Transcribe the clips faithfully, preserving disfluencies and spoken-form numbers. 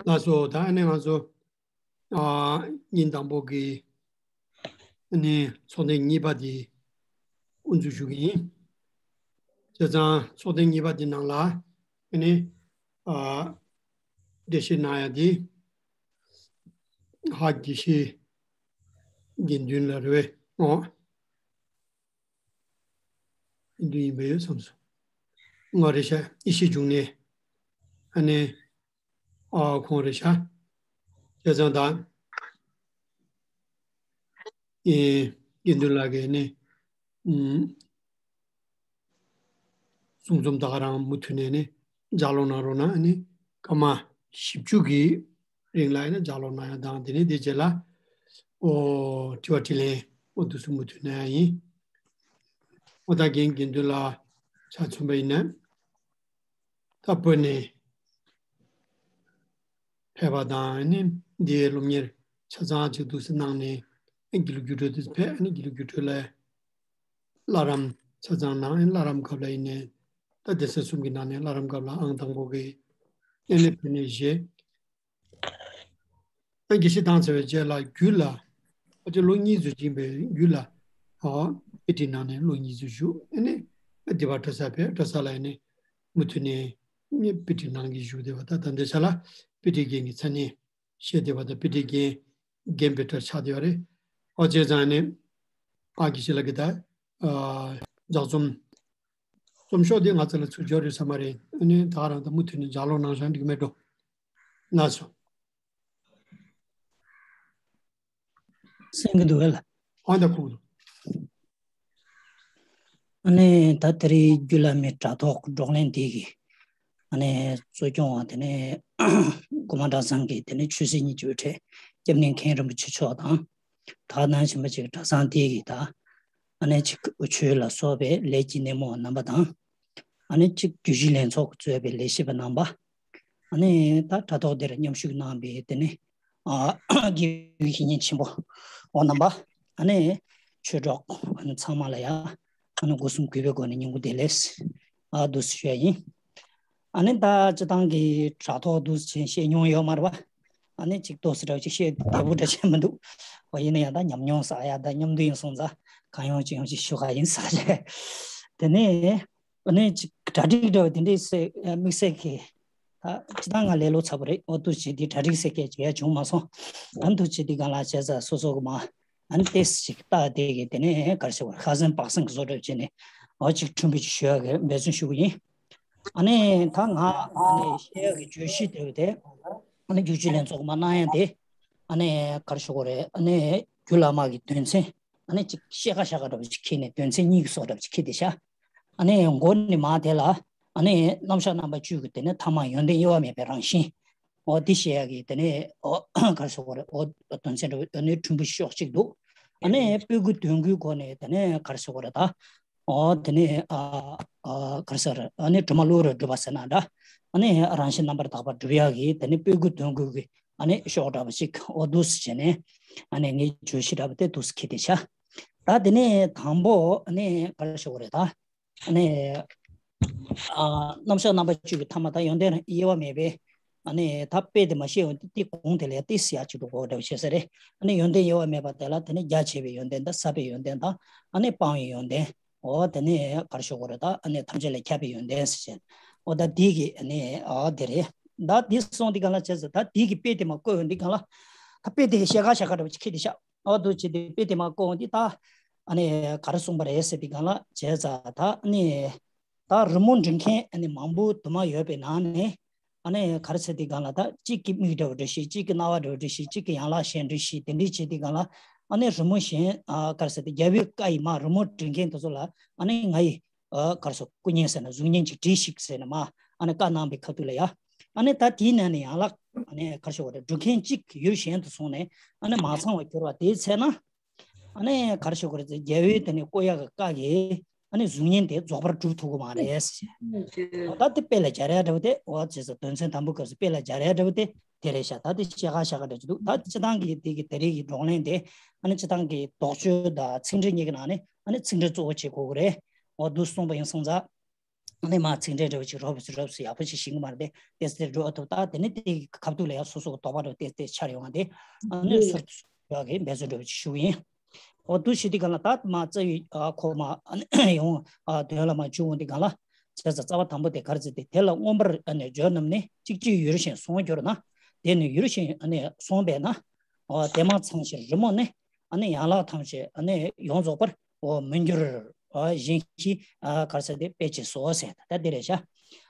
ལགས་སོ། ད་ཨ་ནི་ང་ཚོ་ཨ་ཉིན་དང་པོ་གི་ཨ་ནི་ཚོགས་ཐེངས་གཉིས་པ་དེ་དབུ་འཛུགས་ཞུ་གི་ཡིན། བྱས་ཙང་ཚོགས་ཐེངས་གཉིས་པ་དེ་ནང་ལ་ཨ་ནི་ཨ་འགྲེལ་བཤད་གནང་ཡ་དེ་ཧཱ་དགེ་བཤེས་དགེ་འདུན་ལགས་རེད་པས། ཨོ། དགེ་འདུན་ཡིན་པ་ཡོད་བསམ་སོང་། ངོ་རེད་ཤག་ཡེ་ཤེས་འབྱུང་གནས། ཨ་ནི་ཨ་ཁོང་རེད་ཤག་བྱས་ཙང་ད་ཨེ་དགེ་འདུན་ལགས་ཀྱིས་ནི་ཨུམ། གསུང་རྩོམ་ད་ག་རང་མུ་མཐུད་ནས་ནི་ལྗགས་ཀློག་གནང་རོགས་གནང་། ཨ་ནི་སྐར་མ་བཞི་བཅུ་གི་རིང་ལ་ཨ་ནི་ལྗགས་ཀློག་གནང་ཡ་དང་། དེ་ནས་དེ་རྗེས་ལ་ཨོ་དྲི་བ་དྲིས་ལན་ཨོ་འདུག་སེ་མུ་མཐུད་གནང་ཡ་ཡིན། ཨོ་ད་རྒན་དགེ་འདུན་ལགས་ཆ་མཚོན་པ་ཡིན་ན། ད་བོད་ནས་ཕེབས་པ་དང་ནི་འདིའི་སློབ་གཉེར་ཆ་ཚང་ཅིག་འདུག་སེ་གནང་ནས་དགེ་ལུགས་རྒྱུགས་སྤྲོད་དུ་ཕེབས། ཨ་ནི་དགེ་ལུགས་རྒྱུགས་སྤྲོད་ལ་བླ་རམས་ཆ་ཚང་གནང་། ཨ་ནི་བླ་རམས་སྐབས་ལ་ཡིན་ནའི་ད་སྡེ་སྲིད་གསུམ་གྱི་ནང་ནས་བླ་རམས་སྐབས་ལ་ཨང་དང་པོ་གི་ཨ་ནི་བོད་ནས་བཞེས། ཨ་དགེ་བཤེས་བཏང་ཚར་བའི་རྗེས་ལ་རྒྱུད་ལ་ཨ་ཅེ་ལོ་གཉིས་ཙམ་ཕྱིན་པའི་རྒྱུད་ལ་ཨ་དཔེ་ཁྲིད་ནང་ནས་ལོ་གཉིས་ཙམ་བཞུགས། ཨ་ནི་ཨ་སྡེ་པ་གྲྭ་ས་ཕེབས། གྲྭ་ས་ལ་ཨ་ནི་མུ་མཐུད་ནས་ནི་དཔེ་ཁྲིད་གནང་གི་བཞུགས་བསྡད་པ། ད་ད་ལྟའི་ཆ་ལ་དཔེ་ཁྲིད་མཁན་གྱི་མཚན་གནས་བཞེས་བསྡད་པ་དང་། དཔེ་ཁྲིད་མཁན་རྒན་པའི་གྲས་ཆགས་བསྡད་པ་རེད། ཨོ་བྱས་ཙང་ནི་ཨ་དགེ་བཤེས་ལགས་ཀྱིས་ད་ཨ་ལྗགས་རྩོམ་རྩོམ་ཤོག་དེ་ང་ཚོ་ལ་ཚུར་འབྱོར་ཡོད་ས་མ་རེད། ཨ་ནི་ད་ག་རང་ད་མུ་མཐུད་ནས་ལྗགས་ཀློག་གནང་བཞག་འགྲིག་མེད་འགྲོ། ལགས་སོ། གསན་གྱི་འདུག་གས་ལགས། ཨ་ད་ཁུག་འདུག་ཨ་ནི་ད་དེ་རིང་རྒྱུད་བླ་མའི་དྲ་ཐོག་བགྲོ་གླེང་དེ་གི་ཨ་ནི་གཙོ་སྐྱོང་བ་དེ་ནི་སྒོ་མང་གྲྭ་ཚང་གི་དེ་ནི་ཆོས་སྲིད་གཉིས་ཀྱི་དབུ་ཁྲིད་སྐྱབས་གནས་མཁན་རིན་པོ་ཆེ་མཆོག་དང་། ད་ག་ནང་བཞིན་པ་ཅིག་གྲྭ་ཚང་དེ་གི་ད་ཨ་ནི་ཅིག་དབུ་ཆོས་ལ་སོགས་པའི་ལས་ཀྱི་སྣེ་མོ་རྣམ་པ་དང་། ཨ་ནི་གཅིག་བརྗོད་གཞི་ལྷན་ཚོགས་གཙོས་པའི་ལས་བྱེད་པ་རྣམ་པ། ཨ་ནི་ད་དྲ་ཐོག་འདིར་མཉམ་ཞུགས་གནང་བའི་དེ་ནི་ཨ་དགེ་བའི་བཤེས་གཉེན་ཆེན་པོ་འོ་རྣམ་པ། ཨ་ནི་ཆོས་གྲོགས་ཨ་ནི་ཚང་མ་ལ་ཡ་ཨ་ནི་སྒོ་གསུམ་གུས་པའི་སྒོ་ནས་སྙིང་ཁོང་བདེ་ལེགས་ཨ་འདུག་སེ་ཞུ་ཡ་ཡིན། ཨ་ནི་ད་སྤྱི་བཏང་གི་དྲ་ཐོག་འདུག་སེ་བྱས་བཤད་མྱོང་ཡོད་མ་རེད་པ། ཨ་ནི་གཅིག་ཏོག་ཙམ་འདྲ་བོ་ཅིག་བཤད་བདེ་པོ་འདྲ་བྱས་མི་འདུག་འོ་ཡིན་ན་ཡང་ད་ཉམས་མྱོང་བསགས་ཡ་ད་མཉམ་དུ་ཡིན་སོང་ཙང་གང་ཡོང་ཅི་ཡོང་ཅིག་ཞུ་ག་ཡིན་ཟེར་བྱས། དེ་ནས་ཨ་ནི་གཅིག་གྲ་སྒྲིག་འདྲ་བོ་དེ་འདྲས་སེ་དམིགས་བསལ་གྱི་ད་སྤྱི་བཏང་ང་ལས་ལོ་ཚ་པོ་རེད། འོ་འདུག་སེ་བྱས་དེ་གྲ་སྒྲིག་སེ་སྐད་བྱེད་ཡ་བྱུང་མ་སོང་། ཨ་ནི་འདུག་སེ་བྱས་དེ་སྒང་ལ་བྱས་ཙང་སོ་སོ་གི་མ་ཨ་ནི་ཏོག་ཙམ་ཅིག་ལྟ་བསྡད་ཀྱི་དེ་ནས་ག་རེ་ཟེར་དགོས་རེད། ཁ་སང་པག་སང་གི་བཟོ་འདྲ་བྱས་ནས་འོ་ཅིག་ཕྲན་བུ་ཅིག་ཞུ་ཡ་གི་འབད་བརྩོན་ཞུ་གི་ཡིན། ཨ་ནི་ད་ང་ཨ་ནི་བཤད་ཡ་གི་བརྗོད་གཞི་དེ་རེད་དེ། ཨ་ནི་བརྗོད་གཞི་ལྷན་ཚོགས་མ་གནང་ཡ་དེ་ཨ་ནི་ག་རེ་ཞུ་དགོས་རེད། ཨ་ནི་རྒྱུད་བླ་མ་གི་དོན་ཚན་ཨ་ནི་ཅིག་ཤད་ཀ་ཤད་ཀ་འདྲ་བོ་ཅིག་ཁྱེར་ནས་དོན་ཚན་གཉིས་ཀྱི་བཟོ་འདྲ་བོ་ཅིག་ཁྱེར་ཏེ་བཞག་ཨ་ནི་མགོ་ནས་མར་དེ་ལ་ཨ་ནི་རྣམ་གཞག་རྣམ་པ་བཅུ་གི་དེ་ནས་ཐ་མ་ཡོན་ཏན་དབྱེ་བ་མེད་པའི་རང་བཞིན། འོ་འདི་བཤད་ཡ་གི་དེ་ནས་འོ་ག་རེ་ཞུ་དགོས་རེད། འོ་དོན་ཚན་འདྲ་བོ་ཨ་ནི་ཕྲན་བུ་ཤོག་གཅིག་འདུག་ཨ་ནི་སྤུ་གུ་དོན་གྱི་སྒོ་ནས་དེ་ནས་ག་རེ་ཞུ་དགོས་རེད་ད། འོ་དེ་ནས་ཨ་ཨ་ག་རེ་ཟེར། ཨ་ནི་སྒྲོལ་མ་བློ་རུ་སྒྲུབ་པ་ཟེར་ན་འདྲ། ཨ་ནི་རང་བཞིན་རྣམ་པར་དག་པ་སྒྲུབ་ཡག་གི་དེ་ནི་སྤུ་གུ་དོན་གྱི་གི་ཨ་ནི་ཤོག་འདྲ་བ་ཞིག་འོ་འདུག་སེ་བྱས་ནས་ཨ་ནི་ངའི་བརྗོད་གཞི་འདྲ་བ་དེ་འདུག་སེ་ཁྱེར་ཏེ་བཞག་ད་དེ་ནས་དང་པོ་ཨ་ནི་ག་རེ་ཞུ་དགོས་རེད་ད། ཨ་ནི་ཨ་རྣམ་གཞག་རྣམ་པ་བཅུ་གི་ཐ་མ་ད་ཡོན་ཏན་དབྱེ་བ་མེད་པས། ཨ་ནི་ད་དཔེ་དེ་མ་ཤེས་ཡོང་དུས་དེ་གོང་དེ་ལས་ཏོག་ཙམ་ཡར་ཅིག་ཏུ་གོ་བ་འདྲ་བ་བྱེད་ས་རེད། ཨ་ནི་ཡོན་ཏན་དབྱེ་བ་མེད་པ་དེ་ལ་དེ་ནི་རྒྱ་ཆེ་བའི་ཡོན་ཏན་དང་ཟབ་པའི་ཡོན་ཏན་དང་ཨ་ནི་སྤང་བའི་ཡོན་ཏན། འོ་དེ་ནི་ག་རེ་ཞུ་དགོས་རེད་ད། ཨ་ནི་ཐམས་ཅད་ལས་ཁྱབ་པའི་ཡོན་ཏན་ཟེར་བྱས། འོ་ད་འདི་གི་ཨ་ནི་འོ་དེ་རེད། ད་འདི་སོང་དེ་ག་ལ་བྱས་ཟེར། ད་འདི་གི་དཔེ་དེ་མ་བཀོད་ཡོང་དེ་ག་ལ། ད་དཔེ་དེ་གི་ཤད་ཀ་ཤད་ཀ་འདྲ་བོ་ཅིག་ཁྱེར་ཏེ་བཞག་འོ་འདུག་སེ་བྱས་དེ་དཔེ་དེ་མ་བཀོད་ཡོང་དེ་ད་ཨ་ནི་ག་རེ་གསུངས་པ་རེད་ཟེར་དེ་ག་ལ་བྱས་ཙང་ད་ཨ་ནི། ད་རི་མོ་འབྲི་མཁན་ཨ་ནི་མང་པོ་དུ་མ་ཡོད་པའི་ནང་ནས་ཨ་ནི་ག་རེ་ཟེར་དེ་ག་ལ། ད་གཅིག་གི་མིག་འདྲ་བོ་འབྲི་ཤེས། གཅིག་གི་རྣ་བ་འདྲ་བོ་འབྲི་ཤེས། གཅིག་གི་ཡན་ལག་གཞན་འབྲི་ཤེས། དེ་འདྲའི་བྱས་དེ་ག་ལ་ཨ་ནི་རི་མོ་གཞན་ཨ་ག་རེ་ཟེར་དེ་རྒྱལ་པོའི་བཀའ་ཡི་མ་རི་མོ་འབྲི་མཁན་དེ་ཚོ་ལ་ཨ་ནི་ང་ཡི་ཨ་ག་རེ་ཟེར་སྐུ་བརྙན་ཟེར་ན་གཟུགས་བརྙན་ཅིག་བྲིས་ཤིག་ཟེར་ནས་མ་ཨ་ནི་བཀའ་གནང་བའི་ཁ་ཐུག་ལ་ཡ། ཨ་ནི་ད་དེའི་ནང་ནས་ཡན་ལག་ཨ་ནི་ག་རེ་ཞུ་དགོས་རེད། འབྲི་མཁན་གཅིག་ཡུལ་གཞན་དུ་སོང་ནས་ཨ་ནི་མ་ཚང་བར་གྱུར་བ་དེའི་ཚེ་ན། ཨ་ནི་ག་རེ་ཞུ་དགོས་རེད་ཟེར། རྒྱལ་པོའི་དེ་ནི་བསྐོ་ཡག་གི་བཀའ་གིས་ཨ་ནི་གཟུགས་བརྙན་དེ་རྫོགས་པར་གྲུབ་ཐུབ་ཀྱི་མ་རེད་ཟེར། ད་དེ་དཔེ་ལ་སྦྱར་ཡ་འདྲ་བོ་དེ་འོ་བྱས་ཙང་དོན་ཚན་དང་པོའི་སྐབས་སུ་དཔེ་ལ་སྦྱར་ཡ་འདྲ་བོ་དེ་དེ་རེད་ཤག་ད་དེ་ཤད་ཀ་ཤད་ཀ་འདྲ་ཅིག་འདུག་ད་སྤྱི་བཏང་གི་དེ་གི་དེ་རིང་གི་བགྲོ་གླེང་དེ་ཨ་ནི་སྤྱི་བཏང་གི་དོགས་གཅོད་དང་ཚིག་འགྲེལ་གཉིས་ཀྱི་ནང་ནས་ཨ་ནི་ཚིག་འགྲེལ་གཙོ་བོ་བྱེད་དགོས་ཀྱི་རེད། འོ་འདུག་གསུངས་པ་ཡིན་སོང་ཙང་། ཨ་ནི་མ་ཚིག་འགྲེལ་འདྲ་བོ་ཅིག་རོབ་ཙམ་རོབ་ཙམ་ཡག་པོ་ཞིག་ཤེས་ཀྱི་མ་རེད་དེ། ཏོག་ཙམ་འགྲོ་ཐུབ། ད་དེ་ནི་དེའི་ཁ་ཐུག་ལ་ཡང་སོ་སོ་གི་དོགས་པ་འདྲ་བོ་ཏོག་ཙམ་འཆར་ཡོང་བ་དེ། ཨ་ནི་ཡོད། སོར་ཡག་གི་འབད་བརྩོན་འདྲ་བོ་ཅིག་ཞུ་གི་ཡིན། འོ་འདུག་བྱེད་དུས་སྒང་ལ་ད་མ་རྩ་བའི་ཨ་ཁོ་མ་ཨ་ནི་ཡང་ཨ་དོན་ལ་མ་འཇུག་འོང་དུས་སྒང་ལ། བྱས་ཙང་རྩ་བ་དང་པོ་དེ་ག་རེ་ཟེར་ཏེ། དེ་ལ་མངོན་པར་ཨ་ནི་སྦྱོར་རྣམས་ནི། གཅིག་གཅིག་ཡུལ་གཞན་སོང་གྱུར་ན། དེ་ནི་ཡུལ་གཞན་ཨ་ནི་སོང་བས་ན། འོ་དེ་མ་ཚང་ཕྱིར་རི་མོ་ནི། ཨ་ནི་ཡན་ལག་ཐམས་ཅད་ཨ་ནི་ཡོངས་རྫོགས་པར་འོ་མི་འགྱུར། འོ་གཞན་ཞིག་ཨ་ག་རེ་ཟེར་ཏེ་དཔེ་བྱས་སོ་ཟེར། ད་དེ་རེད་ཤག་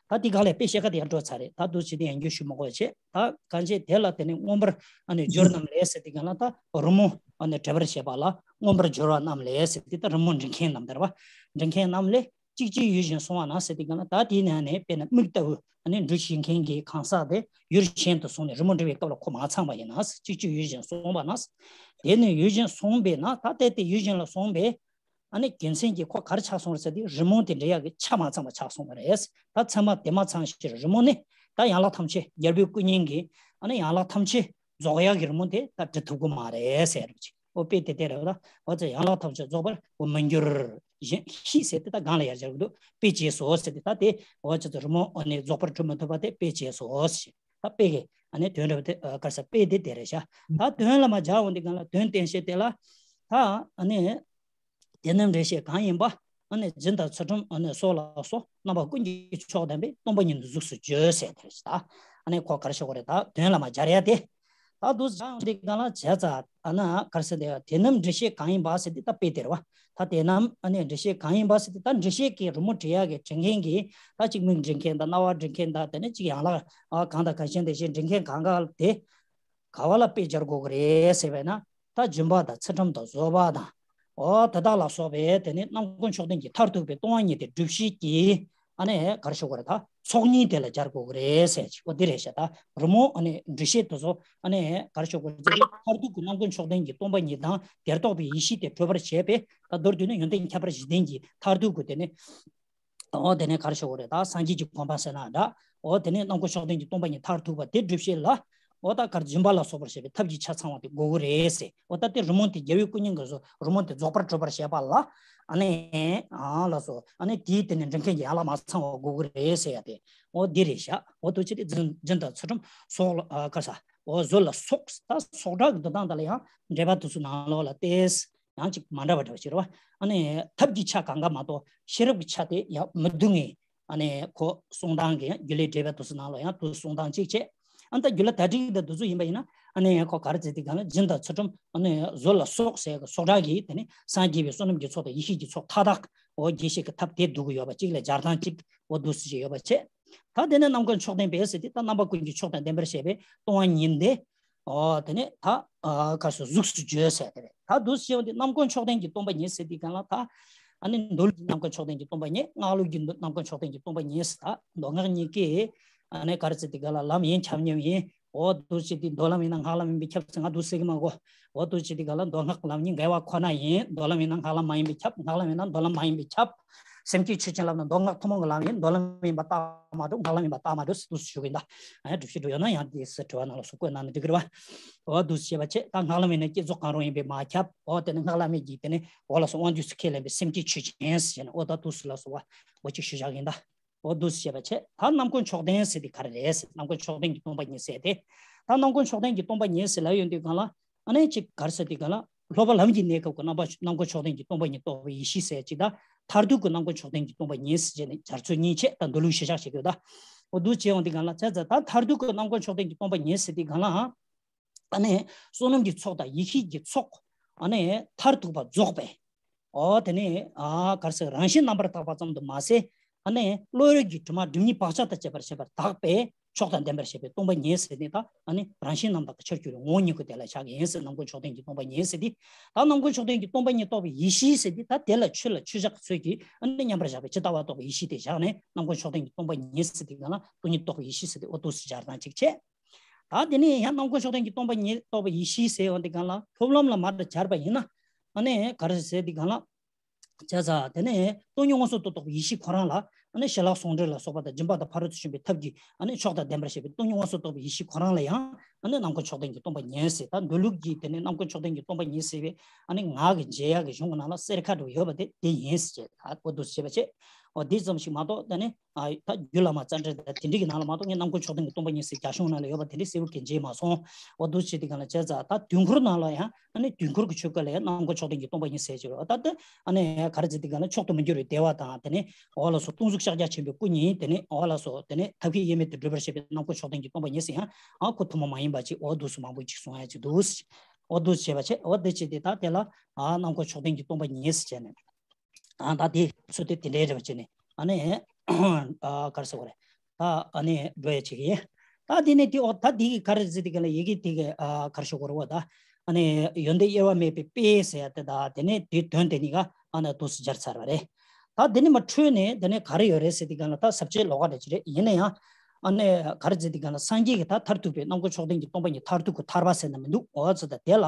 ད་དེ་ག་ལས་དཔེ་བཤད་ཁ་དེ་ཡར་འགྲོ་ཚར་རེད། ད་འདུག་བྱེད་དུས་ཡང་བསྐྱར་ཞུ་མི་དགོས་བྱས། ད་གང་བྱས་དེ་ལ་དེ་ནི་མངོན་པར་ཨ་ནི་སྦྱོར་རྣམས་ལས་ཟེར་དུས་སྒང་ལ། ད་རི་མོ་ཨ་ནི་འབྲི་བར་བྱེད་པ་ལ་མངོན་པར་སྦྱོར་བ་རྣམས་ལས་ཟེར་དུས། ད་རི་མོ་འབྲི་མཁན་རྣམས་དེ་རེད་པ། འབྲི་མཁན་རྣམས་ལས། གཅིག་གཅིག་ཡུལ་གཞན་སོང་བ་ན་ཟེར་དུས་སྒང་ལ། ད་དེའི་ནང་ནས་དཔེར་ན་མིག་ལྟ་བུ་ཨ་ནི་འབྲི་ཤེས་མཁན་གྱི་གང་ཟག་དེ་ཡུལ་གཞན་དུ་སོང་ནས་རི་མོ་འབྲི་བའི་སྐབས་ལ་ཁོ་མ་ཚང་བ་ཡིན་ན། གཅིག་གཅིག་ཡུལ་གཞན་སོང་བ་ན། དེ་ནི་ཡུལ་གཞན་སོང་བས་ན། ད་དེ་དེ་ཡུལ་གཞན་ལ་སོང་བས། ཨ་ནི་རྒྱུ་མཚན་གྱིས་ཁོ་ག་རེ་ཆགས་སོང་རེད་ཟེར་དུས། རི་མོ་དེ་འབྲི་ཡག་གི་ཆ་མ་ཚང་བ་ཆགས་སོང་བ་རེད། ད་ཚད་མ་དེ་མ་ཚང་ཕྱིར་རི་མོ་ནི་ད་ཡན་ལག་ཐམས་ཅད། རྒྱལ་པོའི་སྐུ་བརྙན་གྱི་ཨ་ནི་ཡན་ལག་ཐམས་ཅད་རྫོགས་ཡག་གི་རི་མོ་དེ་ད་འབྲི་ཐུབ་ཀྱི་མ་རེད་ཟེར་རོགས་ཅིག་འོ་དཔེ་དེ་དེ་རེད་པ། ད་འོ་ཙི་ཡན་ལག་ཐམས་ཅད་རྫོགས་པར་འོ་མི་འགྱུར་གཞན་ཞིག་ཟེར་དེ་ད་སྒང་ལ་ཡར་སྦྱར་གྱི་འདུག་དཔེ་བྱས་སོ་ཟེར་དེ། ད་དེ་འོ་ཙི་ཙི་རི་མོ་ཨ་ནི་རྫོགས་པར་འབྲི་མི་ཐུབ་པ་དེ་དཔེ་བྱས་སོ་ཟེར། ད་དཔེ་གི་ཨ་ནི་དོན་འདྲ་བ་དེ་ཨ་ག་རེ་ཟེར། དཔེ་དེ་དེ་རེད་ཤག་ད་དོན་ལ་མ་སྦྱར་འོང་དུས་སྒང་ལ། དོན་བསྟན་བྱེད་དེ་ལ་ད་ཨ་ནི། དེ་རྣམས་འགྲེལ་བཤད་གང་ཡིན་པ། ཨ་ནི་རྫུན་དང་ཚུལ་ཁྲིམས་ཨ་ནི་སོགས་ལ་སོགས་རྣམ་པ་ཀུན་གྱི་མཆོག་ལྡན་པའི་སྟོང་པ་ཉིད་གཟུགས་སུ་བརྗོད་ཟེར་དེ་རེད་ཤག་ད་ཨ་ནི་ཁོ་ག་རེ་ཞུ་དགོས་རེད། ད་དོན་ལ་མ་སྦྱར་ཡ་དེ། ད་འདུག་སེ་སྦྱར་ཡོང་དུས་སྒང་ལ། བྱས་ཙང་ཨ་ནི་ག་རེ་ཟེར་དེ། དེ་རྣམས་འགྲེལ་བཤད་གང་ཡིན་པ་ཟེར་དུས་ད་དཔེ་དེ་རེད་པ། ད་དེ་རྣམས་ཨ་ནི་འགྲེལ་བཤད་གང་ཡིན་པ་ཟེར་དུས། ད་འགྲེལ་བཤད་ཀྱི་རི་མོ་འབྲི་ཡག་གི་འབྲི་མཁན་གྱི། ད་གཅིག་མིག་འབྲི་མཁན་དང་རྣ་བ་འབྲི་མཁན་དང་། དེ་ནས་གཅིག་ཡན་ལག་ཨ་གང་དང་གང་གཞན་དེ་བཞིན་འབྲི་མཁན་གང་ག་དེ། ག་བ་ལ་དཔེ་སྦྱར་དགོས་ཀྱི་རེད་ཟེར་བས་ན། ད་སྦྱིན་པ་དང་ཚུལ་ཁྲིམས་དང་བཟོད་པ་དང་། འོ་དེ་དག་ལ་སོགས་པའི་དེ་ནི་རྣམ་ཀུན་མཆོག་ལྡན་གྱི་མཐར་ཐུག་པའི་སྟོང་པ་ཉིད་དེ་སྒྲུབ་བྱེད་ཀྱི་ཨ་ནི་ག་རེ་ཞུ་དགོས་རེད། ད་ཚོགས་གཉིས་དེ་ལ་སྦྱར་དགོས་ཀྱི་རེད་ཟེར་ཅིག་འོ་འདི་རེད་ཤག་ད་རི་མོ་ཨ་ནི་འབྲི་བྱེད་དེ་ཚོ་ཨ་ནི་ག་རེ་ཞུ་དགོས་རེད་ཟེར་དུས། མཐར་ཐུག་གི་རྣམ་ཀུན་མཆོག་ལྡན་གྱི་སྟོང་པ་ཉིད་དང་དེར་གཏོགས་པའི་ཡེ་ཤེས་དེ་གྲུབ་པར་བྱེད་པའི། ད་མདོར་བསྡུས་ན་ཡོན་ཏན་ཁྱད་པར་བཞི་ལྡན་གྱི་མཐར་ཐུག་གི་དེ་ནི། འོ་དེ་ནས་ག་རེ་ཞུ་དགོས་རེད། ད་སངས་རྒྱས་ཀྱི་གོ་འཕང་ཟེར་ན་འདྲ། འོ་དེ་ནས་རྣམ་ཀུན་མཆོག་ལྡན་གྱི་སྟོང་པ་ཉིད་མཐར་ཐུག་པ་དེ་སྒྲུབ་བྱེད་ལ། འོ་ད་གར་སྦྱིན་པ་ལ་སོགས་པར་བྱེད་པའི་ཐབས་ཀྱི་ཆ་ཚང་བ་དེ་དགོས་ཀྱི་རེད་ཟེར། འོ་ད་དེ་རི་མོ་དེ་རྒྱལ་བའི་སྐུ་བརྙན་གྱི་བཟོ། རི་མོ་དེ་རྫོགས་པར་གྲུབ་པར་བྱེད་པ་ལ། ཨ་ནི་ཨ་ལ་སོགས། ཨ་ནི་དེའི་དེ་ནས་འབྲི་མཁན་གྱི་ཡན་ལག་མ་ཚང་བ་དགོས་ཀྱི་རེད་ཟེར་ཡ་དེ། འོ་འདི་རེད་ཤག་འོ་འདུག་བྱེད་དུས་རྫུན། རྫུན་དང་ཚུལ་ཁྲིམས་སོགས་ལ་ཨ་ག་ས། འོ་བཟོད་ལ་སོགས། ད་སོགས་སྒྲ་གི་འདོན་སྟངས་དེ་ལ་ཡང་འགྲེལ་པ་དེ་ཚོ་ནང་ལོགས་ལ་ཏོག་ཙམ། ཡང་ཅིག་མ་འདྲ་བ་འདྲ་བ་ཞིག་རེད་པ། ཨ་ནི་ཐབས་ཀྱི་ཆ་གང་ག་མ་གཏོགས་ཤེས་རབ་ཀྱི་ཆ་དེ་ཡང་མི་བསྡུ་ངེས། ཨ་ནི་ཁོ་གསུང་སྟངས་ཀྱི་ཡང་རྒྱུད་བླའི་འགྲེལ་པ་དེ་ཚོ་ནང་ལ་ཡང་དེ་གསུང་སྟངས་གཅིག་བྱས། ཨ་ནི་ད་རྒྱུད་བླ་དར་ཊིཀ་དང་དེ་ཚོ་ཡིན་པ་ཡིན་ན། ཨ་ནི་ཁོ་ག་རེ་ཟེར་དུས་སྒང་ལ། སྦྱིན་དང་ཚུལ་ཁྲིམས། ཨ་ནི་བཟོད་ལ་སོགས་ཟེར་གི་སོགས་སྒྲ་གིས་དེ་ནི་སངས་རྒྱས་པའི་བསོད་ནམས་ཀྱི་ཚོགས་དང་ཡེ་ཤེས་ཀྱི་ཚོགས་མཐའ་དག་འོ་རྒྱས་བཤད་ཀྱི་ཐབས་དེ་བསྡུ་གི་ཡོད་པ་གཅིག་ལ་སྦྱར་སྟངས་གཅིག་འོ་འདུག་སེ་བྱས་ཡོད་པ་བྱས། ད་དེ་ནས་རྣམ་ཀུན་མཆོག་ལྡན་པའི་ཟེར་དུས། ད་རྣམ་པ་ཀུན་གྱི་མཆོག་དང་ལྡན་པར་བྱེད་པའི་སྟོང་པ་ཉིད་དེ། འོ་དེ་ནས་ད་ཨ་ག་རེ་ཟེར། གཟུགས་སུ་བརྗོད་ཟེར་དེ་རེད། ད་འདུག་སེ་བྱས་པ་དེ་རྣམ་ཀུན་མཆོག་ལྡན་གྱི་སྟོང་པ་ཉིད་ཟེར་དུས་སྒང་ལ། ད་ཨ་ནི་མདོ་ལུགས་ཀྱི་རྣམ་ཀུན་མཆོག་ལྡན་གྱི་སྟོང་པ་ཉིད། སྔགས་ལུགས་ཀྱི་རྣམ་ཀུན་མཆོག་ལྡན་གྱི་སྟོང་པ་ཉིད་ཟེར། ད་མདོ་སྔགས་གཉིས་ཀའི་ཨ་ནི་ག་རེ་ཟེར་དུས་སྒང་ལ། ལམ་ཡིན། ཁྱབ་མཉམ་ཡིན། འོ་འདུག་སེ་བྱས་དུས་མདོ་ལམ་ཡིན་ན་སྔགས་ལམ་ཡིན་པས་ཁྱབ་ཟེར་ང་འདུག་སེ་གི་མ་གོ། འོ་འདུག་སེ་བྱས་དུས་སྒང་ལ་མདོ་སྔགས་ལམ་གཉིས་འགལ་བ་ཁོ་ན་ཡིན། མདོ་ལམ་ཡིན་ན་སྔགས་ལམ་མ་ཡིན་པས་ཁྱབ། སྔགས་ལམ་ཡིན་ན་མདོ་ལམ་མ་ཡིན་པས་ཁྱབ། སེམས་བསྐྱེད་ཆོས་ཅན་ལབ་ན་མདོ་སྔགས་ཐུན་མོང་གི་ལམ་ཡིན། མདོ་ལམ་ཡིན་པ་རྟགས་མ་གྲུབ། སྔགས་ལམ་ཡིན་པ་རྟགས་མ་གྲུབ་ཟེར་འདུག་སེ་ཞུ་གི་ཡིན་ད། ཨ་ནི་སྒྲུབ་བྱེད་འགྲོ་ཡོད་ན་ཡང་དེ་ཟེར་དྲི་བ་ནང་ལ་སུ་བཀོད་གནང་ན་འགྲིག་གི་རེད་པ། འོ་འདུག་སེ་བྱས་པ་བྱས། ད་སྔགས་ལམ་ཡིན་ན་བསྐྱེད་རྫོགས་གང་རུང་ཡིན་པས་མ་ཁྱབ། འོ་དེ་ནི་སྔགས་ལམ་མེད་ཀྱི་དེ་ནི་འོ་ལ་སོགས་དབང་དུས་སུ་ཁས་ལེན་པའི་སེམས་བསྐྱེད་ཆོས་ཅན་ཟེར་ནས། འོ་ད་འདུག་སེ་ལ་སོགས་པ་འོ་གཅིག་ཞུ་བཞག་གི་ཡིན་ད། འོ་འདུག་སེ་བྱས་པ་བྱས། ད་རྣམ་ཀུན་མཆོག་ལྡན་ཟེར་དེ་ག་རེ་རེད་ཟེར། རྣམ་ཀུན་མཆོག་ལྡན་གྱི་སྟོང་པ་ཉིད་ཟེར་དེ། ད་རྣམ་ཀུན་མཆོག་ལྡན་གྱི་སྟོང་པ་ཉིད་ཟེར་ལབ་ཡོང་དུས་སྒང་ལ། ཨ་ནི་ཅིག་ག་རེ་ཟེར་དུས་སྒང་ལ། སློབ་པ་ལམ་གྱི་གནས་སྐབས་ཀྱི་རྣམ་པ་རྣམ་ཀུན་མཆོག་ལྡན་གྱི་སྟོང་པ་ཉིད་རྟོགས་པའི་ཡེ་ཤེས་ཟེར་གཅིག་དང་། མཐར་ཐུག་གི་རྣམ་ཀུན་མཆོག་ལྡན་གྱི་སྟོང་པ་ཉིད་ཟེར་བྱས་ནས་སྦྱར་ཚུལ་གཉིས་བྱས། ད་མདོ་ལུགས་གཞིར་བཞག་བྱེད་དགོས་ད། འོ་འདུག་སེ་བྱས་ཡོང་དུས་སྒང་ལ། བྱས་ཙང་ད་མཐར་ཐུག་གི་རྣམ་ཀུན་མཆོག་ལྡན་གྱི་སྟོང་པ་ཉིད་ཟེར་དུས་སྒང་ལ། ཨ་ནི་བསོད་ནམས་ཀྱི་ཚོགས་དང་ཡེ་ཤེས་ཀྱི་ཚོགས། ཨ་ནི་མཐར་ཐུག་པ་རྫོགས་པའི། འོ་དེ་ནི་ཨ་ག་རེ་ཟེར། རང་བཞིན་རྣམ་པར་དག་པ་ཙམ་དུ་མ་ཟད། ཨ་ནི་བློ་ཡུལ་གྱི་དྲི་མ་སྒྲིབ་གཉིས་བག་ཆགས་དང་བཅས་པར་ཞི་བར་དག་པའི་མཆོག་དང་ལྡན་པར་བྱེད་པའི་སྟོང་པ་ཉིད་ཟེར་ནས། ད་ཨ་ནི་རང་བཞིན་རྣམ་དག་གི་ཆར་གྱུར་པའི་ངོ་བོ་ཉིད་ཀྱི་དེ་ལ་བཞག་གི་ཡིན་ཟེར། རྣམ་ཀུན་མཆོག་ལྡན་གྱི་སྟོང་པ་ཉིད་ཟེར་དེ། ད་རྣམ་ཀུན་མཆོག་ལྡན་གྱི་སྟོང་པ་ཉིད་རྟོགས་པའི་ཡེ་ཤེས་ཟེར་དེ། ད་དེ་ལ་ཆོས་ལ་ཆོས་བཞག་ཚུལ་གྱིས་ཨ་ནི་མཉམ་པར་བཞག་པའི་ཇི་ལྟ་བ་རྟོགས་པའི་ཡེ་ཤེས་དེ་བཞག་ནས། རྣམ་ཀུན་མཆོག་ལྡན་གྱི་སྟོང་པ་ཉིད་ཟེར་དེ་སྒང་ལ་སྟོང་ཉིད་རྟོགས་པའི་ཡེ་ཤེས་ཟེར་དེ་འོ་འདུག་སེ་སྦྱར་སྟངས་གཅིག་བྱས། ད་དེ་ནས་ཡང་རྣམ་ཀུན་མཆོག་ལྡན་གྱི་སྟོང་པ་ཉིད་རྟོགས་པའི་ཡེ་ཤེས་ཟེར་ཡོང་དུས་སྒང་ལ། སློབ་ལམ་ལ་མར་སྦྱར་བ་ཡིན་ན། ཨ་ནི་ག་རེ་ཟེར་དུས་སྒང་ལ། བྱས་ཙང་དེ་ནས་སྟོང་ཉིད་མངོན་སུམ་དུ་རྟོགས་པའི་ཡེ་ཤེས་ཁོ་རང་ལ། ཨ་ནི་ཞི་ལྷག་ཟུང་འབྲེལ་ལ་སོགས་པ་དང་སྦྱིན་པ་དང་ཕ་རོལ་ཏུ་ཕྱིན་པའི་ཐབས་ཀྱིས་ཨ་ནི་མཆོག་དང་ལྡན་པར་བྱེད་པའི་སྟོང་ཉིད་མངོན་སུམ་དུ་རྟོགས་པའི་ཡེ་ཤེས་ཁོ་རང་ལ་ཡང་། ཨ་ནི་རྣམ་ཀུན་མཆོག་ལྡན་གྱི་སྟོང་པ་ཉིད་ཟེར། ད་མདོ་ལུགས་ཀྱི་དེ་ནས་རྣམ་ཀུན་མཆོག་ལྡན་གྱི་སྟོང་པ་ཉིད་ཟེར་བའི་ཨ་ནི་ངག་གི་མཇལ་ཡག་གི་གཞུང་གི་ནང་ལ་གསལ་ཁ་འདྲ་བོ་ཡོད་པ་དེ་དེ་ཡིན་ཟེར་བྱས། ད་འོ་འདུག་སེ་བྱས་པ་བྱས། འོ་འདི་ཙམ་ཞིག་མ་གཏོགས་ད་ནི་ཨ་ད་རྒྱུད་བླ་མ་རྩ་འགྲེལ་དང་དེ་འདྲ་གི་ནང་ལ་མ་གཏོགས་ངས་རྣམ་མགོན་མཆོག་ལྡན་གྱི་སྟོང་པ་ཉིད་ཟེར་རྒྱ་གཞུང་ནང་ལ་ཡོད་པ་དེ་འདྲ་གསལ་པོ་གི་མཇལ་མ་སོང་། འོ་འདུག་བྱས་དེ་ག་ལ་བྱས་ཙང་ད་དུས་འཁོར་ནང་ལ་ཡང་ཨ་ནི་དུས་འཁོར་གྱི་ཆོས་སྐོར་ལ་ཡང་རྣམ་མགོན་མཆོག་ལྡན་གྱི་སྟོང་པ་ཉིད་ཟེར་གྱི་རེད། ད་ལྟ་ཨ་ནི་ག་རེ་ཟེར་དེ་ག་ལ་མཆོག་ཏུ་མི་འགྱུར་བའི་བདེ་བ་དང་དེ་ནས་འོ་ལགས་སོ་སྟོང་གཟུགས་ཤཱཀྱ་ཆེན་པོའི་སྐུ་ཉིད་དེ་ནས་འོ་ལགས་སོ་དེ་ནས་ཐབས་མཁས་དབྱེར་མེད་དུ་སྒྲུབ་པར་བྱེད་པའི་རྣམ་མགོན་མཆོག་ལྡན་གྱི་སྟོང་པ་ཉིད་ཟེར་ཡང་ཨ་ཁོ་ཐུན་མོང་མ་ཡིན་པ་ཅིག་འོ་འདུག་སེ་མང་པོ་ཅིག་གསུང་ཡ་ཅིག་འདུག་འོ་འདུག་བྱས་པ་བྱས་འོ་དེ་བྱས་ཏེ་ད་དེ་ལ་ཨ་རྣམ་མགོན་མཆོག་ལྡན་གྱི་སྟོང་པ་ཉིད་ཟེར་བྱས་ནས། ཨ་ད་དེ་ཚུལ་དེ་དེ་འདྲའི་རེ་བ་བྱས་ནས་ཨ་ནི་ཨ་ག་རེ་ཟེར་དགོས་རེད། ད་ཨ་ནི་འགྲོ་ཡ་ཅིག་ཡིན། ད་དེ་ནས་དེ་འོ་ད་དེ་གི་ག་རེ་ཟེར་དེ་ག་ལ་ཡི་གེ་དེ་གི་ཨ་ག་རེ་ཞུ་དགོས་རེད་བ། ད་ཨ་ནི་ཡོན་ཏན་དབྱེ་བ་མེད་པའི་དཔེ་ཟེར་ཡ་དེ་ད་དེ་ནས་དེའི་དོན་དེ་གཉིས་ཀ་ཨ་ནི་འདུག་སེ་སྦྱར་ཚར་བ་རེད། ད་དེ་ནས་མར་འཕྲོས་ནས་དེ་ནས་ག་རེ་ཡོད་རེད་ཟེར་དེ་ག་ལ་ད་ཟབ་ཆོས་ལོགས་ཀ་འདྲ་ཅིག་རེད། ཡིན་ན་ཡང་ཨ་ནི་ག་རེ་ཟེར་དེ་ག་ལ་སངས་རྒྱས་ཀྱི་ད་མཐར་ཐུག་པའི་རྣམ་མགོན་མཆོག་ལྡན་གྱི་སྟོང་པ་ཉིད་མཐར་ཐུག་གི་ཐར་པ་ཟེར་ན་མི་འདུག་འོ་ཙི་ད་དེ་ལ།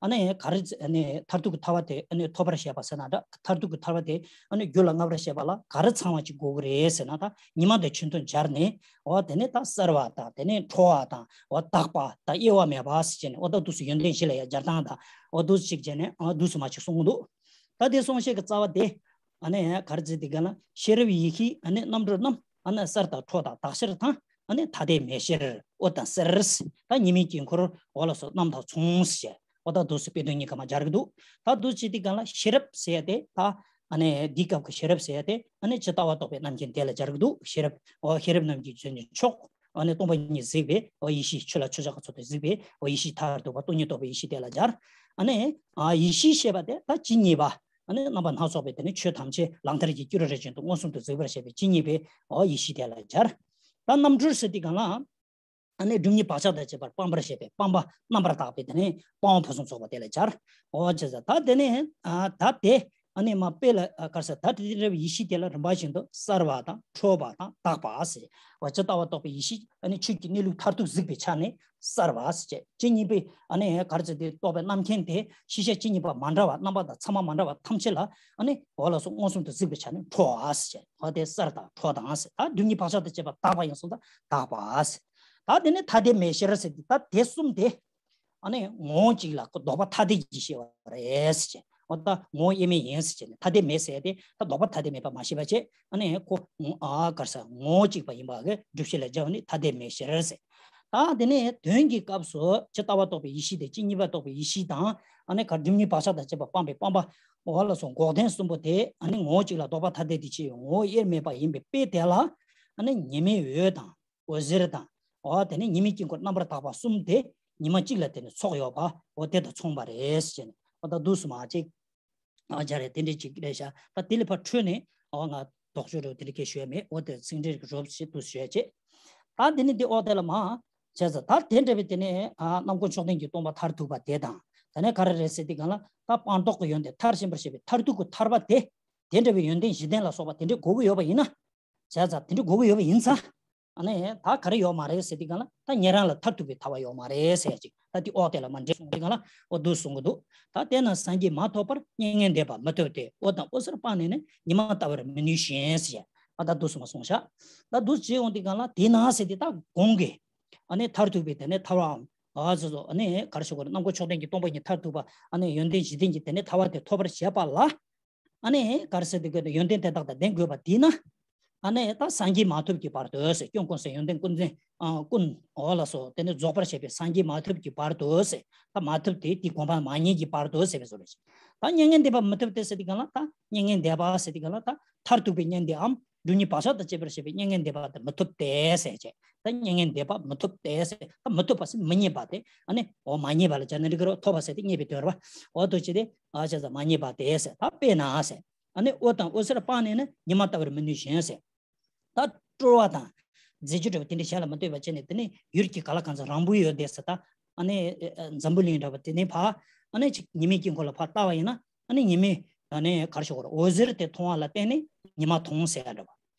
ཨ་ནི་ག་རེ་ཨ་ནི་མཐར་ཐུག་གི་ཐར་པ་དེ་ཨ་ནི་ཐོབ་པར་བྱེད་པ་ཟེར་ན་འདྲ། མཐར་ཐུག་གི་ཐར་པ་དེ་ཨ་ནི་རྒྱུད་ལ་མངའ་བར་བྱེད་པ་ལ་ག་རེ་ཚང་བ་ཅིག་དགོས་ཀྱི་རེད་ཟེར་ན། ད་ཉི་མ་དང་ཆུ་ཐུན་སྦྱར་ནས་འོ་དེ་ནས་ད་གསལ་བ་དང་དེ་ནས་འཕྲོ་བ་དང་འོ་དག་པ་དང་དབྱེ་བ་མེད་པ་ཟེར་བྱས་ནས་འོ་ད་འདུག་སེ་ཡོན་ཏན་བཞི་ལ་ཡ་སྦྱར་སྟངས་དང་འོ་འདུག་སེ་ཅིག་བྱས་ནས་ཨ་འདུག་སེ་མ་ཅིག་གསུངས་འདུག་ད་དེ་གསུང་བཤད་ཀྱི་རྩ་བ་དེ་ཨ་ནི་ག་རེ་ཟེར་དེ་ག་ལ་ཤེས་རབ་ཡེ་ཤེས་ཨ་ནི་རྣམ་གྲོལ་རྣམས་ཨ་ནི་གསལ་དང་འཕྲོ་དང་དག་ཤར་དང་ཨ་ནི་ཐ་དད་མེད་ཕྱིར་འོ་དང་གསལ། ད་ཉི་མའི་དཀྱིལ་འཁོར་འོ་ལགས་སོ་རྣམ་དག་མཚུངས་ཟེར། འོ་ད་འདུག་སེ་དཔེ་དོན་གཉིས་ཀ་མ་སྦྱར་གི་འདུག་ད་འདུག་སེ་དེ་ག་ལ་ཤེས་རབ་ཟེར་ཡ་དེ་ད་ཨ་ནི་འདིའི་སྐབས་ཀྱི་ཤེས་རབ་ཟེར་ཡ་དེ་ཨ་ནི་ཇི་ལྟ་བ་རྟོགས་པའི་རྣམ་མཁྱེན་དེ་ལ་སྦྱར་གི་འདུག་ཤེས་རབ་འོ་ཤེས་རབ་རྣམས་ཀྱི་རྗེས་ནི་མཆོག་ཨ་ནི་སྟོང་པ་ཉིད་གཟིགས་པའི་འོ་ཡེ་ཤེས་ཆོས་ལ་ཆོས་ཅན་གྱི་ཚུལ་དུ་གཟིགས་པའི་འོ་ཡེ་ཤེས་མཐར་ཐུག་པ་སྟོང་ཉིད་རྟོགས་པའི་ཡེ་ཤེས་དེ་ལ་སྦྱར། ཨ་ནི་ཨ་ཡེ་ཤེས་ཞེས་པ་དེ་ད་ཇི་སྙེད་པ་ཨ་ནི་རྣམ་པ་སྣ་ཚོགས་པའི་དེ་ནི་ཆོས་ཐམས་ཅད་ལག་མཐིལ་གྱི་སྐྱུ་རུ་རེ་བཞིན་དུ་མངོན་སུམ་དུ་གཟིགས་པར་བྱེད་པའི་ཇི་སྙེད་པའི་འོ་ཡེ་ཤེས་དེ་ལ་སྦྱར། ད་རྣམ་གྲོལ་ཟེར་དེ་ག་ལ། ཨ་ནི་སྒྲིབ་གཉིས་བག་ཆགས་དང་བཅས་པར་སྤང་བར་བྱེད་པའི་སྤངས་པ་རྣམ་པར་དག་པའི་དེ་ནི་སྤང་བ་ཕུན་སུམ་ཚོགས་པ་དེ་ལ་སྦྱར། འོ་ཅེས་ཟེར་ད་དེ་ནི་ཨ་ད་དེ་ཨ་ནི་མ་དཔེ་ལ་ཨ་ག་རེ་ཟེར་ད་དེ་རེ་བའི་ཡེ་ཤེས་དེ་ལ་རིམ་པ་བཞིན་དུ་གསལ་བ་དང་འཕྲོ་བ་དང་དག་པ་ཟེར། འོ་ཇི་ལྟ་བ་རྟོགས་པའི་ཡེ་ཤེས་ཨ་ནི་ཆོས་ཀྱི་གནས་ལུགས་མཐར་ཐུག་གཟིགས་པའི་ཆ་ནས་གསལ་བ་ཟེར་བྱས་ཇི་སྙེད་པའི་ཨ་ནི་ག་རེ་ཟེར་དེ་རྟོགས་པའི་རྣམ་མཁྱེན་དེ་ཤེས་བྱ་ཇི་སྙེད་པ་མ་འདྲ་བ་རྣམ་པ་དང་མཚན་མ་མ་འདྲ་བ་ཐམས་ཅད་ལ་ཨ་ནི་འོ་ལགས་སོ་མངོན་སུམ་དུ་གཟིགས་པའི་ཆ་ནས་འཕྲོ་བ་ཟེར་བྱས་འོ་དེ་གསལ་དང་འཕྲོ་དང་ཟེར། ད་སྒྲིབ་གཉིས་བག་ཆགས་དང་བཅས་པ་དག་པ་ཡིན་གསུངས་ད་དག་པ་ཟེར། ད་དེ་ནས་ཐ་དད་མེད་ཕྱིར་ཟེར་ཏེ་ད་དེ་གསུམ་དེ་ཨ་ནི་ངོ་བོ་གཅིག་ལ་ལྡོག་པ་ཐ་དད་ཀྱིས་ཤེས་པ་རེད་ཟེར་བྱས། འོ་ད་ངོ་བོ་དབྱེར་མེད་ཡིན་ཟེར་བྱས་ནས་ཐ་དད་མེད་ཟེར་ཏེ་ད་ལྡོག་པ་ཐ་དད་མེད་པ་མ་ཤེས་པ་བྱས་ཨ་ནི་ཁོ་ཨ་ག་རེ་ཟེར་ངོ་བོ་གཅིག་པ་ཡིན་པ་གི་སྒྲུབ་བྱེད་ལ་སྦྱར་བ་ནི་ཐ་དད་མེད་ཕྱིར་ཟེར། ད་དེ་ནས་དོན་གྱི་སྐབས་སུ་ཇི་ལྟ་བ་རྟོགས་པའི་ཡེ་ཤེས་དེ་ཇི་སྙེད་པ་རྟོགས་པའི་ཡེ་ཤེས་དང་ཨ་ནི་ག་སྒྲིབ་གཉིས་བག་ཆགས་དང་བཅས་པ་སྤངས་པའི་སྤངས་པ་འོ་ལགས་སོ་འགོག་བདེན་གསུམ་པོ་དེ་ཨ་ནི་ངོ་བོ་གཅིག་ལ་ལྡོག་པ་ཐ་དད་དེ་ཕྱིར་ངོ་བོ་དབྱེར་མེད་པ་ཡིན་པའི་དཔེ་དེ་ལ་ཨ་ནི་ཉི་མའི་འོད་དང་། འོད་ཟེར་དང་། འོ་དེ་ནས་ཉི་མའི་དཀྱིལ་འཁོར་རྣམ་པར་དག་པ་གསུམ་དེ་ཉི་མ་གཅིག་ལ་དེ་ནས་ཚོགས་ཡོད་པ་འོ་དེ་དང་མཚུངས་པ་རེད་ཟེར་ནས་འོ་ད་འདུག་སེ་མ་ཅིག་ཨ་སྦྱར་རེད་དེ་འདྲས་ཅིག་རེད་ཤག་ད་དེ་ལས་ཕར་འཕྲོས་ནས་འོ་ང་དོགས་གཅོད་རེད་དེ་འདྲས་སྐད་ཞུ་ཡ་མེད། འོ་དེ་ཚིག་འགྲེལ་གྱི་རོབ་ཞིག་འདུག་སེ་ཞུ་ཡ་བྱེད། ད་དེ་ནས་འདི་འོ་དེ་ལ་མ་བྱས་ཙང་ད་དེ་འདྲ་བའི་དེ་ནས་ཨ་རྣམ་མགོན་མཆོག་ལྡན་གྱི་སྟོང་པ་མཐར་ཐུག་པ་དེ་དང་ད་ནས་ག་རེ་རེད་ཟེར་དུས་སྒང་ལ་ད་སྤངས་རྟོགས་ཀྱི་ཡོན་ཏན་མཐར་ཕྱིན་པར་བྱེད་པའི་མཐར་ཐུག་གི་ཐར་པ་དེ་དེ་འདྲ་བའི་ཡོན་ཏན་བཞི་ལྡན་ལ་སོགས་པ་དེ་འདྲས་དགོས་ཀྱི་ཡོད་པ་ཡིན་ན། བྱས་ཙང་དེ་འདྲ་དགོས་ཀྱི་ཡོད་པ་ཡིན་ཙང་། ཨ་ནི་ད་ག་རེ་ཡོད་མ་རེད་ཟེར་དུས་སྒང་ལ་ད་ཉན་རང་ལ་མཐར་ཐུག་པའི་ཐར་པ་ཡོད་མ་རེད་ཟེར་ཅིག་ད་དེ་འོག་དེ་ལ་མ་འདྲེས་སོང་དུས་སྒང་ལ་འོ་འདུག་གསུང་གི་འདུག་ད་དེས་ན་སངས་རྒྱས་མ་ཐོབ་པར་མྱ་ངན་འདས་པ་མི་ཐུབ་སྟེ། འོ་དང་འོད་ཟེར་སྤངས་ནས་ནི་ཉི་མ་ལྟ་བུར་མི་ནུས་ཤིང་ཟེར། ཨ་ད་འདུག་སེ་མ་གསུངས་ཤག་ད་འདུག་སེ་བྱས་འོང་དུས་སྒང་ལ་དེས་ན་ཟེར་དེ་ད་གོང་གི་ཨ་ནི་མཐར་ཐུག་པའི་དེ་ནས་ཐར་པའམ་ཨ་ཟེར་ཟོ་ཨ་ནི་ག་རེ་ཞུ་དགོས་རེད། རྣམ་མགོན་མཆོག་ལྡན་གྱི་སྟོང་པ་ཉིད་མཐར་ཐུག་པ་ཨ་ནི་ཡོན་ཏན་བཞི་ལྡན་གྱི་དེ་ནས་ཐར་པ་དེ་ཐོབ་པར་བྱེད་པ་ལ། ཨ་ནི་ག་རེ་ཟེར་དུས་སྐད་དུ་ཡོན་ཏན་དེ་དག་དང་ལྡན་དགོས་པ་དེས་ན། ཨ་ནི་ད་སངས་རྒྱས་མ་ཐོབ་ཀྱི་བར་དུ་ཟེར་སྐྱོན་ཀུན་ཟད་ཡོན་ཏན་ཀུན་ཟད་ཨ་ཀུན་འོ་ལགས་སོ་དེ་ནི་རྫོགས་པར་བྱེད་པའི་སངས་རྒྱས་མ་ཐོབ་ཀྱི་བར་དུ་ཟེར་ད་མ་ཐོབ་སྟེ་དེའི་གོ་འཕང་མ་རྙེད་ཀྱི་བར་དུ་ཟེར་བའི་བཟོ་རེད། ད་མྱ་ངན་འདས་པ་མི་ཐུབ་སྟེ་ཟེར་དུས་སྒང་ལ་ད་མྱ་ངན་འདས་པ་ཟེར་དུས་སྒང་ལ་ད་མཐར་ཐུག་པའི་མྱ་ངན་འདས་པའམ་སྒྲིབ་གཉིས་བག་ཆགས་དང་བཅས་པར་བྱེད་པའི་མྱ་ངན་འདས་པ་དེ་མི་ཐུབ་སྟེ་ཟེར་བྱས། ད་མྱ་ངན་འདས་པ་མི་ཐུབ་སྟེ་ཟེར་ད་མི་ཐུབ་པ་ཟེར་མི་རྙེད་པ་དེ་ཨ་ནི་འོ་མ་རྙེད་པ་ལ་སྦྱར་ན་འགྲིག་གི་རེད། ཐོབ་པ་ཟེར་དེ་རྙེད་པའི་དོན་རེད་པ། འོ་འདུག་སེ་བྱས་ཏེ་ཨ་བྱས་ཙང་མ་རྙེད་པ་དེ་ཟེར་ད་དཔེར་ན་ཟེར། ཨ་ནི་འོད་དང་འོད་ཟེར་སྤངས་ནས་ནི་ཉི་མ་ལྟ་བུར་མི་ནུས་ཤིང་ཟེར། ད་སྤྲོ་བ་དང་རྫས་རྒྱུ་འབྲས་བུ་དེ་འདྲ་གཞན་ལ་མི་ལྟོས་པ་བྱས་ནས་དེ་ནི་ཡུལ་གྱི་ག་ལ་གང་འཚམ་རང་བུ་ཡོད་དེ་ཟེར་ད། ཨ་ནི་འཛམ་བུ་གླིང་འདྲ་བ་དེ་ནས་ཕར་ཨ་ནི་ཅིག་ཉི་མའི་དཀྱིལ་འཁོར་ལ་ཕར་ལྟ་བ་ཡིན་ན་ཨ་ནི་ཉི་མའི་ཨ་ནི་ག་རེ་ཞུ་དགོས་རེད། འོད་ཟེར་དེ་མཐོང་བ་ལ་བརྟེན་ནས་ཉི་མ་མཐོང་ཟེར་ཡ་འདྲ་བ།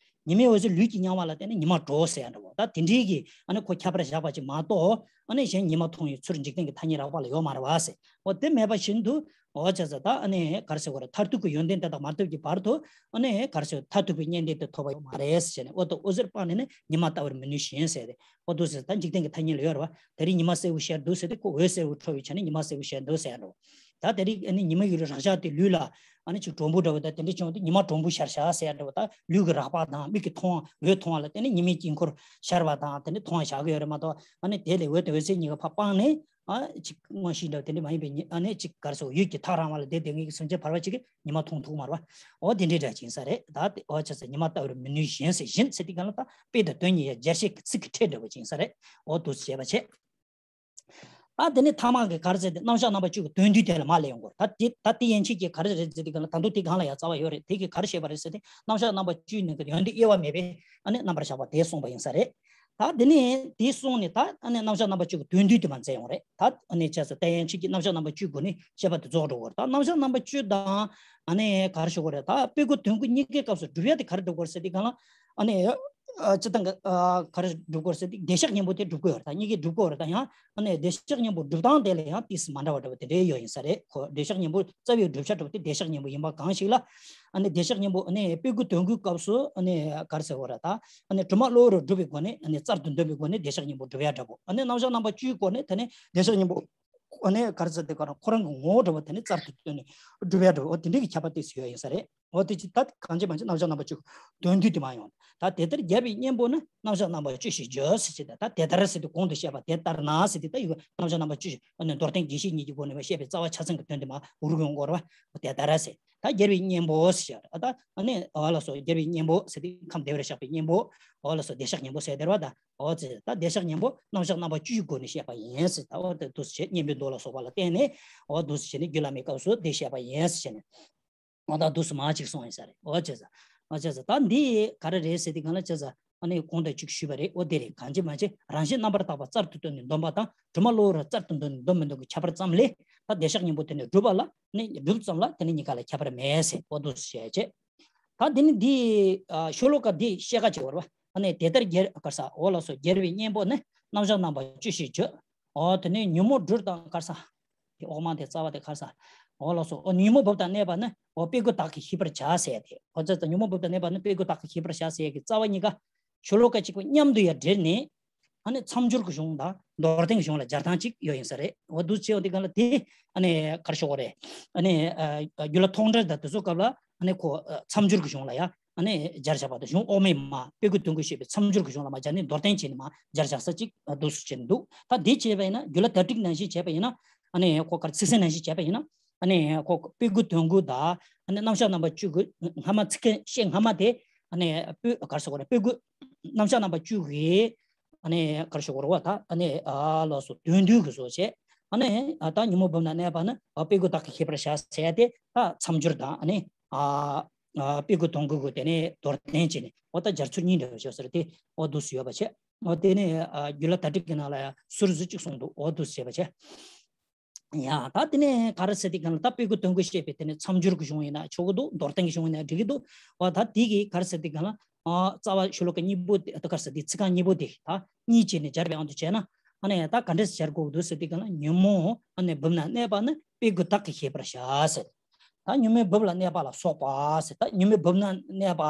ཉི་མའི་འོད་ཟེར་ལུས་ཀྱིས་མྱང་བ་ལ་བརྟེན་ནས་ཉི་མ་འགྲོ་ཟེར་ཡ་འདྲ་བ། ད་དེ་འདྲའི་གི་ཨ་ནི་ཁོ་ཁྱད་པར་བཞག་པ་ཅིག་མ་གཏོགས་ཨ་ནི་གཞན་ཉི་མ་མཐོང་བའི་ཚུལ་འཇིག་རྟེན་གྱི་ཐ་སྙད་རགས་པ་ལ་ཡོད་མ་རེད་བ་ཟེར། འོ་དེ་མེད་པ་བཞིན་དུ་འོ་བྱས་ཙང་ད་ཨ་ནི་ག་རེ་ཟེར་དགོས་རེད། མཐར་ཐུག་གི་ཡོན་ཏན་དེ་དག་མ་ཐོབ་ཀྱི་བར་དུ་ཨ་ནི་ག་རེ་ཟེར་མཐར་ཐུག་པའི་མྱ་ངན་དེ་ཐོབ་པ་ཡོད་མ་རེད་ཟེར་ནས། འོ་ད་འོད་ཟེར་སྤངས་ནས་ནི་ཉི་མ་ལྟ་བུར་མི་ནུས་ཤིང་ཟེར་ཏེ། འོ་འདུག་ཟེར་ད་འཇིག་རྟེན་གྱི་ཐ་སྙད་ལ་ཡོད་རེད་བ། དེ་རིང་ཉི་མ་སེར་པོ་ཤར་འདུག་ཟེར་ཏེ་ཁོ་འོད་སེར་པོ་འཕྲོ་བའི་ཆ་ནས་ཉི་མ་སེར་པོ་ཤར་འདུག་ཟེར་ཡ་འགྲོ། ད་དེ་རིང་ཨ་ནི་ཉི་མ་ཡི་རག་བྱ་དེ་ལུས་ལ་ཨ་ནི་ཅིག་གྲུང་པོ་འདྲ་བོ་དང་དེ་འདྲ་བྱུང་དུས་ཉི་མ་གྲུང་པོ་ཤར་བྱ་ཟེར་ཡ་འདྲ་བོ། ད་ལུས་ཀྱི་རགས་པ་དང་མིག་གིས་མཐོང་བ་འོད་མཐོང་བ་ལ་བརྟེན་ནས་ཉི་མའི་དཀྱིལ་འཁོར་ཤར་བ་དང་དེ་ནི་མཐོང་བ་བཞག་གི་ཡོད་རེད་མ་གཏོགས། ཨ་ནི་དེ་ལས་འོད་དང་འོད་ཟེར་གཉིས་ཀ་ཕར་སྤངས་ནས་ཨ་ཅིག་མངོན་ཤེས་འདྲ་བོ་དེ་འདྲ་མ་ཡིན་པའི་ཉི་ཨ་ནི་ཅིག་ག་རེ་ཟེར་འོད་ཀྱི་ཐག་རིང་བ་ལ་བསྡད་བསྡད་མཁན་གྱི་སེམས་ཅན་ཕལ་པ་ཅིག་གིས་ཉི་མ་མཐོང་ཐུབ་མ་རེད་པ། འོ་དེ་འདྲའི་འདྲ་ཅིག་ཡིན་ས་རེད། ད་དེ་འོ་བྱས་ཙང་ཉི་མ་ལྟ་བུར་མི་ནུས་བཞིན་ཟེར། བཞིན་ཟེར་དུས་གང་ལ་ད་དཔེ་དང་དོན་གཉིས་ཡ་སྦྱར་བྱེད་ཀྱི་ཚིག་གི་ཕྲད་འདྲ་བོ་ཅིག་ཡིན་ས་རེད། འོ་འདུག་སེ་བྱས་པ་བྱས། ད་དེ་ནས་ཐ་མ་གི་ག་རེ་ཟེར་ཏེ་རྣམ་གཞག་རྣམ་པ་བཅུ་གི་དོན་བསྡུས་དེ་ལ་མར་སླེབས་ཡོང་གི་རེད། ད་དེ་ད་དེ་ཡན་ཆད་ཀྱི་ག་རེ་རེད་ཟེར་ཏེ་གང་ལ་ད་དུང་དེ་སྒང་ལ་ཡང་རྩ་བ་ཡོད་རེད། དེ་གིས་ག་རེ་བཤད་པ་རེད་ཟེར་ཏེ་རྣམ་གཞག་རྣམ་པ་བཅུའི་ནང་གི་ཡོན་ཏན་དབྱེ་བ་མེད་པའི་ཨ་ནི་རྣམ་པར་གཞག་པ་དེ་གསུངས་པ་ཡིན་ས་རེད། ད་དེ་ནས་དེ་གསུངས་ནས་ད་ཨ་ནི་རྣམ་གཞག་རྣམ་པ་བཅུ་གི་དོན་བསྡུས་དེ་མར་མཛད་ཡོང་རེད། ད་ཨ་ནི་བྱས་ཙང་ད་ཡན་ཆད་ཀྱི་རྣམ་གཞག་རྣམ་པ་བཅུའི་སྒོ་ནས་བཤད་པ་དེ་རྫོགས་འགྲོ་གི་རེད། ད་རྣམ་གཞག་རྣམ་པ་བཅུ་དང་ཨ་ནི་ག་རེ་ཞུ་དགོས་རེད། ད་དཔེ་དགུ་དོན་དགུ་གཉིས་ཀའི་སྐབས་སུ་སྒྲུབ་ཡ་དེ་ག་རེ་སྒྲུབ་དགོས་རེད་ཟེར་དུས་གང་ལ་ཨ་ནི། ཨ་སྤྱིར་བཏང་གི་ཨ་ག་རེ་སྒྲུབ་དགོས་རེད་ཟེར་དུས་བདེ་གཤེགས་སྙིང་པོ་དེ་སྒྲུབ་དགོས་ཡོད་རེད། ད་གཉིས་ཀས་སྒྲུབ་དགོས་རེད། ད་ཡང་ཨ་ནི་བདེ་གཤེགས་སྙིང་པོ་སྒྲུབ་སྟངས་དེ་ལ་ཡང་ཏོག་ཙམ་མ་འདྲ་བ་འདྲ་བ་དེ་འདྲའི་ཡོད་ཡིན་ས་རེད། ཁོ་བདེ་གཤེགས་སྙིང་པོ་རྩ་བའི་བསྒྲུབ་བྱ་འདྲ་བོ་དེ་བདེ་གཤེགས་སྙིང་པོ་ཡིན་པ་གང་ཞིག་ལ། ཨ་ནི་བདེ་གཤེགས་སྙིང་པོ་ཨ་ནི་དཔེ་དགུ་དོན་དགུའི་སྐབས་སུ་ཨ་ནི་ག་རེ་ཟེར་དགོས་རེད། ད་ཨ་ནི་སྒྲུབ་མ་གློ་བུར་བུ་སྒྲུབ་པའི་སྒོ་ནས་ཨ་ནི་རྩལ་དུ་འདོན་པའི་སྒོ་ནས་བདེ་གཤེགས་སྙིང་པོ་སྒྲུབ་ཡ་འདྲ་བོ། ཨ་ནི་རྣམ་གཞག་རྣམ་པ་བཅུའི་སྒོ་ནས་དེ་ནས་བདེ་གཤེགས་སྙིང་པོ་ཨ་ནི་ག་རེ་ཟེར་དེ་ག་རང་ཁོ་རང་གི་ངོ་བོ་འདྲ་བོ་དེ་ནི་རྩལ་དུ་བཏོན་ནས་སྒྲུབ་ཡ་འདྲ་བོ། འོ་དེ་འདྲའི་གི་ཁྱད་པར་ཏོག་ཙམ་ཡོད་ཡིན་ས་རེད། འོ་དེ་ཅི་ད་གང་ཅི་མ་ཅི་རྣམ་གཞག་རྣམ་པ་བཅུ་དོན་བསྡུས་དེ་མ་ཡོང་། ད་དེ་ལྟར་རྒྱས་པའི་གཉེན་པོ་ནི་རྣམ་གཞག་རྣམ་པ་བཅུ་ཞེས་བརྗོད་ཟེར་གྱི། ད་ད་དེ་ལྟར་ཟེར་དུས་གོང་དུ་བཤད་པ་དེ་ལྟར་ན་ཟེར་དུས་ད་ཡོད་རྣམ་གཞག་རྣམ་པ་བཅུ་ཞེས་ཨ་ནི་མདོར་བསྟན་རྒྱས་བཤད་གཉིས་ཀྱི་སྒོ་ནས་བཤད་པའི་རྩ་བ་ཆ་ཚང་གི་དོན་དེ་མ་འུར་ཡོང་གོ་ར་བ། དེ་ལྟར་ཟེར། ད་རྒྱས་པའི་གཉེན་པོ་ཟེར་ཡ་ད་ཨ་ནི་འོ་ལགས་སོ། རྒྱས་པའི་གཉེན་པོ་ཟེར་དུས་ཁམས་བདེ་བར་གཤེགས་པའི་གཉེན་པོ། འོ་ལགས་སོ། བདེ་གཤེགས་གཉེན་པོ་ཟེར་དེ་ར་བ། ད་འོ་ཙི་ད་བདེ་གཤེགས་གཉེན་པོ་རྣམ་གཞག་རྣམ་པ་བཅུའི་སྒོ་ནས་བཤད་པ་ཡིན་ཟེར། ད་འོ་དེ་འདུག་སེ་བྱས་གཉེན་པོའི་མདོ་ལ་སོགས་པ་ལ་བརྟེན་ནས་འོ་འདུག་སེ་བྱས་ནས་རྒྱུད་བླ་མའི་སྐབས་སུ་དེ་བཤད་པ་ཡིན་ཟེར་བྱས་ནས། འོ་ད་འདུག་སེ་མ་ཅིག་གསུངས་ཡིན་ས་རེད། འོ་བྱས་ཙང་། འོ་བྱས་ཙང་ད་འདི་ག་རེ་རེད་ཟེར་དུས་གང་ལ་བྱས་ཙང་ཨ་ནི་གོང་དུ་ཅིག་ཞུས་པ་རེད། འོ་དེ་རེད། གང་ཅི་མ་ཅི་རང་བཞིན་རྣམ་པར་དག་པ་རྩལ་དུ་བཏོན་ནས་འདོན་པ་དང་སྒྲུབ་མ་གློ་བུར་རྩལ་དུ་བཏོན་ནས་འདོན་མི་འདོན་གྱི་ཁྱད་པར་ཙམ་ལས། ད་བདེ་གཤེགས་སྙིང་པོ་དེ་ནི་སྒྲུབ་པ་ལ་ནི་སྒྲུབ་ཙམ་ལ་དེ་ནི་གཉིས་ཀ་ལ་ཁྱད་པར་མེད་ཟེར། འོ་འདུག་སེ་བྱས་བྱས། ད་འདི་ནི་འདི་ཨ་ཤོ་ལོ་ཀ་འདི་ཤེས་ཀ་བྱེད་བར་བ། ཨ་ནི་དེ་ལྟར་རྒྱལ་ག་རེ་ཟ། འོ་ལགས་སོ། རྒྱལ་བའི་གཉེན་པོ་ནི་རྣམ་གཞག་རྣམ་པ་བཅུ་ཞེས་བརྗོད། འོ་དེ་ནས་ཉོན་མོངས་སྦུབས་དང་ག་རེ་ཟ། དེ་འོག་མ་དེ་རྩ་བ་དེ་ག་རེ་ཟ། འོ་ལགས་སོ། འོ་ཉོན་མོངས་སྦུབས་དང་གནས་པ་ནི་འོ་དཔེ་དགུ་དག་གིས་ཤེས་པར་བྱ་ཟེར་ཏེ། འོ་ཙི་ཙི་ཉོན་མོངས་སྦུབས་དང་གནས་པ་ནི་དཔེ་དགུ་དག་གིས་ཤེས་པར་བྱ་ཟེར་གྱི་རྩ་བ་གཉིས་ཀ་ཤོ་ལོ་ཀ་གཅིག་པུ་མཉམ་དུ་ཡང་སྦྲེལ་ནས། ཨ་ནི་མཚམས་སྦྱོར་གྱི་གཞུང་དང་མདོར་བསྟན་གྱི་གཞུང་ལ་སྦྱར་སྟངས་གཅིག་ཡོད་ཡིན་ས་རེད། འོ་འདུག་སེ་བྱས་འོ་དེ་ག་ལ་དེ་ཨ་ནི་ག་རེ་ཞུ་དགོས་རེད། ཨ་ནི་ཨ་རྒྱུད་བླ་མཐོང་གྲོལ་དང་དེ་ཚོ་སྐབས་ལ་ཨ་ནི་ཁོ་ཨ་མཚམས་སྦྱོར་གྱི་གཞུང་ལ་ཡང་ཨ་ནི་སྦྱར་བཞག་པ་དང་། གཞུང་དབུ་མའི་མ་དཔེ་དགུ་དོན་དགུ་བཤད་པའི་མཚམས་སྦྱོར་གྱི་གཞུང་ལ་མ་སྦྱར་ནས་མདོར་བསྟན་བྱས་ནས་མ་སྦྱར་བཞག་ས་གཅིག་འདུག་སེ་བྱས་འདུག་ད་འདི་བྱས་པ་ཡིན་ན་རྒྱུད་བླ་དྭ་ཏིག་ནང་བཞིན་བྱས་པ་ཡིན་ན། ཨ་ནི་ཁོ་ག་རེ་ཚིག་ཟིན་ནང་བཞིན་བྱས་པ་ཡིན་ན། ཨ་ནི་ཁོ་དཔེ་དགུ་དོན་དགུ་དང་ཨ་ནི་རྣམ་གཞག་རྣམ་པ་བཅུ་གི་སྔ་མ་ཚིག་ཁ་ཤས་སྔ་མ་དེ་ཨ་ནི་དཔེ་ག་རེ་ཟེར་དགོས་རེད། དཔེ་དགུ་རྣམ་གཞག་རྣམ་པ་བཅུ་གི་ཨ་ནི་ག་རེ་ཞུ་དགོས་རེད་བ། ད་ཨ་ནི་ཨ་ལགས་སོ། དོན་བསྡུས་ཀྱི་བཟོ་བྱས། ཨ་ནི་ཨ་ད་ཉོན་མོངས་སྦུབས་ན་གནས་པ་ནི་ཨ་དཔེ་དགུ་དག་གིས་ཤེས་པར་བྱ་ཟེར་ཏེ། ད་མཚམས་སྦྱོར་དང་ཨ་ནི་ཨ་ཨ་དཔེ་དགུ་དོན་དགུ་གི་དེ་ནས་མདོར་བསྟན་བྱས་ནས་འོ་ད་སྦྱར་ཚུལ་གཉིས་འདྲ་བ་བྱས་ཟེར་ཏེ་འོ་འདུག་སེ་ཡོད་པ་བྱས། འོ་དེ་ནས་ཨ་རྒྱུད་བླ་དྭ་ཏིག་གི་ནང་ལ་ཡང་ཟུར་ཟུར་གཅིག་གསུངས་འདུག་འོ་འདུག་སེ་བྱས་པ་བྱས། ཡ་ད་དེ་ནས་ག་རེ་ཟེར་དུས་གང་ལ་ད་དཔེ་དགུ་དོན་དགུ་བཤད་པའི་དེ་ནས་མཚམས་སྦྱོར་གྱི་གཞུང་ཡིན་ན་ཆོག་གི་འདུག་མདོར་བསྟན་གྱི་གཞུང་ཡིན་ན་འགྲིག་གི་འདུག་འོ་ད་དེ་གི་ག་རེ་ཟེར་དུས་གང་ལ་ཨ་རྩ་བ་ཤོ་ལོ་ཀ་གཉིས་པོ་དེ་ད་ག་རེ་ཟེར་དུས་ཚིག་རྐང་གཉིས་པོ་དེ་ད་གཉིས་བྱས་ནས་སྦྱར་བའི་དབང་དུ་བྱས་ན། ཨ་ནི་ད་ག་འདྲས་སྦྱར་དགོས་འདུག་ཟེར་དུས་གང་ལ་ཉོན་མོངས་ཨ་ནི་སྦུབས་ན་གནས་པ་ནི་དཔེ་དགུ་དག་གིས་ཤེས་པར་བྱ་ཟེར། ད་ཉོན་མོངས་སྦུབས་ལ་གནས་པ་ལ་སོགས་པ་ཟེར། ད་ཉོན་མོངས་སྦུབས་ན་གནས་པ་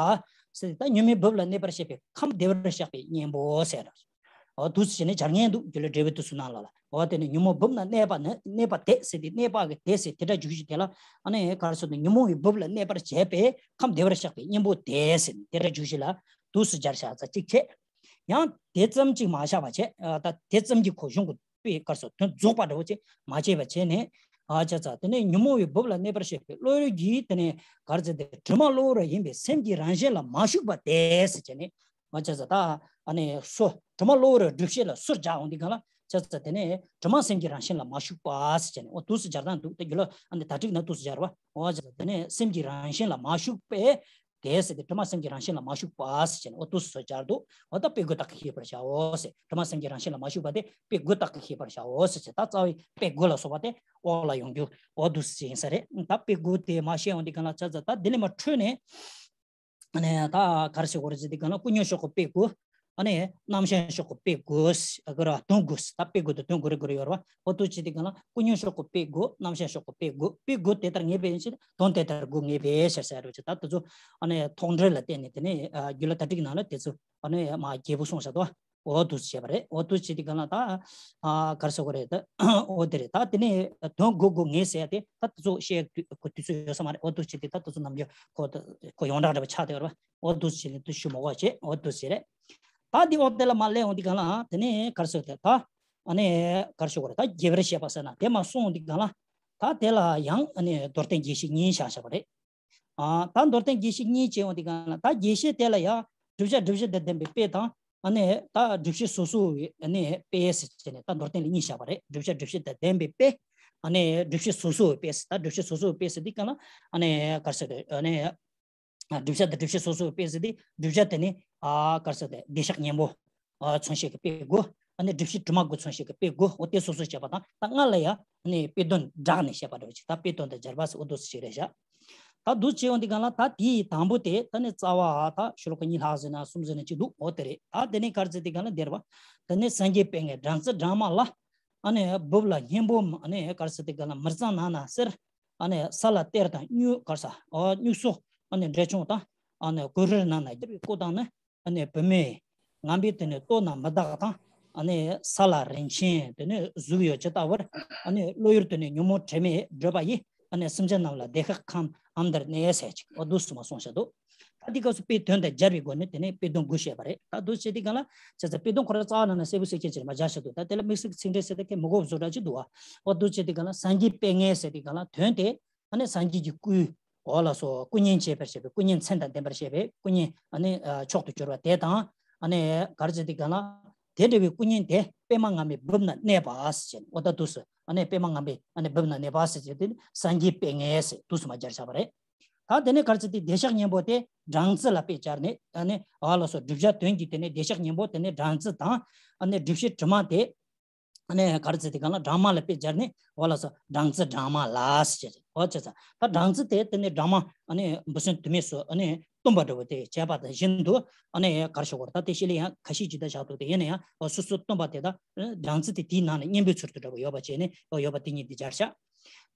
ཟེར། ད་ཉོན་མོངས་སྦུབས་ལ་གནས་པར་བཤད་པའི་ཁམས་བདེ་བར་གཤེགས་པའི་གཉེན་པོ་ཟེར། འོ་འདུག་སེ་བྱས་ནས་སྦྱར་མཁན་འདུག་རྒྱུད་བླ་འབྲས་བུའི་བསྡུས་གསུམ་ནང་ལ་ལ། འོ་དེ་ནི་ཉོན་མོངས་སྦུབས་ན་གནས་པ་ནི་གནས་པ་དེ་ཟེར་ཏེ་གནས་པ་གི་དེ་ཟེར་དེ་སྒྲ་འཇུག་གཞི་དེ་ལ་ཨ་ནི་ག་རེ་ཟེར་ན་ཉོན་མོངས་པའི་སྦུབས་ལ་གནས་པར་བྱེད་པའི་ཁམས་བདེ་བར་གཤེགས་པའི་གཉེན་པོ་དེ་ཟེར་དེ་སྒྲ་འཇུག་གཞི་ལ་འདུག་སེ་སྦྱར་བཞག་ཙམ་གཅིག་བྱས། ཡང་དེ་ཙམ་གཅིག་མ་བཞག་པ་བྱས། ཨ་ད་དེ་ཙམ་གྱིས་ཁོ་གཞུང་གི་དཔེ་ག་རེ་ཟེར་དོན་རྫོགས་པ་འདྲ་བོ་ཅིག་མ་བྱས་པ་བྱས་ནས། ཨ་བྱས་ཙང་དེ་ནས་ཉོན་མོངས་པའི་སྦུབས་ལ་གནས་པར་བྱེད་པའི་བློ་ཡུལ་གྱིས་དེ་ནས་ག་རེ་ཟེར་ཏེ་དྲི་མ་གློ་བུར་ཡིན་པའི་སེམས་ཀྱི་རང་བཞིན་ལ་མ་ཞུགས་པ་དེ་ཟེར་བྱས་ནས། ཨ་བྱས་ཙང་ད་ཨ་ནི་སོ་དྲི་མ་གློ་བུར་སྒྲུབ་བྱེད་ལ་སུར་སྦྱར་འོང་དུས་གང་ལ་བྱས་ཙང་དེ་ནས་དྲི་མ་སེམས་ཀྱི་རང་བཞིན་ལ་མ་ཞུགས་པ་ཟེར་བྱས་ནས། འོ་འདུག་སེ་སྦྱར་སྟངས་འདུག་དེ་རྒྱུད་ལ་ཨ་ནི་དྭ་ཏིག་ན་འདུག་སེ་སྦྱར་བ། འོ་བྱས་ཙང་དེ་ནས་སེམས་ཀྱི་རང་བཞིན་ལ་མ་ཞུགས་པའི་དེ་ཟེར་ཏེ་དྲི་མ་སེམས་ཀྱི་རང་བཞིན་ལ་མ་ཞུགས་པ་ཟེར་བྱས་ནས་འོ་འདུག་སེ་སྦྱར་འདུག་འོ་ད་དཔེ་དགུ་དག་གིས་ཤེས་པར་བྱའོ་ཟེར། དྲི་མ་སེམས་ཀྱི་རང་བཞིན་ལ་མ་ཞུགས་པ་དེ་དཔེ་དགུ་དག་གིས་ཤེས་པར་བྱའོ་ཟེར་བྱས། ད་རྩ་བའི་དཔེ་དགུ་ལ་སོགས་པ་དེ་འོག་ལ་ཡོང་རྒྱུ་འོ་འདུག་སེ་ཡིན་ས་རེད། ད་དཔེ་དགུ་དེ་མར་བཤད་ཡོང་དུས་གང་ལ་བྱས་ཙང་ད་དེ་ལས་མར་འཕྲོས་ནས། ཨ་ནི་ད་ག་རེ་ཟེར་དགོས་རེད་ཟེར་དུས་གང་ལ་ཀུན་ཉོན་ཕྱོགས་ཀྱི་དཔེ་དགུ། ཨ་ནི་རྣམ་གཞག་ཕྱོགས་ཀྱི་དཔེ་དགུ་ཟེར་གི་ར། དོན་དགུ་ཟེར། ད་དཔེ་དགུ་དང་དོན་དགུ་རེ་དགུ་རེ་ཡོད་རེད་བ། འོ་འདུག་སེ་བྱེད་དུས་གང་ལ་ཀུན་ཉོན་ཕྱོགས་ཀྱི་དཔེ་དགུ། རྣམ་གཞག་ཕྱོགས་ཀྱི་དཔེ་དགུ། དཔེ་དགུ་དེ་ལྟར་ངེས་པའི་ཕྱིར་དོན་དེ་ལྟར་དགུ་ངེས་པའི་ཕྱིར་ཟེར་རེད་བ། ད་དེ་ཚོ་ཨ་ནི་མཐོང་གྲོལ་ལ་བརྟེན་ནས་དེ་ནས་ཨ་རྒྱུད་བླ་དྭ་ཏིག་ནང་ལ་དེ་ཚོ་ཨ་ནི་མར་རྒྱས་པོ་གསུངས་བཞག་འདུག་བ། འོ་འདུག་བྱས་པ་རེད། འོ་འདུག་བྱས་དེ་ག་ལ་ད་ཨ་ག་རེ་ཟེར་དགོས་རེད། ད་འོ་དེ་རེད། ད་དེ་ནས་དོན་དགུ་དགུ་ངེས་ཟེར་ཡ་དེ་ད་དེ་ཚོ་བཤད་དུས་དུས་ཚོད་ཡོད་ས་མ་རེད། འོ་འདུག་བྱས་དེ་ད་དེ་ཚོ་ནམ་རྒྱུན་ཁོ་ཁོ་ཡོངས་གྲགས་འདྲ་པོ་ཆགས་བསྡད་ཡོད་རེད་པ། འོ་འདུག་བྱས་ནས་དུ་ཞུ་མ་དགོས་བྱས། འོ་འདུག་བྱས་རེད། ད་འདི་འོ་དེ་ལ་མ་སླེབས་འོང་དེ་ག་ལ་དེ་ནས་ག་རེ་ཟེར་དེ་ད་ཨ་ནས་ག་རེ་ཟེར་དགོས་རེད། ད་རྒྱས་པར་བཤད་པ་ཟེར་ན་དེ་མ་སོང་འོང་དེ་ག་ལ་ད་དེ་ལ་ཡང་ཨ་ནས་མདོར་བསྟན་རྒྱས་བཤད་གཉིས་བཞག་བཞག་པ་རེད། ཨ་ད་མདོར་བསྟན་རྒྱས་བཤད་གཉིས་བྱས་འོང་དེ་ག་ལ་ད་རྒྱས་བཤད་དེ་ལ་ཡང་བསྒྲུབ་བྱ་བསྒྲུབ་བྱ་དང་ལྡན་པའི་དཔེ་དང་། ཨ་ནས་ད་བསྒྲུབ་བྱ་སོ་སོ་བའི་ཨ་ནས་དཔེ་ཟེར་བྱས་ནས་ད་མདོར་བསྟན་ལ་གཉིས་བཞག་པ་རེད། བསྒྲུབ་བྱ་བསྒྲུབ་བྱ་དང་ལྡན་པའི་དཔེ། ཨ་ནས་བསྒྲུབ་བྱ་སོ་སོ་བའི་དཔེ་ཟེར། ད་བསྒྲུབ་བྱ་སོ་སོ་བའི་དཔེ་ཟེར་དེ་ག་ལ་ཨ་ནས་ག་རེ་ཟེར་དགོས་རེད། ཨ་ནས་བསྒྲུབ་བྱ་དང་བསྒྲུབ་བྱེད་སོ་སོའི་དཔེ་ཟེར་ཏེ། བསྒྲུབ་བྱ་དེ་ནི་ཨ་ག་རེ་ཟེར་ཏེ་བདེ་གཤེགས་སྙིང་པོ་ཨ་མཚོན་བྱེད་ཀྱི་དཔེ་དགུ། ཨ་ནི་བསྒྲུབ་བྱེད་གྲུབ་མ་དགུ་མཚོན་བྱེད་ཀྱི་དཔེ་དགུ། འོ་དེ་སོ་སོ་བྱས་པ་དང་། ད་སྔར་ལ་ཡང་ནི་དཔེ་དོན་སྦྲགས་ནས་བཤད་པ་འདྲ་བོ་ཅིག་ད་དཔེ་དོན་དང་སྦྱར་བ་ཟེར་འོ་འདུག་སེ་ཞིག་རེད་བཞག་ད་འདུག་བྱས་ཡོང་དུས་གང་ལ་ད་དེའི་དང་པོ་དེ་ད་ནི་རྩ་བ་ད་ཤོ་ལོ་ཀ་གཉིས་ལྷག་ཟེར་ན་གསུམ་ཟེར་ན་ཅིག་འདུག་འོ་དེ་རེད། ད་དེ་ནི་ག་རེ་ཟེར་དུས་གང་ལ་འདིར་བ། དེ་ནི་སངས་རྒྱས་པད་ངན་སྦྲང་རྩི་སྦྲང་མ་ལ། ཨ་ནི་སྦུབས་ལ་སྙིང་པོ། ཨ་ནི་ག་རེ་ཟེར་དུས་གང་ལ་མི་གཙང་ནང་ན་གསེར། ཨ་ནི་ས་ལ་གཏེར་དང་སྨྱུག་ག་རེ་ཟ། ཨ་སྨྱུག་སོགས་ཨ་ནི་འབྲས་ཆུང་དང་། ཨ་ནི་གོས་ཧྲུལ་ནང་ན་སྐྱེ་བའི་སྐུ་དང་ནི། ཨ་ནི་བུད་མེད་ངན་པའི་དེ་ནི་ལྟོ་ན་མི་དག་དང་། ཨ་ནི་ས་ལ་རིན་ཆེན་དེ་ནི་གཟུགས་ཡོད་ཇི་ལྟ་བར། ཨ་ནི་བློ་ཡུལ་དེ་ནི་ཉོན་མོངས་དྲི་མས་གྲུབ་པ་ཡི། ཨ་ནི་སེམས་ཅན་རྣམས་ལ་བདེ་གཤེགས་ཁམས་ཨ་མདོར་གནས་ཟེར་ཅིག་འོ་འདུག་སེ་མ་གསུངས་བཞག་འདུག་ད་འདི་སྐབས་སུ་དཔེ་དོན་དང་སྦྱར་བའི་སྒོ་ནས་དེ་ནས་དཔེ་དོན་དགུ་བཤད་པ་རེད། ད་འདུག་བྱས་དུས་གང་ལ་བྱས་ཙང་དཔེ་དོན་ཁོ་རང་རྩ་བ་ནང་ན་གསལ་པོ་གསལ་རྐྱང་ཅིག་མ་སྦྱར་བཞག་འདུག་ད་དེ་ལ་དམིགས་བསལ་གྱི་ཚིག་འགྲེལ་ཟེར་ད་ཁྱེད་མི་དགོས་བཟོ་འདྲ་ཅིག་འདུག་བ། འོ་འདུག་བྱས་དུས་གང་ལ་སངས་རྒྱས་པད་ངན་ཟེར་དུས་གང་ལ་དོན་དེ་ཨ་ནི་སངས་རྒྱས་ཀྱི་སྐུའི་འོ་ལགས་སོ་སྐུ་བརྙན་བྱས་པར་བཤད་པའི་སྐུ་བརྙན་མཚན་དང་ལྡན་པར་བཤད་པའི་སྐུ་བརྙན་ཨ་ནི་མཆོག་ཏུ་གྱུར་པ་དེ་དང་། ཨ་ནི་ག་རེ་ཟེར་དུས་གང་ལ་དེ་འདྲ་བའི་སྐུ་བརྙན་དེ་པད་མ་ངན་པའི་སྦུབས་ན་གནས་པ་ཟེར་བྱས་ནས་འོ་ད་འདུག་སེ་ཨ་ནི་པད་མ་ངན་པའི་ཨ་ནི་སྦུབས་ན་གནས་པ་ཟེར་བྱས་དེ་ནི་སངས་རྒྱས་པད་ངན་ཟེར་འདུག་སེ་མ་སྦྱར་བཞག་པ་རེད། ད་དེ་ནས་ག་རེ་ཟེར་དུས་བདེ་གཤེགས་སྙིང་པོ་དེ་སྦྲང་རྩི་ལ་དཔེ་སྦྱར་ནས་ཨ་ནི་ཨ་ལགས་སོ་བསྒྲུབ་བྱ་དོན་གྱི་དེ་ནས་བདེ་གཤེགས་སྙིང་པོ་དེ་ནས་སྦྲང་རྩི་དང་ཨ་ནི་བསྒྲུབ་བྱེད་གྲུབ་མ་དེ་ཨ་ནི་ག་རེ་ཟེར་དུས་གང་ལ་སྦྲང་མ་ལ་དཔེ་སྦྱར་ནས་འོ་ལགས་སོ་སྦྲང་རྩི་སྦྲང་མ་ལ་ཟེར་བྱས་འོ་བྱས་ཙང་ད་སྦྲང་རྩི་དེ་དེ་ནས་སྦྲང་མ་ཨ་ནི་འབུ་སྲིན་དུ་མས་སུ་ཨ་ནི་བཏུམས་པ་འདྲ་བོ་དེ་བྱས་པ་དང་བཞིན་དུ་ཨ་ནི་ག་རེ་ཞུ་དགོས་རེད། ད་དེ་ཤེལ་ལེ་ཡང་ཁ་ཤས་ཅིག་ད་བཞག་འདུག་དེ་ཡིན་ན་ཡང་འོ་སོ་སོ་བཏུམས་པ་དེ་དག་སྦྲང་རྩི་དེ་དེའི་ནང་ལ་གཉེན་པོའི་ཚུལ་དུ་འདྲ་བོ་ཡོད་པ་བྱས་ནས་འོ་ཡོད་པ་དེ་གཉིས་དེ་སྦྱར་བཞག་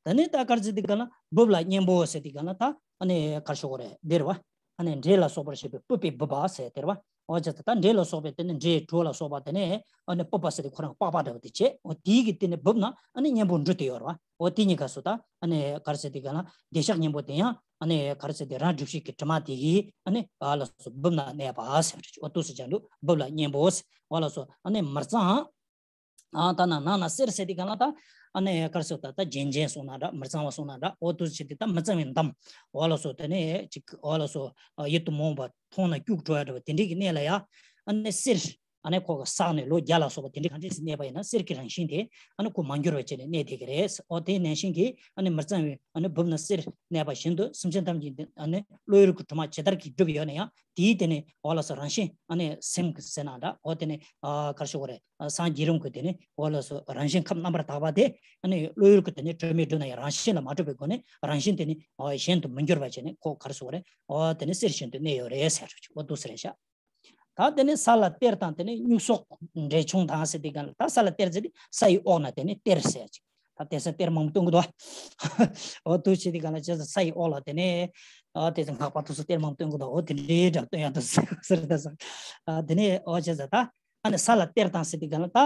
ད་ནི་ད་ག་རེ་ཟེར་དུས་གང་ལ་སྦུབས་ལ་གཉེན་པོ་ཟེར་དུས་གང་ལ་ད་ཨ་ནི་ག་རེ་ཞུ་དགོས་རེད་འདིར་བ། ཨ་ནི་འབྲས་ལ་སོགས་པར་བཤད་པའི་སྤུབས་པའི་སྦུབས་པ་ཟེར་དེར་བ། འོ་བྱས་ཙང་ད་འབྲས་ལ་སོགས་པའི་དེ་ནི་འབྲས་གྲོ་ལ་སོགས་པ་དེ་ནི་ཨ་ནི་སྤུབས་པ་ཟེར་དེ་ཁོ་རང་པགས་པ་འདྲ་བ་དེ་བྱས། འོ་དེའི་གི་དེ་ནི་སྦུབས་ན་ཨ་ནི་གཉེན་པོ་འབྲུ་དེ་ཡོད་རེད་བ། འོ་དེ་གཉིས་ཀ་སུ་ད་ཨ་ནི་ག་རེ་ཟེར་དུས་གང་ལ་བདེ་གཤེགས་སྙིང་པོ་དེ་ཡང་ཨ་ནི་ག་རེ་ཟེར་དུས་རང་སྒྲུབ་བྱེད་ཀྱི་གྲུབ་མ་དེ་གི་ཨ་ནི་ཨ་ལགས་སོ་སྦུབས་ན་གནས་པ་ཟེར་འོ་འདུག་སེ་སྦྱར་འདུག་སྦུབས་ལ་གཉེན་པོ་ཟེར་འོ་ལགས་སོ་ཨ་ནི་མི་གཙང་། ཨ་ད་ན་ནང་ན་གསེར་ཟེར་དུས་གང་ལ་ད་ཨ་ནི་ག་རེ་ཟེར་ད་ད་རྒྱན་ཅན་སོང་ན་འདྲ་མི་གཙང་བ་སོང་ན་འདྲ་འོ་འདུག་བྱས་ཏེ་ད་མི་གཙང་བའི་འདམ་འོ་ལགས་སོ་དེ་ནས་ཅིག་འོ་ལགས་སོ་ཡིད་དུ་མི་འོང་བ་མཐོང་ན་སྐྱུག་བྲོ་ཡ་འདྲ་བ་དེ་འདྲའི་གི་གནས་ལ་ཡ་ཨ་ནི་གསེར་ཨ་ནི་ཁོ་གི་བསགས་ནས་ལོ་བརྒྱ་ལ་སོགས་པ་དེ་འདྲའི་གང་འདྲས་སུ་གནས་པ་ཡིན་ན་གསེར་གྱི་རང་བཞིན་དེ་ཨ་ནི་ཁོ་མ་འགྱུར་བ་བྱས་ནས་གནས་བསྡད་ཀྱི་རེད། འོ་དེ་ནང་བཞིན་གྱི་ཨ་ནི་མི་གཙང་བའི་ཨ་ནི་སྦུབས་ན་གསེར་གནས་པ་བཞིན་དུ་སེམས་ཅན་ཐམས་ཅད་ཨ་ནི་བློ་ཡུལ་གྱི་གྲུབ་མ་ཇི་ལྟར་གྱིས་གྲུབ་ཡོད་ན་ཡང་དེའི་དེ་ནས་འོ་ལགས་སོ་རང་བཞིན་ཨ་ནི་སེམས་ཀྱི་ཟེར་ན་འདྲ་འོ་དེ་ནས་ཨ་ག་རེ་ཞུ་དགོས་རེད། སངས་རྒྱས་རིམ་གྱི་དེ་ནི་འོ་ལགས་སོ་རང་བཞིན་ཁམས་རྣམ་པར་དག་པ་དེ་ཨ་ནི་བློ་ཡུལ་གྱི་དེ་ནི་གྲུབ་མས་གྲུབ་ན་ཡང་རང་བཞིན་ལ་མ་གྲུབ་པའི་སྒོ་ནས་རང་བཞིན་དེ་ནི་འོ་གཞན་དུ་མི་འགྱུར་བ་བྱས་ནས་ཁོ་ག་རེ་ཞུ་དགོས་རེད། འོ་དེ་ནི་གསེར་བཞིན་དུ་གནས་ཡོད་རེད་ཟེར་འོ་འདུག་སེ་རེད་ཤག་ད་དེ་ནི་ས་ལ་གཏེར་དང་དེ་ནི་སྨྱུག་སོགས་འབྲས་ཆུང་དང་ཟེར་དུས་གང་ལ་ད་ས་ལ་གཏེར་ཟེར་དུས་ས་ཡི་འོག་ན་དེ་ནི་གཏེར་ཟེར་ཅིག་ད་དེ་ས་གཏེར་མང་པོ་སྟོན་གི་འདུག་འོ་འདུག་བྱས་དུས་གང་ལ་བྱས་ཙང་ས་ཡི་འོག་ལ་དེ་ནི་ཨ་དེ་ཚོ་སྔགས་པ་དེ་ཚོ་གཏེར་མང་པོ་སྟོན་གི་འདུག་འོ་དེ་འདྲའི་འདྲ་སྟོན་ཡག་འདུག་ཟེར་ཟེར་ད་ས་ཨ་དེ་ནི་འོ་བྱས་ཙང་ད་ཨ་ནི་ས་ལ་གཏེར་དང་ཟེར་དུས་གང་ལ་ད་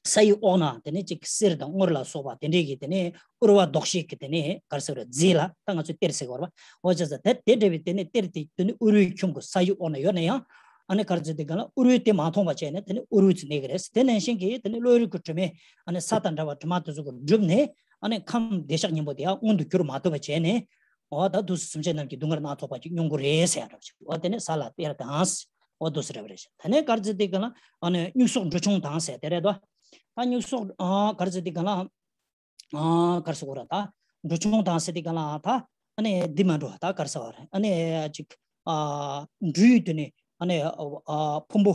ས་ཡི་འོག་ན་དེ་ནི་ཅིག་གསེར་དང་དངུལ་ལ་སོགས་པ་དེ་འདྲའི་གི་དེ་ནི་དབུལ་བ་ལྡོག་ཤེས་ཀྱི་དེ་ནི་ག་རེ་ཟེར་རེད་རྫས་ལ་ད་ང་ཚོས་གཏེར་ཟེར་གི་ཡོད་རེད་པ། འོ་བྱས་ཙང་དེ་དེ་འདྲ་བའི་དེ་ནི་གཏེར་དེ་དེ་ནི་དབུལ་བོའི་ཁྱིམ་གྱི་ས་ཡི་འོག་ན་ཡོད་ན་ཡང་ཨ་ནི་ག་རེ་ཟེར་དུས་གང་ལ་དབུལ་བོས་དེ་མ་མཐོང་བ་བྱས་ནས་དེ་ནི་དབུལ་བོའི་ཚུལ་གནས་ཀྱི་རེད། དེ་ནང་བཞིན་གྱི་དེ་ནི་བློ་ཡུལ་གྱི་གྲུབ་མས་ཨ་ནི་ས་དང་འདྲ་བ་གྲུབ་མ་དེ་ཚོ་གིས་བསྒྲུབས་ནས་ཨ་ནི་ཁམས་བདེ་གཤེགས་སྙིང་པོ་དེ་ཡང་མངོན་དུ་གྱུར་མ་ཐུབ་པ་བྱས་ནས་འོ་ད་འདུག་སེ་སེམས་ཅན་རྣམས་ཀྱི་སྡུག་བསྔལ་སྣ་ཚོགས་པ་ཅིག་མྱོང་གི་རེད་ཟེར་ཡ་འདྲ་བ་ཅིག་འོ་དེ་ནི་ས་ལ་གཏེར་དང་འོ་འདུག་སེ་རེད་པ་རེད་ཤག་ད་ནི་ག་རེ་ཟེར་དུས་གང་ལ་ཨ་ནི་སྨྱུག་སོགས་འབྲུ་ཆུང་དང་ཟེར་དེ་རེད་དོ། ད་སྨྱུག་སོགས་ཨ་ག་རེ་ཟེར་དུས་གང་ལ། ཨ་ག་རེ་ཟེར་དགོས་རེད། ད་འབྲུ་ཆུང་དང་ཟེར་དུས་གང་ལ་ད་ཨ་ནི་འདི་མ་འགྲོ་ད་ག་རེ་ཟེར་བ་རེད། ཨ་ནི་ཅིག་ཨ་འབྲུའི་དེ་ནི་ཨ་ནི་ཨ་ཕུང་པོ་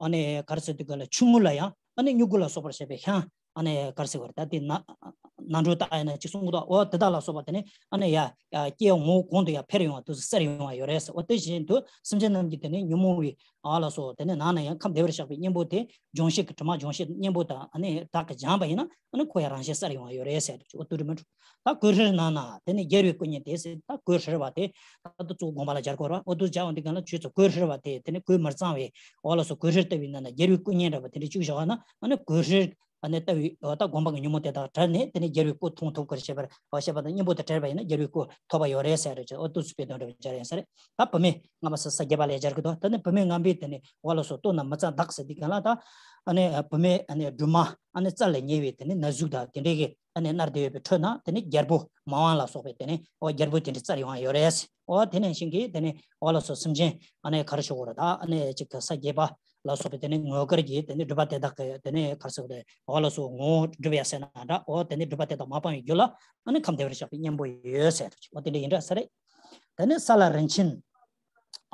ཨ་ནི་ག་རེ་ཟེར་དུས་གང་ལ་ཆུང་ངུ་ལ་ཡང་ཨ་ནི་སྨྱུ་གུ་ལ་སོགས་པར་བྱས་པའི་ཤིང་ ཨ་ནི་ག་རེ་ཟེར་དགོས་རེད། ད་དེ་ན་ནང་འགྲོ་ལྟ་ཡིན་ན་ཅིག་གསུང་གི་འདུག་འོ་དེ་དག་ལ་སོགས་པ་དེ་ནི་ཨ་ནི་ཡ་ཡ་སྐྱེ་བ་ངོ་བོ་གང་དུ་ཡང་འཕེལ་ཡོང་བ་དུས་སུ་གསལ་ཡོང་བ་ཡོད་རེད་ཟེར། འོ་དེ་བཞིན་དུ་སེམས་ཅན་རྣམས་ཀྱི་དེ་ནི་ཉོན་མོངས་པའི་ཨ་ལ་སོགས་དེ་ནི་ནང་ན་ཡང་ཁམས་བདེ་བར་གཤེགས་པའི་གཉེན་པོ་དེ་སྦྱོང་བྱེད་ཀྱི་དྲི་མ་སྦྱོང་བྱེད་གཉེན་པོ་དང་ཨ་ནི་དག་གིས་སྦྱངས་པ་ཡིན་ན་ཨ་ནི་ཁོ་ཡང་རང་བཞིན་གསལ་ཡོང་བ་ཡོད་རེད་ཟེར་འདུག་འོ་དུ་རི་མི་འགྲོ། ད་གོས་ཧྲུལ་ནང་ན་དེ་ནི་རྒྱལ་བའི་སྐུ་བརྙན་དེ་ཟེར། ད་གོས་ཧྲུལ་བ་དེ་ད་ལྟ་གཙོ་བོ་དགོངས་པ་ལ་སྦྱར་དགོས་རེད་བ། འོ་དུ་སྦྱར་བ་འདི་གང་ལ་ཁྱོད་ཚོ་གོས་ཧྲུལ་བ་དེ་དེ་ནི་གོས་མི་གཙང་བའི་འོ་ལ་སོགས་གོས་ཧྲུལ་ལྟ་བུའི་ནང་ན་རྒྱལ་བའི་སྐུ་བརྙན་འདྲ་བ་དེ་འདྲ་བཅུག་བཞག་ན་ཨ་ནི་གོས་ཧྲུལ་ཨ་ནི་ལྟ་བུའི་འོ་ད་དགོངས་པ་གི་ཉོན་མོངས་དེ་དག་བྲལ་ནས་དེ་ནི་རྒྱལ་བའི་སྐུ་མཐོང་ཐུབ་ཀྱི་རེད་ཞེས་པར་འོ་ཞེས་པ་དང་གཉེན་པོ་དེ་བྲལ་བ་ཡིན་ན་རྒྱལ་བའི་སྐུ་ཐོབ་པ་ཡོད་རེད་ཟེར་རེད། འོ་དུ་སུ་དཔེ་དོན་འདྲ་བ་སྦྱར་ཡིན་ས་རེད། ད་བུད་མེད་ལྔ་པ་ས་ས་བརྒྱད་པ་ལ་སྦྱར་གི་འདུག་ད་ནི་བུད་མེད་ལྔ་པའི་དེ་ནི་འོ་ལ་སོགས་ལྟོ་ན་མི་གཙང་དག་ཟེར་དུས་གང་ལ་ད་ཨ་ནི་བུད་མེད་ཨ་ནི་སྦྲུམ་མ་ཨ་ནི་རྩ་ལས་ཉེ་བའི་དེ་ནི་ན་ཟུག་དང་དེ་འདྲའི་གི་ཨ་ནི་མནར་བསྡད་ཡོད་པའི་ཁྲོད་ན་དེ་ནི་རྒྱལ་པོ་མ་དབང་ལ་སོགས་པའི་དེ་ནི་འོ་རྒྱལ་པོ་དེ་འདྲ་རྩར་ཡོང་བ་ཡོད་རེད། འོ་དེ་ནས་ཤིང་གི་དེ་ནི་འོ་ལ་སོགས་སེམས་ཅན་ཨ་ནི་ག་རེ་ཞུ་དགོས་རེད། ད་ཨ་ནི་ཅིག་གི་ས་བརྒྱད་པ་ལ་སོགས་པའི་དེ་ནི་ངོ་དཀར་གྱི་དེ་ནི་སྒྲིབ་པ་དེ་དག་གི་དེ་ནི་ག་རེ་ཞུ་དགོས་རེད། འོ་ལ་སོགས་ངོ་བོ་སྒྲིབ་ཡ་ཟེར་ན་འདྲ། འོ་དེ་ནི་སྒྲིབ་པ་དེ་དག་མ་སྤངས་པའི་རྒྱུ་ལ་ཨ་ནི་ཁམས་བདེ་བར་གཤེགས་པའི་གཉེན་པོ་ཡོད་ཟེར་དུ་ཅིག་འོ་དེ་འདྲ་ཡིན་འདྲ་ས་རེད། དེ་ནི་ས་ལ་རིན་ཆེན།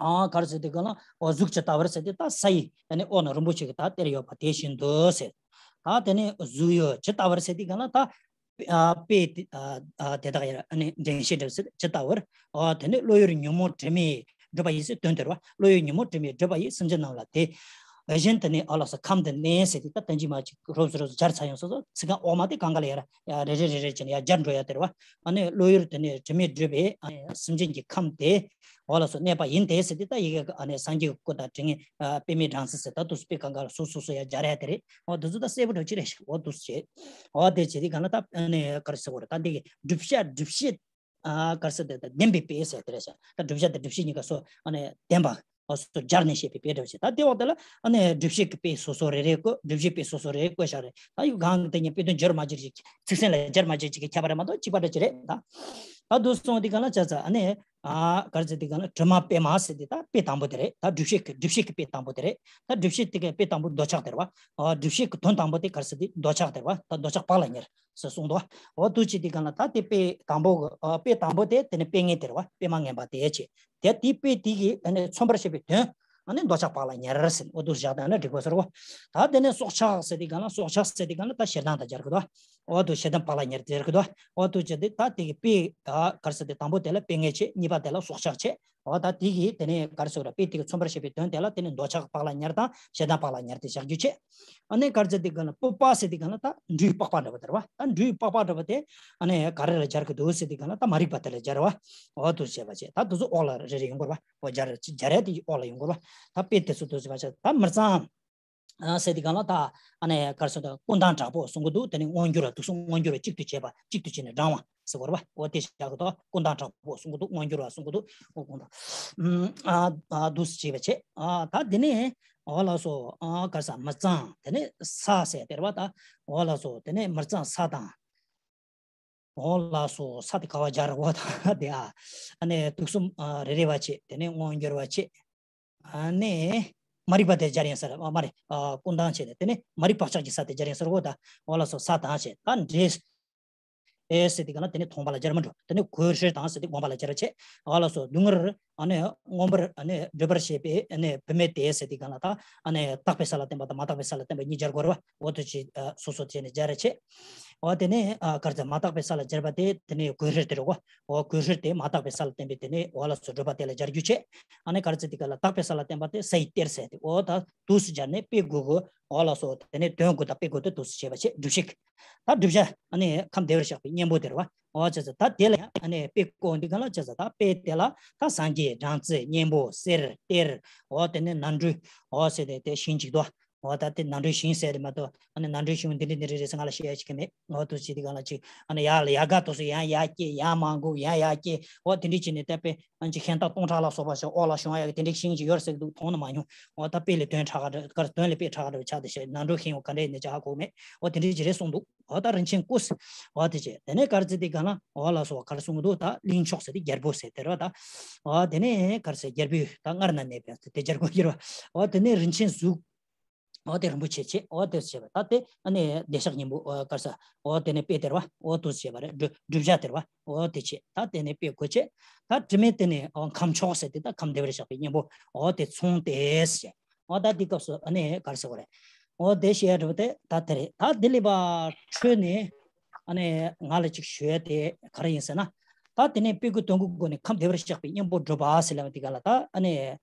ཨ་ག་རེ་ཟེར་དུས་གང་ལ་འོ་གཟུགས་ཇི་ལྟ་བུར་ཟེར་དུས་ད་ས་ཡི་ཨ་ནི་འོག་ན་རིན་པོ་ཆེ་གི་ད་གཏེར་ཡོད་པ་དེ་བཞིན་དུ་ཟེར། ད་དེ་ནི་གཟུགས་ཡོད་ཇི་ལྟ་བུར་ཟེར་དུས་གང་ལ་ད་ཨ་དཔེ་དེ་ཨ་ཨ་དེ་དག་ཡར་ཨ་ནི་འདྲེན་བྱེད་འདྲ་ཟེར་ཇི་ལྟ་བུར། ཨ་དེ་ནི་བློ་ཡུལ་ཉོན་མོངས་དྲི་མས་སྒྲིབ་པ་ཡིས་ཟེར་དོན་དེ་རེད་བ། བློ་ཡུལ་ཉོན་མོངས་དྲི་མས་སྒྲིབ་པ་ཡིས་སེམས་ཅན་རྣམས་ལ་དེ། གཞན་དུ་ནི་ཨ་ལ་སོགས་ཁམས་དུ་གནས་ཟེར་དུས་ད་དོན་གྱིས་མ་ཅིག་རོབ་ཙམ་རོབ་ཙམ་སྦྱར་ཚར་ཡོང་སོ་སོ་ཚིག་རྐང་འོག་མ་དེ་གང་ག་ལ་ཡར་ཡ་རེ་རེ་རེ་རེ་བྱས་ནས་ཡར་སྦྱར་འགྲོ་ཡ་དེ་རེད་བ། ཨ་ནི་བློ་ཡུལ་དུ་ནི་དྲི་མས་སྒྲིབ་པའི་ཨ་ནི་སེམས་ཅན་གྱི་ཁམས་དེ་འོ་ལ་སོགས་གནས་པ་ཡིན་ཏེ་ཟེར་དུས་ད་ཡི་གེ་ཨ་ནི་སངས་རྒྱས་ཀྱི་སྐུ་དང་དྲི་ངད་ཨ་པདྨའི་སྦྲང་རྩི་ཟེར་ད་དུ་སྤེ་གང་ག་ལ་སོ་སོ་སོ་ཡར་སྦྱར་ཡ་དེ་རེད། འོ་དེ་ཚོ་ད་གསལ་པོ་འགྲོ་ཅི་རེད་ཤག་འོ་དུ་བྱེད། འོ་དེ་བྱེད་དུས་གང་ལ་ད་ཨ་ནི་ག་རེ་ཟེར་དགོས་རེད། ད་འདི་གི་བསྒྲུབ་བྱ་བསྒྲུབ་བྱེད། ཨ་ག་རེ་ཟེར་དེ་ལྡན་པའི་དཔེ་ཟེར་དེ་རེད་ཤག་ད་བསྒྲུབ་བྱ་དང་བསྒྲུབ་བྱེད་གཉིས་ཀ་སོ་ཨ་ནི་ལྡན་པ་སོ་སྦྱར་ནས་བཤད་པའི་དཔེ་འདྲ་བ་ཞིག་ད་དེ་འོག་དེ་ལ་ཨ་ནི་བསྒྲུབ་བྱེད་ཀྱི་དཔེ་སོ་སོ་རེ་རེ་བཀོད། བསྒྲུབ་བྱའི་དཔེ་སོ་སོ་རེ་རེ་བཀོད་བཞག་རེད། ད་ཡུ་གང་གི་དེ་ཉིད་དཔེ་དོན་སྦྱོར་མ་སྦྱོར་ཞིག་ཚིག་ཟིན་ལ་སྦྱར་མ་སྦྱར་ཅིག་གི་ཁྱད་པར་རེད་མ་གཏོགས་གཅིག་པ་འདྲ་ཅིག་རེད། ད་ད་དུ་སོང་དེ་ག་ལ་ཆ་ཚ་ཨ་ནི་ཨ་ག་རེ་ཟེར་དེ་ག་ལ་དྲི་མ་པདྨ་ཟེར་དེ་ད་དཔེ་དང་པོ་དེ་རེད། ད་བསྒྲུབ་བྱེད་ཀྱི་བསྒྲུབ་བྱེད་ཀྱི་དཔེ་དང་པོ་དེ་རེད། ད་བསྒྲུབ་བྱེད་དེ་གའི་དཔེ་དང་པོ་འདོད་ཆགས་དེ་རེད་བ། ཨ་བསྒྲུབ་བྱེད་ཀྱི་དོན་དང་པོ་དེ་ག་རེ་ཟེར་དེ་འདོད་ཆགས་དེ་རེད་བ། ད་འདོད་ཆགས་བག་ལ་ཉལ། ཟེར་གསུངས་འདུག་འོ་དུ་ཅི་དེ་གང་ལ་ད་དེ་དཔེ་དང་པོ་གི་ཨ་དཔེ་དང་པོ་དེ་དེ་ནི་དཔེ་ངན་དེ་རེད་བ། དཔེ་མ་ངན་པ་དེ་བྱས། དེ་དེ་དཔེ་དེ་གི་ཨ་ནི་མཚོན་པར་བྱེད་པའི་དོན་ཨ་ནི་འདོད་ཆགས་བག་ལ་ཉལ་ཟེར་འོ་དུ་བཞག་དང་ན་འགྲིག་པ་ཟེར་གོ། ད་དེ་ནི་སྲོག་ཆགས་ཟེར་དེ་གང་ལ་སྲོག་ཆགས་ཟེར་དེ་གང་ལ་ད་ཞེ་སྡང་དང་སྦྱར་གི་འདུག་འོ་དུ་ཞེ་སྡང་བག་ལ་ཉལ་སྦྱར་གི་འདུག་འོ་དུ་ཅི་དེ་ད་དེ་གི་དཔེ་ཨ་ག་རེ་ཟེར་དེ་དང་པོ་དེ་ལ་དཔེ་ངན་བྱས། གཉིས་པ་དེ་ལ་སྲོག་ཆགས་བྱས། འོ་ད་དེ་གི་དེ་ནི་ག་རེ་ཟེར་དཔེ་དེ་གི་མཚོན་པར་བྱེད་པའི་དོན་དེ་ལ་དེ་ནི་འདོད་ཆགས་བག་ལ་ཉལ་དང་ཞེ་སྡང་བག་ལ་ཉལ་དེ་བཞག་རྒྱུ་བྱས། ཨ་ནི་ག་རེ་ཟེར་དེ་ག་ལ་སྤོབས་པ་ཟེར་དེ་ག་ལ་ད་འབྲུའི་པགས་པ་འདྲ་བ་དེ་རེད་བ། ད་འབྲུའི་པགས་པ་འདྲ་བ་དེ་ཨ་ནི་ག་རེ་ལ་སྦྱར་གི་འདུག་ཟེར་དེ་ག་ལ་ད་མ་རིག་པ་དེ་ལ་སྦྱར་བ། འོ་དུ་བྱས་པ་བྱས། ད་དུ་ཚོ་འོག་ལ་རེ་རེ་ཡོང་དགོས་རེད་བ། འོ་སྦྱར་སྦྱར་ཡ་དེ་འོག་ལ་ཡོང་དགོས་རེད་བ། ད་དཔེ་དེ་ཚོ་དུ་ཟེར་བ་བྱས་ད་མི་གཙང་ཨ་ཟེར་དེ་ག་ལ་ད་ཨ་ནི་ག་རེ་ཟེར་ད་ཀུན་ཏང་དྲག་པོ་གསུང་གི་འདུག་དེ་ནི་མངོན་གྱུར་བ་དུ་གསུང་མངོན་གྱུར་བ་གཅིག་ཏུ་བྱས་པ་གཅིག་ཏུ་བྱས་ནས་བགྲང་བ། ཟེར་བ་རེད་བ། འོ་དེ་བཞག་གི་འདུག་ཀུན་ཏང་དྲག་པོ་གསུང་གི་འདུག་མངོན་གྱུར་བ་གསུང་གི་འདུག་འོ་ཀུན་ཏང་། ཨ་འདུག་སེ་བྱས་པ་བྱས། ཨ་ད་དེ་ནས་འོ་ལགས་སོ། ཨ་ག་རེ་ཟ་མི་གཙང་དེ་ནས་ས་ཟེར་དེ་རེད་བ་ད། འོ་ལགས་སོ། དེ་ནས་མི་གཙང་ས་དང་། འོ་ལགས་སོ། ས་དེ་ག་བ་སྦྱར་འོ་ད་དེ་ཨ། ཨ་ནས་དུག་གསུམ་ཨ་རེ་རེ་བ་བྱས། དེ་ནས་མངོན་གྱུར་བ་བྱས། ཨ་ནས་མ་རིག་པ་དེ་སྦྱར་ཡིན་ས་རེད། མ་རེད། ཨ་ཀུན་ཏང་བྱས་ནས་དེ་ནས་མ་རིག་བག་ཆགས་ཀྱི་ས་དེ་སྦྱར་ཡིན་ས་རེད་འོ་ད། འོ་ལགས་སོ། ས་དང་བྱས་ད་འདྲེས། ཨེ་ཟེར་དེ་ག་ན་དེ་ནི་མཐོང་བ་ལ་སྦྱར་མི་འགྲོ། དེ་ནི་གོས་ཧྲུལ་དང་ཟེར་དེ་དགོངས་པ་ལ་སྦྱར་བྱས། ཨ་ལ་སོགས་སྡུག་བསྔལ་ཨ་ནི་མངོན་པར་ཨ་ནི་སྒྲིབ་པར་བྱེད་པའི་ཨ་ནི་བུད་མེད་དེ་ཟེར་དེ་ག་ན་ད་ཨ་ནི་དག་པའི་ས་ལ་བརྟེན་པ་དང་མ་དག་པའི་ས་ལ་བརྟེན་པ་གཉིས་སྦྱར་དགོས་རེད་བ། འོ་དུ་ཅི་སོ་སོ་བྱས་ནས་སྦྱར་བྱས། འོ་དེ་ནི་ཨ་གར་ཚ་མ་དག་པའི་ས་ལ་སྦྱར་བ་དེ་དེ་ནི་གོས་ཧྲུལ་དེ་རེད་གོ། འོ་གོས་ཧྲུལ་དེ་མ་དག་པའི་ས་ལ་བརྟེན་པའི་དེ་ནི་འོ་ལ་སོགས་སྒྲུབ་པ་དེ་ལ་སྦྱར་རྒྱུ་བྱས། ཨ་ནི་གར་ཚ་དེ་ག་ལ་དག་པའི་ས་ལ་བརྟེན་པ་དེ་ས་ཡི་གཏེར་ཟེར་དེ་འོ་ད་དུ་སུ་སྦྱར་ནས་དཔེ་དགོས་གོ། འོ་ལགས་སོ། དེ་ནས་དོན་དགུ་དང་དཔེ་དགུ་དེ་དུ་སུ་བྱས་པ་བྱས་སྒྲུབ་བྱེད་ཀྱི། ད་བསྒྲུབ་བྱ་ཨ་ནི་ཁམས་བདེ་བར་གཤེགས་པའི་གཉེན་པོ་དེ་རེད་བ། འོ་བྱས་ཙང་ད་དེ་ལ་ཡང་ཨ་ནི་དཔེ་བཀོད་འདི་ག་ལ་བྱས་ཙང་ད་དཔེ་དེ་ལ་ད་སངས་རྒྱས་སྦྲང་རྩི་གཉེན་པོ་གསེར་གཏེར། འོ་དེ་ནས་ནང་ཁྲོལ། འོ་ཟེར་ཏེ་དེ་ཤིང་གཅིག་ཏུ། འོ་ད་དེ་ནང་ཁྲོལ་ཤིང་ཟེར་དེ་མ་གཏོགས་ཨ་ནི་ནང་ཁྲོལ་ཤིང་འདི་འདྲ་འདི་འདྲ་རེད་ཟེར་ང་ལ་བཤད་ཡ་ཅིག་གི་མེད། འོ་དུ་བྱེད་དེ་ག་ལ་ཅིག་ཨ་ནི་ཡར་ལ་ཡར་ག་དུ་སུ་ཡང་ཡར་སྐྱེ་ཡང་མ་འགུག་ཡང་ཡར་སྐྱེ། འོ་དེ་འདྲ་བྱས་ནས་ད་དཔེ། ཨ་ཅེ་ཤིང་རྟ་སྟོང་ཕྲག་ལ་སོགས་པ་ཞིག་འོག་ལ་ཤོང་ཡག་གི་དེ་འདྲའི་ཤིང་ཞིག་ཡོད་ཟེར་གི་འདུག་མཐོང་ན་མ་མྱོང་། འོ་ད་དཔེ་ལས་དོན་ཕྲ་ག་འདྲ་གར་དོན་ལས་དཔེ་ཕྲ་ག་འདྲ་ཆགས་ཏེ་ཤེས་ནང་འགྲོ་ཤིང་འོ་ག་འདྲ་ཡིན་ནས་ཅི་ཧ་གོ་མེད། འོ་དེ་འདྲའི་ཅི་རེད་གསུངས་འདུག་འོ་ད་རིན་ཆེན་སྐུ། འོ་དེ་བྱས་དེ་ནས་གར་ཚེ་དེ་ག་ན་འོ་ལ་སོགས་གར་གསུངས་གི་འདུག་ད་གླིང་མཆོག་ཟེར་དེ་རྒྱལ་པོ་ཟེར་དེ་རེད་བ་ད། འོ་དེ་ནས་གར་ཚེ་རྒྱལ་པོའི་ད་སྔར་ན་གནས་པའི་དེ་རྒྱལ་པོ་ཡིན་རེད་བ། འོ་དེ་ནས་རིན་ཆེན་གཟུགས། འོ་དེ་རིན་པོ་ཆེ་བྱས། འོ་དེ་བྱས་པ་ད་དེ་ཨ་ནི་བདེ་གཤེགས་སྙིང་པོ་འོ་གར་ས། འོ་དེ་ནས་དཔེ་དེར་བ་འོ་དུ་བྱས་པ་རེད། བསྒྲུབ་བྱ་དེར་བ་འོ་དེ་བྱས་ད་དེ་ནས་དཔེ་གོ་བྱས། ད་དྲི་མེད་དེ་ནས་འོ་ཁམས་མཆོག་ཟེར་དེ་ད་ཁམས་བདེ་བར་གཤེགས་པའི་སྙིང་པོ་འོ་དེ་མཚུངས་ཏེ་བྱས། འོ་ད་དེ་སྐབས་སུ་ཨ་ནི་གར་ས་བ་རེད། འོ་དེ་བཤད་ཡ་འདྲ་པོ་དེ་ད་དེ་རེད། ད་དེ་ལས་པ་འཕྲོས་ནས་ཨ་ནི་ང་ལ་ཅིག་ཞུ་ཡ་དེ་ག་རེ་ཡིན་ཟེར་ན། ད་དེ་ནས་དཔེ་དགུ་དོན་དགུ་སྒོ་ནས་ཁམས་བདེ་བར་གཤེགས་པའི་གཉེན་པོ་སྒྲུབ་པ་ཟེར་ལབ་པ་དེ་ག་ལ་ད་ཨ་ནི་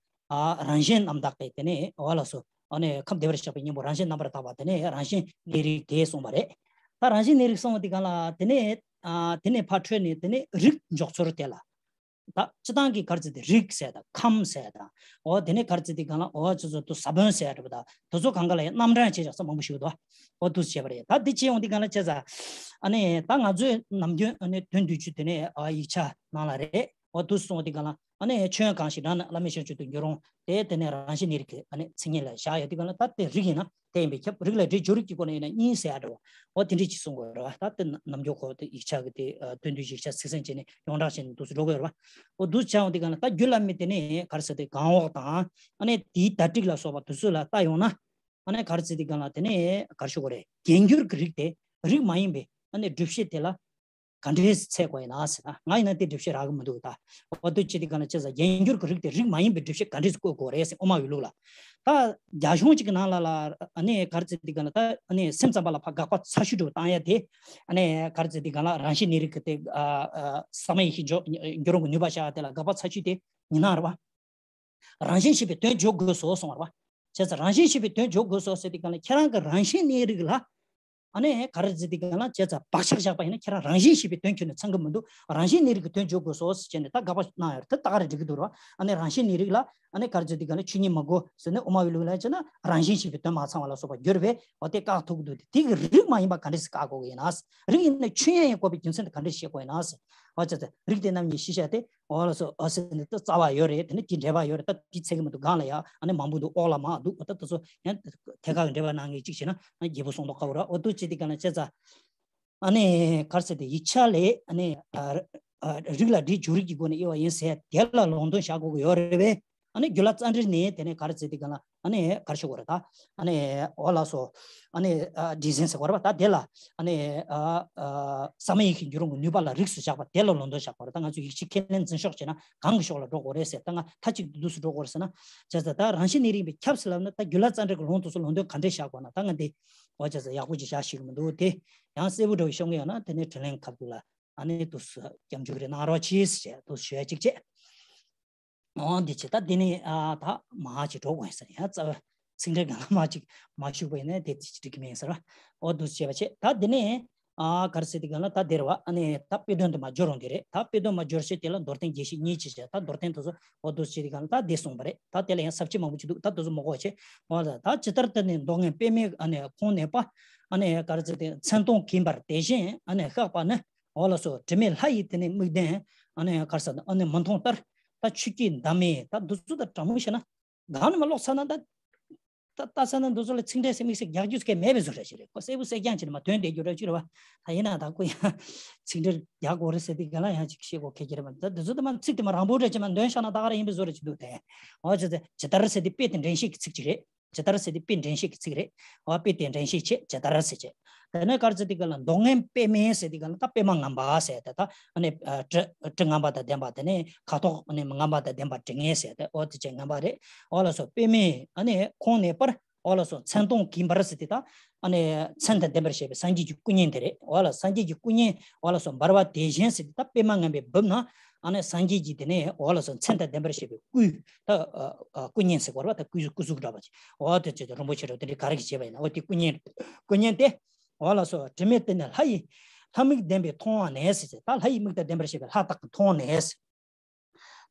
ཨ་རང་བཞིན་རྣམ་དག་གི་དེ་ནས་འོ་ལགས་སོ། ཨ་ནི་ཁམས་བདེ་བར་གཤེགས་པའི་གཉེན་པོ་རང་བཞིན་རྣམ་པར་དག་པ་དེ་ནས་རང་བཞིན་གནས་རིགས་དེ་གསུངས་པ་རེད། ད་རང་བཞིན་གནས་རིགས་གསུངས་པ་དེ་ག་ལ་དེ་ནས་ཨ་དེ་ནས་ཕར་འཕྲོས་ནས་དེ་ནས་རིགས་འཇོག་ཚུལ་དེ་ལ། ད་སྤྱི་བཏང་གི་ག་རེ་ཟེར་དེ་རིགས་ཟེར་དང་ཁམས་ཟེར་དང་། འོ་དེ་ནས་ག་རེ་ཟེར་དེ་གང་ལ་འོ་ཅོ་ཅོ་དུ་ས་བོན་ཟེར་རེད་པ། ད་དུ་ཚོ་གང་ག་ལ་ཡང་རྣམ་གྲངས་བྱས་བཞག་ས་མང་པོ་ཞིག་འདུག་འོ་དུ་བྱས་པ་རེད། ད་འདི་བྱས་ཡོང་དེ་གང་ལ་བྱས་ཙང་། ཨ་ནི་ད་ང་ཚོས་ནམ་རྒྱུན་ཨ་ནི་དོན་བསྡུས་ཚུལ་དེ་ནས་ཨ་ཡིག་ཆ་ནང་ལ་རེད། འོ་དུ་སོང་དེ་གང་ལ་ཨ་ནི་མཆོད་ཡོན་གང་ཞིག་གྲངས་ན་བླ་མེད་བྱང་ཆུབ་ཏུ་འགྱུར་རུང་། དེ་དེ་ནས་རང་བཞིན་གནས་རིགས་ཀྱི་ཨ་ནི་མཚན་ཉིད་ལ་བཞག་ཡོད་དེ་གང་ལ་ད་དེ་རིགས་ཡིན་ན། དེ་ཡིན་པས་ཁྱབ། རིགས་ལ་སྒྲའི་སྦྱོར་རིགས་ཀྱི་སྒོ་ནས་ཡིན་ན་གཉིས་ཟེར་ཡ་འདྲ་བོ། འོ་དེ་འདྲས་ཅིག་གསུང་དགོས་རེད་བ། ད་དེ་ནམ་རྒྱུན་ཁོ་དེ་ཡིག་ཆ་གི་དེ་ཨ་དོན་བསྡུས་ཡིག་ཆ་ཚིག་ཟིན་བྱས་ནས་ཡོངས་གྲགས་བྱས་ནས་འདུག་སེ་འགྲོ་དགོས་རེད་བ། འོ་འདུག་སེ་བྱ་འོང་དེ་ག་ན་ད་རྒྱུད་བླ་མའི་དེ་ནས་ག་རེ་ཟེར་དེ་གང་འོག་དང་། ཨ་ནི་དེའི་བརྡ་སྤྲོད་ལ་སོགས་པ་དེ་ཚོ་ལ་ལྟ་ཡོང་ན། ཨ་ནི་ག་རེ་ཟེར་དེ་ག་ལ་དེ་ནས་ག་རེ་ཞུ་དགོས་རེད། རྒྱས་འགྱུར་གྱི་རིགས་དེ་རིགས་མ་ཡིན་པའི་ཨ་ནི་སྒྲུབ་བྱེད་དེ་ལ། ག་འདྲས་འཚོལ་དགོས་ཡིན་ན་ཟེར་ན། ང་ཡིན་ན་དེ་སྒྲུབ་བྱེད་རག་གི་མི་འདུག་ད་འོ་དུ་ཅི་དེ་ག་ན་ཅི་ཟ་རྒྱས་འགྱུར་གྱི་རིགས་དེ་རིགས་མ་ཡིན་པའི་སྒྲུབ་བྱེད་ག་འདྲས་བཀོད་དགོས་རེད་ཟེར་དབུ་མ་འོས་ལུགས་ལ། ད་རྒྱ་གཞུང་གཅིག་གི་ནང་ལ་ལ་ཨ་ནི་ག་རེ་ཟེར་དེ་ག་ན་ད་ཨ་ནི་སེམས་ཙམ་པ་ལ་ཕར་དགག་པ་ཚ་ཤོས་འདྲ་བོ་བཏང་ཡ་དེ། ཨ་ནི་ག་རེ་ཟེར་དེ་ག་ལ་རང་བཞིན་གནས་རིགས་ཀྱི་དེ་ཨ་ཨ་ཟག་མེད་ཡེ་ཤེས་འགྱུར་འགྱུར་རུང་གི་ནུས་པ་བཞག་ཡ་དེ་ལ་དགག་པ་ཚ་ཤོས་དེ་ཉི་སྣང་རེད་བ། རང་བཞིན་གཞན་པའི་དོན་བརྗོད་དགོས་སོ་གསུངས་པ་རེད་བ། བྱས་ཙང་རང་བཞིན་གཞན་པའི་དོན་བརྗོད་དགོས་སོ་ཟེར་དེ་ག་ན་ཁྱེད་རང་གི་རང་བཞིན་གནས་རིགས་ལ། ཨ་ནི་ག་རེ་ཟེར་དེ་ག་ན་བྱས་ཙང་བག་ཆགས་བཞག་པ་ཡིན་ན་ཁྱེད་རང་རང་བཞིན་གཞན་པའི་དོན་ཁྱོན་ནས་ཚང་གི་མི་འདུག་རང་བཞིན་གནས་རིགས་ཀྱི་དོན་བརྗོད་དགོས་སོ་ཟེར་བྱས་ནས་ད་དགག་པ་གནང་ཡོད་རེད། དེ་ད་ག་རེ་འགྲིག་གི་འདུག་རེད་བ། ཨ་ནི་རང་བཞིན་གནས་རིགས་ལ་ཨ་ནི་ག་རེ་ཟེར་དེ་ག་ན་ཆོས་ཉིད་མི་དགོས་ཟེར་ནས་དབུ་མ་འོས་ལུགས་ལ་བྱས་ན་རང་བཞིན་གཞན་པའི་དོན་མ་ཚང་བ་ལ་སོགས་པ་འགྱུར་བས། འོ་དེ་བཀག་ཐུབ་ཀྱི་འདུག་དེ་དེ་གི་རིགས་མ་ཡིན་པ་ག་འདྲས་སེ་བཀག་དགོས་ཀྱི་ཡིན་ན། རིགས་ཡིན་ན་ཆོས་ཉིད་ཡིན་དགོས་པའི་རྒྱུ་མཚན་དེ་ག་འདྲས་ཤེས་དགོས་ཡིན་ན། འོ་བྱས་ཙང་རིགས་དེ་རྣམ་གཉིས་ཤེས་བྱ་དེ། འོ་ལགས་སོ། འོ་ཟེར་ནས་ད་རྩ་བ་ཡོད་རེད། དེ་ནས་དེ་འགྲེལ་པ་ཡོད་རེད། ད་དེ་ཚད་ཀྱི་མི་འདུག་སྒང་ལ་ཡ་ཨ་ནི་མང་པོ་འདུག་ཨོ་ལ་མ་འདུག་འོ་ད་དེ་ཚོ་ཡང་ཐད་ཀར་གྱི་འགྲེལ་པ་གནང་མཁན་གཅིག་བྱས་ན་ཨ་རྒྱས་པོ་གསུང་མདོག་ཁ་པོ་ར། འོ་འདུག་བྱས་དེ་ག་ན་བྱས་ཙང་ཨ་ནི་ག་རེ་ཟེར་དེ་ཡིག་ཆ་ལས་ཨ་ནི་ཨ་ཨ་རིགས་ལ་སྒྲའི་སྦྱོར་རིགས་ཀྱི་སྒོ་ནས་དབྱེ་བ་ཡིན་ཟེར་དེ་ལ་ལུང་འདྲེན་བྱ་དགོས་ཀྱི་ཡོད་རེད་པས། ཨ་ནི་རྒྱུད་བླ་རྩ་འགྲེལ་ནས་དེ་ནས་ག་རེ་ཟེར་དེ་ག་ན། ཨ་ནི་ག་རེ་ཞུ་དགོས་རེད་ད། ཨ་ནི་འོ་ལགས་སོ། ཨ་ནི་ཨ་སྒྲས་ཟིན་ཟེར་དགོས་རེད་པ། ད་དེ་ལ་ཨ་ནི་ཨ་ཨ་ཟག་མེད་ཡེ་ཤེས་འགྱུར་རུང་གི་ནུས་པ་ལ་རིགས་སུ་བཞག་པ་དེ་ལ་ལུང་འདྲེན་བྱ་དགོས་རེད། ད་ང་ཚོ་ཡིག་ཆ་ཁས་ལེན་འཛིན་ཕྱོགས་བྱས་ན་གང་གི་ཕྱོགས་ལ་འགྲོ་དགོས་རེད་ཟེར། ད་ང་མཐའ་གཅིག་ཏུ་འདུག་སེ་འགྲོ་དགོས་རེད་ཟེར་ན། བྱས་ཙང་ད་རང་བཞིན་གནས་རིགས་པས་ཁྱབ་ཟེར་ལབ་ན་ད་རྒྱུད་བླ་རྩ་འགྲེལ་གྱི་ལུང་དེ་ཚོ་ལུང་འདྲེན་ག་འདྲས་བྱ་དགོས་ན་ད་ང་འདི་འོ་བྱས་ཙང་ཡག་པོ་ཅིག་བཞག་ཤེས་ཀྱི་མི་འདུག་དེ་ཡང་གསལ་པོ་འདྲ་བོ་ཤོད་མཁན་ཡོད་ན་དེ་ནས་དྲི་ལན་ཁ་ཐུག་ལ་ཨ་ནི་འདུག་སེ་སྐྱབས་འཇུག་རེ་གནང་རོགས་གྱིས་ཟེར་འདུག་ཞུ་ཡ་གཅིག་བྱས། འོ་འདི་བྱས། ད་འདི་ནས་ཨ་ད་མར་ཅིག་འགྲོ་དགོས་ཡིན་ཟེར། ཡང་རྩ་བ་ཚིག་འགྲེལ་སྒང་ལ་མར་ཅིག་མ་ཞུགས་པ་ཡིན་ན་དེ་ཅིག་འགྲིག་གི་མེད་ཟེར་བ། འོ་འདུག་བྱས་པ་བྱས། ད་འདི་ནས་ཨ་ག་རེ་ཟེར་དེ་སྒང་ལ་ད་དེ་རེད་བ། ཨ་ནི་ད་དཔེ་དོན་དུ་མ་སྦྱོར་རུང་དེ་རེད། ད་དཔེ་དོན་མ་སྦྱོར་བྱས་དེ་ལ་མདོར་བསྟན་རྒྱས་བཤད་གཉིས་ཅིག་བྱས། ད་མདོར་བསྟན་དེ་ཚོ་འོ་འདུག་བྱས་དེ་སྒང་ལ་ད་འདི་གསུངས་པ་རེད། ད་དེ་ལ་ཡང་ཟབ་ཆོས་མང་པོ་ཅིག་འདུག་ད་དེ་ཚོ་མ་གོ་བ་བྱས། འོ་ད་ད་ཇི་ལྟར་དེ་ནི་མདོ་སྔོན་པདྨའི་ཨ་ནི་ཁོང་ནས་པ། ཨ་ནི་ག་རེ་ཟེར་དེ་མཚན་དོན་གྱིས་འབར་དེ་བཞིན་ཨ་ནི་བཤགས་པ་ནི། འོ་ལགས་སོ། དྲི་མེད་ལྷ་ཡི་དེ་ནི་དམིགས་ལྡན། ཨ་ནི་ག་རེ་ཟེར་ན་ཨ་ནི་མི་མཐོང་ལྟར། ད་ཆོས་ཀྱི་འདབ་མའི་ད་འདི་ཚོ་ད་དྲང་མོ་བཤད་ན་གང་ནས་མ་ཀློག་ཚར་ན་ད། ད་ལྟ་ཚར་ན་འདི་ཚོ་ལ་ཚིག་འགྲེལ་ཟེར་དམིགས་བསལ་རྒྱག་རྒྱུ་ཟེར་མཁན་མེད་པའི་བཟོ་འདྲ་ཞིག་རེད། ཁོ་གསལ་པོ་གསལ་རྐྱང་བྱས་ནས་མར་དོན་དེ་རྒྱུ་འདྲ་ཅིག་རེད་བ། ད་ཡིན་ན་ད་ཁོ་ཡང་ཚིག་འགྲེལ་རྒྱག་དགོས་རེད་ཟེར་དུས་ག་ལ་ཡང་ཅིག་བཤད་དགོས་ཁེལ་གྱི་རེད་བ། ད་འདི་ཚོ་ད་མར་ཚིག་དེ་མར་རང་པོ་འདྲ་ཅིག་མར་འདོན་བཞག་ན་ད་ག་རང་ཡིན་པའི་བཟོ་འདྲ་ཅིག་འདུག་དེ། འོ་བྱས་ཙང་ཇི་ལྟར་ཟེར་དེ་དཔེ་དེ་འདྲེན་བྱེད་ཀྱི་ཚིག་ཅིག་རེད། ཇི་ལྟར་ཟེར་དེ་དཔེ་འདྲེན་བྱེད་ཀྱི་ཚིག་རེད། འོ་དཔེ་དེ་འདྲེན་བྱེད་བྱེད་ཇི་ལྟར་ཟེར་བྱེད། དེ་ནས་ག་རེ་ཟེར་དེ་ག་ལ་མདོ་སྔོན་པདྨའི་ཟེར་དེ་ག་ལ་ད་པདྨ་ངན་པ་ཟེར་དེ་ད་ཨ་ནི་ཨ་དྲི་དྲི་ངན་པ་དང་ལྡན་པ། དེ་ནས་ཁ་དོག་ཨ་ནི་ངན་པ་དང་ལྡན་པ་དྲི་ངན་ཟེར་དེ་འོ་དེ་བྱས་ངན་པ་རེད། འོ་ལགས་སོ། པདྨའི་ཨ་ནི་ཁོང་ནས་པར། འོ་ལགས་སོ། མཚན་དོན་གྱིས་འབར་ཟེར་དེ་ད་ཨ་ནི་མཚན་དང་ལྡན་པར་བྱེད་པའི་སངས་རྒྱས་ཀྱི་སྐུ་བརྙན་དེ་རེད། འོ་ལགས། སངས་རྒྱས་ཀྱི་སྐུ་བརྙན་འོ་ལགས་སོ་འབར་བ་དེ་བཞིན་ཟེར་དེ་ད་པདྨ་ངན་པའི་སྦུབས་ན། ཨ་ནི་སངས་རྒྱས་ཀྱི་དེ་ནས་འོ་ལགས་སོ་མཚན་དང་ལྡན་པར་བྱེད་པའི་སྐུ། ད་ཨ་ཨ་སྐུ་བརྙན་ཟེར་དགོས་རེད་བ། ད་སྐུ་སྐུ་གཟུགས་འདྲ་བ་ཅིག་འོ་དེ་ཚོ་རིན་པོ་ཆེ་འདྲ་བོ་དེ་འདྲའི་ག་རེ་གིས་བྱས་པ་ཡིན་ན། འོ་དེ་སྐུ་བརྙན། སྐུ་བརྙན་དེ། འོ་ལགས་སོ། དྲི་མེད་དེ་ནི་ལྷ་ཡི། ལྷ་མིག་ལྡན་པས་མཐོང་བ་ནས་ཟེར། ད་ལྷ་ཡི་མིག་དང་ལྡན་པར་བྱེད་པའི་ལྷ་དག་གིས་མཐོང་བ་ནས།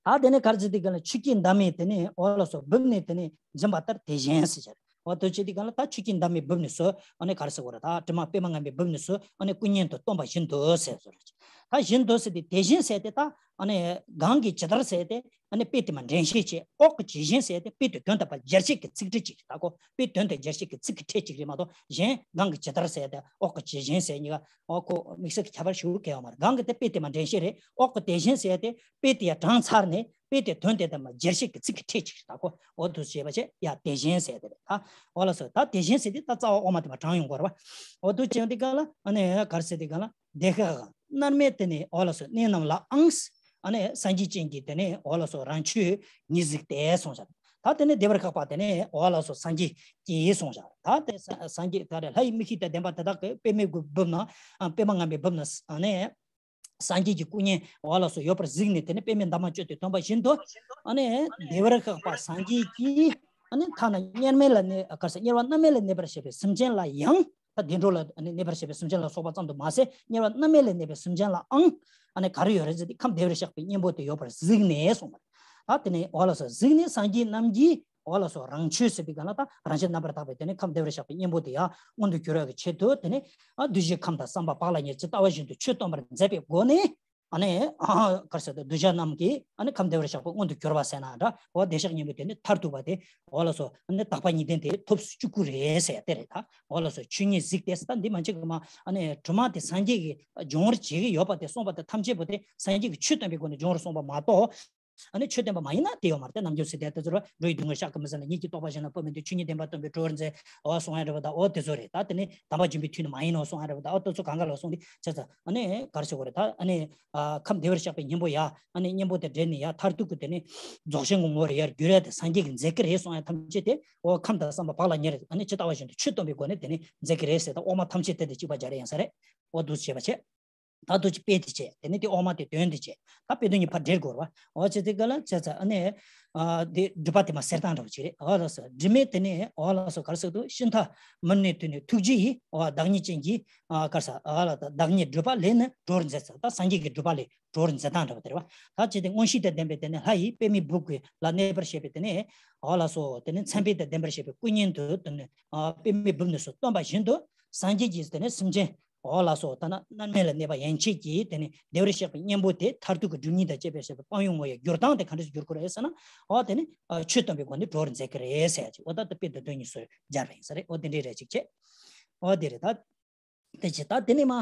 ད་དེ་ནས་ག་རེ་ཟེར་དེ་ག་ལ་ཆོས་ཀྱི་འདབ་མའི་དེ་ནས་འོ་ལགས་སོ་སྦུབས་ནས་དེ་ནས་འཛིན་པ་ལྟར་དེ་བཞིན་ཟེར་བྱ། འོ་དེ་བྱས་དེ་ག་ལ་ད་ཆོས་ཀྱི་འདབ་མའི་སྦུབས་ནས་སུ་ཨ་ནི་ག་རེ་ཟེར་དགོས་རེད། ད་དྲི་མ་པདྨ་ངན་པའི་སྦུབས་ནས་སུ་ཨ་ནི་སྐུ་བརྙན་དུ་སྟོན་པ་བཞིན་དུ་ཟེར་བཟོ་རེད། ད་བཞིན་དུ་ཟེར་དེ་དེ་བཞིན་ཟེར་དེ་ད་ཨ་ནི་གང་གིས་ཇི་ལྟར་ཟེར་དེ། ཨ་ནི་དཔེ་དེ་མར་འདྲེན་བཤད་བྱས། འོག་གི་ཇི་བཞིན་ཟེར་དེ་དཔེ་དེ་དོན་དམ་པར་སྦྱར་བཤད་ཀྱི་ཚིག་ཕྲད་ཅིག་རེད། ད་ཁོ་དཔེ་དོན་དམ་སྦྱར་བཤད་ཀྱི་ཚིག་གི་ཕྲད་ཅིག་རེད་མ་གཏོགས། གཞན་གང་གིས་ཇི་ལྟར་ཟེར་དེ་འོག་གི་ཇི་བཞིན་ཟེར་གཉིས་ཀ་འོ་ཁོ་དམིགས་བསལ་གྱི་ཁྱད་པར་ཞེ་པོ་གང་ཡང་མ་རེད། གང་གི་དེ་དཔེ་དེ་མར་འདྲེན་བཤད་རེད། འོག་གི་དེ་བཞིན་ཟེར་དེ་དཔེ་དེ་ཡར་དྲངས་ཚར་ནས་དཔེ་དེ་དོན་དེ་དམ་པར་སྦྱར་བཤད་ཀྱི་ཚིག་གི་ཕྲད་ཅིག་རེད། ད་ཁོ་འོ་དེ་བྱས་པ་བྱས་ཡ་དེ་བཞིན་ཟེར་དེ་རེད། ད་འོ་ལགས་སོ། ད་དེ་བཞིན་ཟེར་དེ་ད་རྩ་བ་འོག་མ་དེ་མར་དྲངས་ཡོང་དགོས་རེད་བ། འོ་དེ་བྱས་དེ་ག་ལ་ཨ་ནི་ག་རེ་ཟེར་དེ་ག་ལ། དེ་ཁ་མནར་མེད་དེ་ནི་འོ་ལགས་སོ་གནས་རྣམས་ལའང་། ཨ་ནི་སངས་རྒྱས་སྤྱན་གྱིས་དེ་ནི་འོ་ལགས་སོ་རང་ཆོས་ཉིད་གཟིགས་ཏེ་གསུངས་བཞག་ད་ ད་དེ་ནས་བདེ་བར་གཤེགས་པ་དེ་ནས་འོ་ལགས་སོ་སངས་རྒྱས་སྐྱེས་གསུངས་བཞག་ད་དེ་སངས་རྒྱས་ད་རེ་ལྷ་ཡི་མིག་ཤེས་དང་ལྡན་པ་དེ་དག་གིས་པདྨའི་སྦུབས་ན་པདྨ་ངང་པའི་སྦུབས་ན་ནས། སངས་རྒྱས་ཀྱི་སྐུ་བརྙན་འོ་ལགས་སོ་ཡོད་པར་གཟིགས་ནས། དེ་ནས་པདྨའི་འདབ་མ་བསྐྱོད་དེ་སྟོན་པ་བཞིན་དུ། ཨ་ནི་བདེ་བར་གཤེགས་པ་སངས་རྒྱས་ཀྱིས་ཨ་ནི་ཐ་ན་དམྱལ་མེ་ལ་གནས་ག་རེ་ཟེར་དམྱལ་བ་མནར་མེད་ལ་གནས་པར་བྱེད་པའི་སེམས་ཅན་ལ་ཡང་། ད་བདེ་འགྲོ་ལ་ཨ་ནི་གནས་པར་བྱེད་པའི་སེམས་ཅན་ལ་སོགས་པ་ཙམ་དུ་མ་ཟད། དམྱལ་བ་མནར་མེད་ལ་གནས་པའི་སེམས་ཅན་ལའང་ཨ་ནི་ག་རེ་ཡོད་རེད་ཟེར་ཏེ། ཁམས་བདེ་བར་གཤེགས་པའི་གཉེན་པོ་དེ་ཡོད་པར་གཟིགས་ནས་གསུངས་པ། ད་དེ་ནས་འོ་ལགས་སོ་གཟིགས་ནས། སངས་རྒྱས་རྣམས་ཀྱིས་འོ་ལགས་སོ་རང་ཆོས་ཟེར་བའི་སྒང་ལ། ད་རང་ཆོས་རྣམ་པར་དག་པའི་དེ་ནས་ཁམས་བདེ་བར་གཤེགས་པའི་གཉེན་པོ་དེ་ཡང་མངོན་དུ་གྱུར་བའི་ཆེད་དུ། དེ་ནས་ཨ་བདུད་བཞིའི་ཁམས་དང་བསམ་པ་བག་ལ་ཉལ་ཇི་ལྟ་བ་བཞིན་དུ་ཆོས་སྟོན་པར་མཛད་པའི་སྒོ་ནས། ཨ་ནི་ཨ་ག་རེ་ཟེར་ཏེ་གདུལ་བྱ་རྣམས་ཀྱིས་ཨ་ནི་ཁམས་བདེ་བར་གཤེགས་པ་མངོན་དུ་གྱུར་པ་ཟེར་ན་འདྲ། འོ་བདེ་གཤེགས་སྙིང་པོ་དེ་ནི་མཐར་ཐུག་པ་དེ་འོ་ལགས་སོ་ཨ་ནི་དག་པ་གཉིས་ལྡན་དེ་ཐོབ་སུ་བཅུག་གི་རེད་ཟེར་དེ་རེད། ད་འོ་ལགས་སོ་ཆོས་ཉིད་གཟིགས་ཏེ། ད་འདི་མ་གཅིག་གི་མ་ཨ་ནི་སྒྲོལ་མ་དེ་སངས་རྒྱས་ཀྱིས་སྦྱོང་བར་བྱེད་ཀྱི་ཡོད་པ་དེ་གསུངས་པ་དེ་ཐམས་ཅད་པོ་དེ་སངས་རྒྱས་ཀྱིས་ཆོས་སྟོན་པའི་སྒོ་ནས་སྦྱོང་བར་གསུངས་པ་མ་གཏོགས། ཨ་ནི་ཆོས་སྟོན་པ་མ་ཡིན་ན་དེ་ཡོད་མ་རེད། ནམ་རྒྱུན་ཟེར་དེ་ལྟ་ཚུལ་བ་འགྲོ་ཡི་སྡུག་བསྔལ་བཤགས་ཀྱི་མི་ཟད་ལ། ཉིད་ཀྱི་རྟོགས་པ་གཞན་ལ་སྤོ་མི་འདོད། ཆོས་ཉིད་བདེན་པར་སྟོན་པའི་སྒྲོན་མཛད། འོ་གསུང་ཡ་འདྲ་བ་དང་། འོ་དེ་ཚོ་རེད། ད་དེ་ནི་དམ་པ་སྦྱིན་པའི་མཐུ་ནི་མ་ཡིན་ནོ་གསུང་ཡ་འདྲ་བ་དང་། འོ་དེ་ཚོ་གང་ག་ལ་གསུང་དེ་བྱས་ཙང་ཨ་ནི་ག་རེ་ཟེར་དགོས་རེད། ད་ཨ་ནི་ཨ་ཁམས་བདེ་བར་གཤེགས་པའི་གཉེན་པོ་ཡ་ཨ་ནི་གཉེན་པོ་དེ་འབྲེལ་ནས་ཡ་མཐར་ཐུག་གི་དེ་ནི་རྫོགས་ཆེན་གྱི་ངོ་བོར་ཡར་འགྱུར་ཡ་དེ་སངས་རྒྱས་ཀྱིས་མཛད་ཀྱི་རེད་གསུང་ཡ་ཐམས་ཅད་དེ། འོ་ཁམས་དང་བསམ་པ་བག་ལ་ཉལ་ཨ་ནི་ཇི་ལྟ་བ་བཞིན་དུ་ཆོས་སྟོན་པའི་སྒོ་ནས་དེ་ནི་མཛད་ཀྱི་རེད་ཟེར། ད་དབུ་མ་ཐམས་ཅད་དེ་དེ་གཅིག་པ་སྦྱར་ཡ་ཡིན་ས་རེད། འོ་འདུག་བྱས་པ་བྱས། ད་འདུ་བྱེད་དཔེ་དེ་བྱས། དེ་ནས་དེ་དབུ་མ་དེ་དོན་དེ་བྱས། ད་དཔེ་དོན་གཉིས་ཕར་འབྲེལ་དགོས་རེད་བ། འོ་བྱས་དེ་ག་ལ་བྱས་ཙང་ཨ་ནི། ཨ་དེ་སྒྲུབ་པ་དེ་མ་གསེར་ཐང་འདྲ་བོ་ཅིག་རེད། འོ་ལགས་སོ། སྒྲིབ་མེད་དེ་ནས་འོ་ལགས་སོ་ག་རེ་ཟེར་འདུག་ཤིན་ཏུ་མུ་ནས་དུས་ནས་ཐུགས་རྗེ་ཡིས། འོ་བདག་ཉིད་ཅན་གྱི་ཨ་ག་རེ་ཟེར། འོ་ལགས་བདག་ཉིད་སྒྲུབ་པ་ལས་ནི་གྲོལ་བར་མཛད་ཟེར། ད་སངས་རྒྱས་ཀྱི་སྒྲུབ་པ་ལས་གྲོལ་བར་མཛད་སྟངས་འདྲ་བོ་དེ་རེད་བ། ད་བྱས་དེ་མངོན་ཤེས་དང་ལྡན་པའི་དེ་ནས་ལྷ་ཡིས་པདྨའི་སྦུབས་ཀྱི་ལ་གནས་པར་བྱེད་པའི་དེ་ནས་འོ་ལགས་སོ་དེ་ནས་མཚན་དཔེ་དང་ལྡན་པར་བྱེད་པའི་སྐུ་བརྙན་དུ་དེ་ནས་ཨ་པདྨའི་སྦུབས་ནས་སུ་སྟོན་པ་བཞིན་དུ་སངས་རྒྱས་ཀྱིས་དེ་ནས་སེམས་ཅན། འོ་ལགས་སོ། ད་ན་མནར་མེད་ལ་གནས་པ་ཡན་ཆད་ཀྱིས་དེ་ནི་བདེ་བར་གཤེགས་པའི་གཉེན་པོ་དེ་མཐར་ཐུག་གི་སྒྲུབ་ཉིད་དང་བཅས་པའི་ཞེས་པའི་སྤང་བའི་ངོ་ཡི་འགྱུར་སྟངས་དེ་ག་འདྲ་ཞིག་འགྱུར་དགོས་རེད་ཟེར་ན། འོ་དེ་ནི་ཨ་ཆོས་སྟོན་པའི་སྒོ་ནས་གྲོལ་བར་མཛད་ཀྱི་རེད་ཟེར་ཡ་ཅིག་འོ་ད་ལྟ་དཔེ་དང་དོན་གཉིས་སུ་སྦྱར་བ་ཡིན་ས་རེད། འོ་དེ་འདྲའི་རེ་ཅིག་བྱས། འོ་དེ་རེད། ད་དེ་ཅི་ད་དེ་ནི་མ་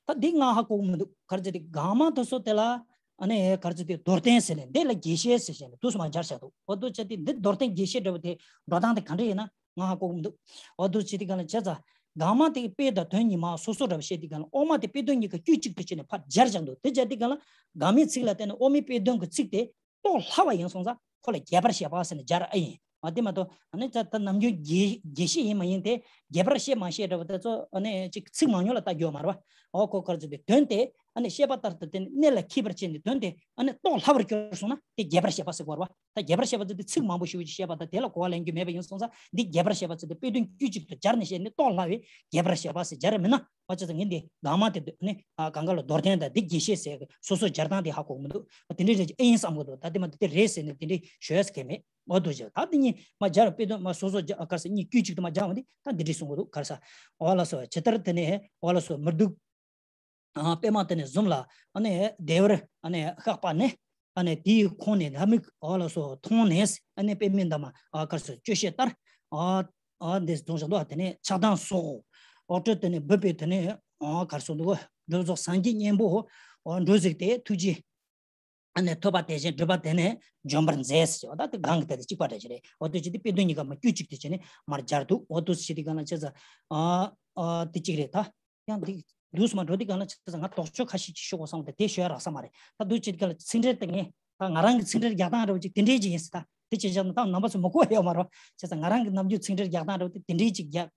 ད་འདི་ང་ཧ་གོ་གི་མི་འདུག་ག་རེ་ཟེར་དེ་གང་མང་དུ་སོ་དེ་ལ་ཨ་ནི་ག་རེ་ཟེར་དེ་མདོར་བསྟན་ཟེར་ནས་འདི་ལ་རྒྱས་བཤད་ཟེར་བྱས་ནས་དུས་སུ་མ་སྦྱར་བྱ་འདུག་འོ་དུ་ཅི་དེ་འདི་མདོར་བསྟན་རྒྱས་བཤད་འདྲ་བོ་དེ་འགྲོ་སྟངས་དེ་ག་འདྲ་ཡིན་ན། ང་ཧ་གོ་གི་མི་འདུག་འོ་འདུག་བྱེད་དུས་གང་ལ་བྱས་ཙང་། གང་མང་དེ་དཔེ་དང་དོན་གཉིས་མ་སོ་སོ་འདྲ་བ་བཤད་དུས་གང་ལ་དབུ་མ་དེ་དཔེ་དོན་གཉིས་ཀ་དཀྱུས་གཅིག་ཏུ་བྱས་ནས་ཕར་སྦྱར་བཞག་འདུག་དེ་སྦྱར་དུས་གང་ལ་གང་མའི་ཚིག་ལ་བརྟེན་ནས་དབུ་མའི་དཔེ་དོན་གྱི་ཚིག་དེ་རྟོགས་སླ་བ་ཡིན་སོང་ཙང་ཁོ་ལ་རྒྱས་པར་བཤད་པ་ཟེར་ནས་སྦྱར་ཨ་ཡིན། འོ་དེ་མ་གཏོགས་ཨ་ནི་ད་ད་ནམ་རྒྱུན་རྒྱས་རྒྱས་བཤད་ཡིན་མ་ཡིན་དེ་རྒྱས་པར་བཤད་མ་བཤད་འདྲ་བ་དེ་ཚོ་ཨ་ནི་ཅིག་ཚིག་མང་ཉུང་ལ་ལྟ་རྒྱུ་མ་རེད་བ། འོ་ཁོ་ག་རེ་ཟེར་དུས་དོན་དེ་ཨ་ནི་བཤད་པ་ལྟར་དུ་དེ་ནི་གནད་ལ་འཁེལ་བར་བྱས་ནས་དོན་དེ་ཨ་ནི་རྟོགས་སླ་བར་གྱུར་སོང་ན་དེ་རྒྱས་པར་བཤད་པ་ཟེར་དགོས་རེད་བ། ད་རྒྱས་པར་བཤད་པ་ཚོ་དེ་ཚིག་མང་པོ་ཞེ་པོ་ཅིག་བཤད་པ་དང་དེ་ལ་གོ་བ་ལེན་རྒྱུ་མེད་པ་ཡིན་སོང་ཙང་འདི་རྒྱས་པར་བཤད་པ་ཚོ་དེ་དཔེ་དོན་དཀྱུས་གཅིག་ཏུ་སྦྱར་ནས་བཤད་ནས་རྟོགས་སླ་བའི་རྒྱས་པར་བཤད་པ་ཟེར་སྦྱར་མིན་ན། འོ་བྱས་ཙང་ངས་འདི་གང་མང་དེ་འདུག་ནི་ཨ་གང་ག་ལ་མདོར་བསྟན་དང་འདི་རྒྱས་བཤད་ཟེར་སོ་སོ་སྦྱར་སྟངས་དེ་ཧ་གོ་གི་མི་འདུག་དེ་འདྲའི་རེད་ཅེས་ཨེ་ཡིན་བསམ་གི་འདུག་ད་དེ་མ་གཏོགས་དེ་རེད་ཟེར་ནས་དེ་འདྲའི་ཞུ་ཡ་ཟེར་གི་མེད། འོ་འདུག་བྱས་ད་དེ་གཉིས་མ་སྦྱར་དཔེ་དོན་མ་སོ་སོ་སྦྱར་ག་རེ་ཟེར་གཉིས་དཀྱུས་གཅིག་ཏུ་མ་སྦྱར་བ་འདི་ད་འདི་འདྲའི་གསུང་གི་འདུག་ག་རེ་ཟེར། འོ་ལགས་སོ་ཇི་ལྟར་དེ་ནས་འོ་ལགས་སོ་མི་སྡུག་ཨ་པདྨ་དེ་ནས་བཟུམ་ལ་ཨ་ནི་བདེ་བར་ཨ་ནི་གཤེགས་པ་ནི་ཨ་ནི་དེའི་ཁོང་ནས་ལྷ་མིག་འོ་ལགས་སོ་མཐོང་ནས་ཨ་ནི་པདྨའི་འདབ་མ་ཨ་ག་རེ་ཟེར་སྤྱོད་བཤད་ལྟར་ཨ་ཨ་འདི་གསུངས་བཞག་འདུག་དེ་ནས་ཆགས་སྡང་སོགས་འོ་སྤྲོས་དེ་ནས་འབུད་པའི་དེ་ནས་ཨ་ག་རེ་ཟེར་འདུག་སྒྲུབ་རྫོགས་སངས་རྒྱས་གཉེན་པོ་འོ་འགྲོ་གཟིགས་ཏེ་ཐུགས་རྗེ་ཨ་ནི་ཐོབ་པ་དེ་བཞིན་སྒྲུབ་པ་དེ་ནས་འཇོམས་པར་མཛད་ཟེར་བ་ད་དེ་གང་གི་དེ་དེ་གཅིག་པ་འདྲ་ཞིག་རེད། འོ་དེ་བྱས་ཏེ་དཔེ་དོན་གཉིས་ཀ་མ་དཀྱུས་གཅིག་དེ་བྱས་ནས་མར་སྦྱར་འདུག་འོ་དེ་བྱས་ཏེ་གང་ལ་བྱས་ཙང་ཨ་ཨ་དེ་གཅིག་རེད་ད། ཡང་འདི་འདུག་སེ་མ་འགྲོ་དུས་གང་ལ་ཆ་ཚང་ང་དོགས་གཅོད་ཁ་ཤས་ཅིག་ཞུ་དགོས་བསམ་སྟེ་དེ་ཞུ་ཡ་རག་ས་མ་རེད། ད་འདུག་ཅིག་ག་ལ་ཚིག་འགྲེལ་དེ་ངས་ད་ང་རང་གི་ཚིག་འགྲེལ་རྒྱག་སྟངས་འདྲ་བོ་ཅིག་དེ་འདྲས་ཅིག་ཡིན་ཟེར། ད་དེ་བྱས་ཙང་ད་རྣམ་པ་ཚོ་མི་གོ་ཡོད་མ་རེད། བྱས་ཙང་ང་རང་གི་ནམ་རྒྱུན་ཚིག་འགྲེལ་རྒྱག་སྟངས་འདྲ་བོ་དེ་དེ་འདྲས་ཅིག་རྒྱག་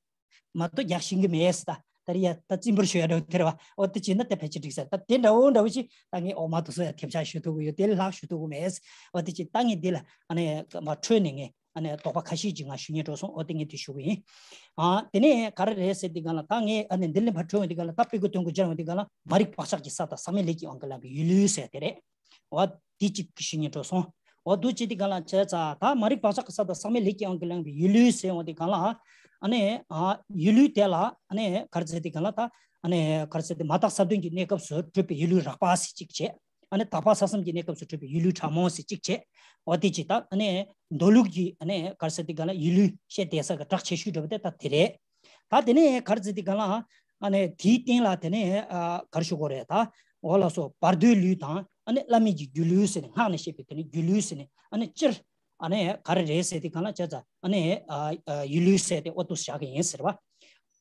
མ་གཏོགས་རྒྱག་ཤེས་ཀྱི་མེད་ཟེར། ད་ད་རེས་ཡ་ད་རྩིས་འབུལ་ཞུ་ཡ་འདྲ་བོ་དེ་རེད་བ། འོ་དེ་བྱས་ན་ད་ཕལ་ཆེར་འགྲིག་ཟེར། ད་དེ་འདྲ་བོ་འདྲ་བོ་ཅིག་ད་ངས་འོ་མ་དེ་ཚོ་ཡ་ཐེབས་ཆག་ཞུ་ཐུབ་ཀྱི་ཡོད། དེ་ལ་ལྷག་ཞུ་ཐུབ་ཀྱི་མེད། འོ་དེ་བྱས་ད་ངས་འདི་ལ་ཨ་ནི་མ་འཕྲོས་ནས་ངས། ཨ་ནི་དོགས་པ་ཁ་ཤས་ཅིག་ང་ཞུ་སྙིང་བྲོ་སོང་། འོ་དེ་ངས་དེ་ཞུ་གི་ཡིན། ཨ་དེ་ནས་ག་རེ་རེད་ཟེར་དུས་གང་ལ་ད་ངས་ཨ་ནི་འདི་ལས་ཕར་འཕྲོས་འོང་དུས་གང་ལ་ད་དཔེ་དགུ་དོན་དགུ་སྦྱར་འོང་དུས་གང་ལ་མ་རིག་བག་ཆགས་ཀྱི་ས་དང་ཟག་མེད་ལས་ཀྱི་དབང་གིས་བསླངས་པའི་ཡུལ་ལུས་ཟེར་དེ་རེད། འོ་དེ་གཅིག་གི་ཞུ་སྙིང་བྲོ་སོང་། འོ་འདུག་བྱེད་དུས་གང་ལ་བྱས་ཙང་ད་མ་རིག་བག་ཆགས་ཀྱི་ས་དང་ཟག་མེད་ལས་ཀྱི་དབང་གིས་བསླངས་པའི་ཡུལ་ལུས་ཟེར་འོང་དུས་གང་ལ་ཨ་ནི་ཨ་ཡུལ་ལུས་དེ་ལ་ཨ་ནི་ག་རེ་ཟེར་དུས་གང་ལ་ད་ཨ་ནི་ག་རེ་ཟེར་དུས་མ་དག་ས་བདུན་གྱི་གནས་སྐབས་སུ་གྲུབ་པའི་ཡུལ་ལུས་རགས་པ་ཟེར་གཅིག་བྱས། ཨ་ནི་དག་པ་ས་གསུམ་གྱི་གནས་སྐབས་སུ་གྲུབ་པའི་ཡུལ་ལུས་ཕྲ་མོ་ཟེར་གཅིག་བྱས། འོ་དེ་གཅིག་དང་ཨ་ནི་མདོ་ལུགས་ཀྱི་ཨ་ནི་ག་རེ་ཟེར་དུས་གང་ལ་ཡུལ་ལུས་བཤད་བསྡད་ས་གི་གྲགས་ཆེ་ཤོས་འདྲ་བོ་དེ་ད་དེ་རེད། ད་དེ་ནས་ག་རེ་ཟེར་དུས་གང་ལ་ཨ་ནི་དེའི་སྟེང་ལ་དེ་ནས་ཨ་ག་རེ་ཞུ་དགོས་རེད། ད་འོ་ལགས་སོ་བར་དོའི་ལུས་དང་ཨ་ནི་བླ་མེད་ཀྱི་སྒྱུ་ལུས་ཟེར་ནས་སྔགས་ནས་བཤད་པའི་དེ་ནི་སྒྱུ་ལུས་ཟེར་ནས་ཨ་ནི་སྤྱིར་ཨ་ནི་ག་རེ་རེད་ཟེར་དུས་གང་ལ་བྱས་ཙང་ཨ་ནི་ཨ་ཨ་ཡུལ་ལུས་ཟེར་ཏེ་འོ་འདུག་སེ་བཞག་གི་ཡིན་ཟེར་བ།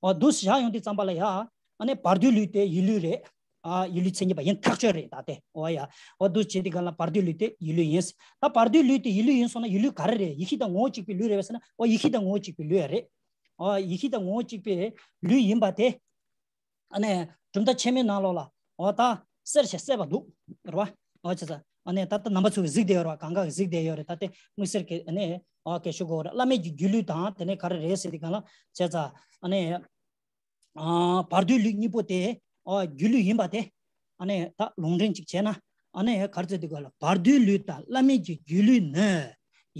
འོ་འདུག་སེ་བཞག་ཡོང་དུས་ཙམ་པ་ལ་ཡ་ཨ་ནི་བར་དོའི་ལུས་དེ་ཡུལ་ལུས་རེད། ཨ་ཡིད་ལུས་མཚན་ཉིད་པ་ཡིན་ཐག་ཆོད་རེད་ད་དེ། འོ་ཡ། འོ་འདུག་བྱེད་དུས་ག་ལ་བར་དོའི་ལུས་དེ་ཡིད་ལུས་ཡིན། ད་བར་དོའི་ལུས་དེ་ཡིད་ལུས་ཡིན་སོང་ན་ཡིད་ལུས་ག་རེ་རེད། ཡིད་ཤེས་དང་ངོ་བོ་གཅིག་པའི་ལུས་རེད་པས་ཟེར་ན། འོ་ཡིད་ཤེས་དང་ངོ་བོ་གཅིག་པའི་ལུས་རེད། འོ་ཡིད་ཤེས་དང་ངོ་བོ་གཅིག་པའི་ལུས་ཡིན་པ་དེ། ཨ་ནི་གྲུབ་མཐའ་ཆེན་མོའི་ནང་ལོགས་ལ་འོ་ད་གསལ་ཞིང་གསལ་བ་འདུག་རེད་པ། འོ་བྱས་ཙང་ཨ་ནི་ད་ལྟ་རྣམ་པ་ཚོ་གིས་གཟིགས་བསྡད་ཡོད་རེད་པ། གང་ག་གིས་གཟིགས་བསྡད་ཡོད་རེད། ད་དེ་དམིགས་བསལ་གྱི་ཨ་ནི་འོ་སྐད་ཤོད་དགོས་རེད། བླ་མེད་ཀྱི་སྒྱུ་ལུས་དང་དེ་ནས་ག་རེ་རེད་ཟེར་དུས་ག་ལ་བྱས་ཙང་ཨ་ནི། ཨ་བར་དོའི་ལུས་གཉིས་པོ་དེ་ཨ་སྒྱུ་ལུས་ཡིན་པ་དེ་ཨ་ནི་ད་ལུང་འདྲེན་ཅིག་བྱས་ན། ཨ་ནི་ག་རེ་ཟེར་དུས་ག་ལ་བར་དོའི་ལུས་དང་བླ་མེད་ཀྱི་སྒྱུ་ལུས་ནི།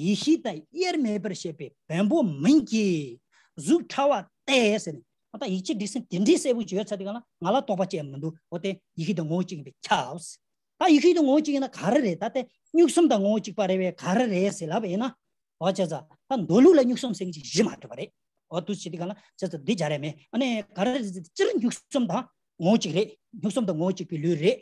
ཡེ་ཤེས་དང་དབྱེར་མེད་པར་བཤད་པའི་བེམ་པོ་མིན་གྱི། གཟུགས་ཕྲ་བ་སྟེ་ཟེར་ནས། ཨ་ད་ཡིག་ཆ་འབྲི་སྲོལ་དེ་འདྲའི་གསལ་པོ་ཅིག་ཡོད་ཚར་དུས་ག་ལ་ང་ལ་དོགས་པ་ཅི་ཡང་མི་འདུག་འོ་དེ་ཡེ་ཤེས་དང་ངོ་བོ་གཅིག་ཡིན་པས་ཁྱབ། ད་ཡེ་ཤེས་དང་ངོ་བོ་གཅིག་ཡིན་ན་ག་རེ་རེད། ད་དེ་གཉུག་གསུམ་དང་ངོ་བོ་གཅིག་པ་རེད་པས་ག་རེ་རེད་ཟེར་ལབ་པ་ཡིན་ན། འོ་བྱས་ཙང་ད་མདོ་ལུགས་ལ་གཉུག་གསུམ་ཟེར་མཁན་ཅིག་གཞི་མ་གྲུབ་པ་རེད། འོ་འདུག་བྱེད་དུས་ག་ལ་བྱས་ཙང་འདི་སྦྱར་ཡ་མེད། ཨ་ནི་ག་རེ་རེད་ཟེར་དུས་སྤྱིར་གཉུག་གསུམ་དང་ངོ་བོ་གཅིག་རེད། གཉུག་གསུམ་དང་ངོ་བོ་གཅིག་པའི་ལུས་རེད།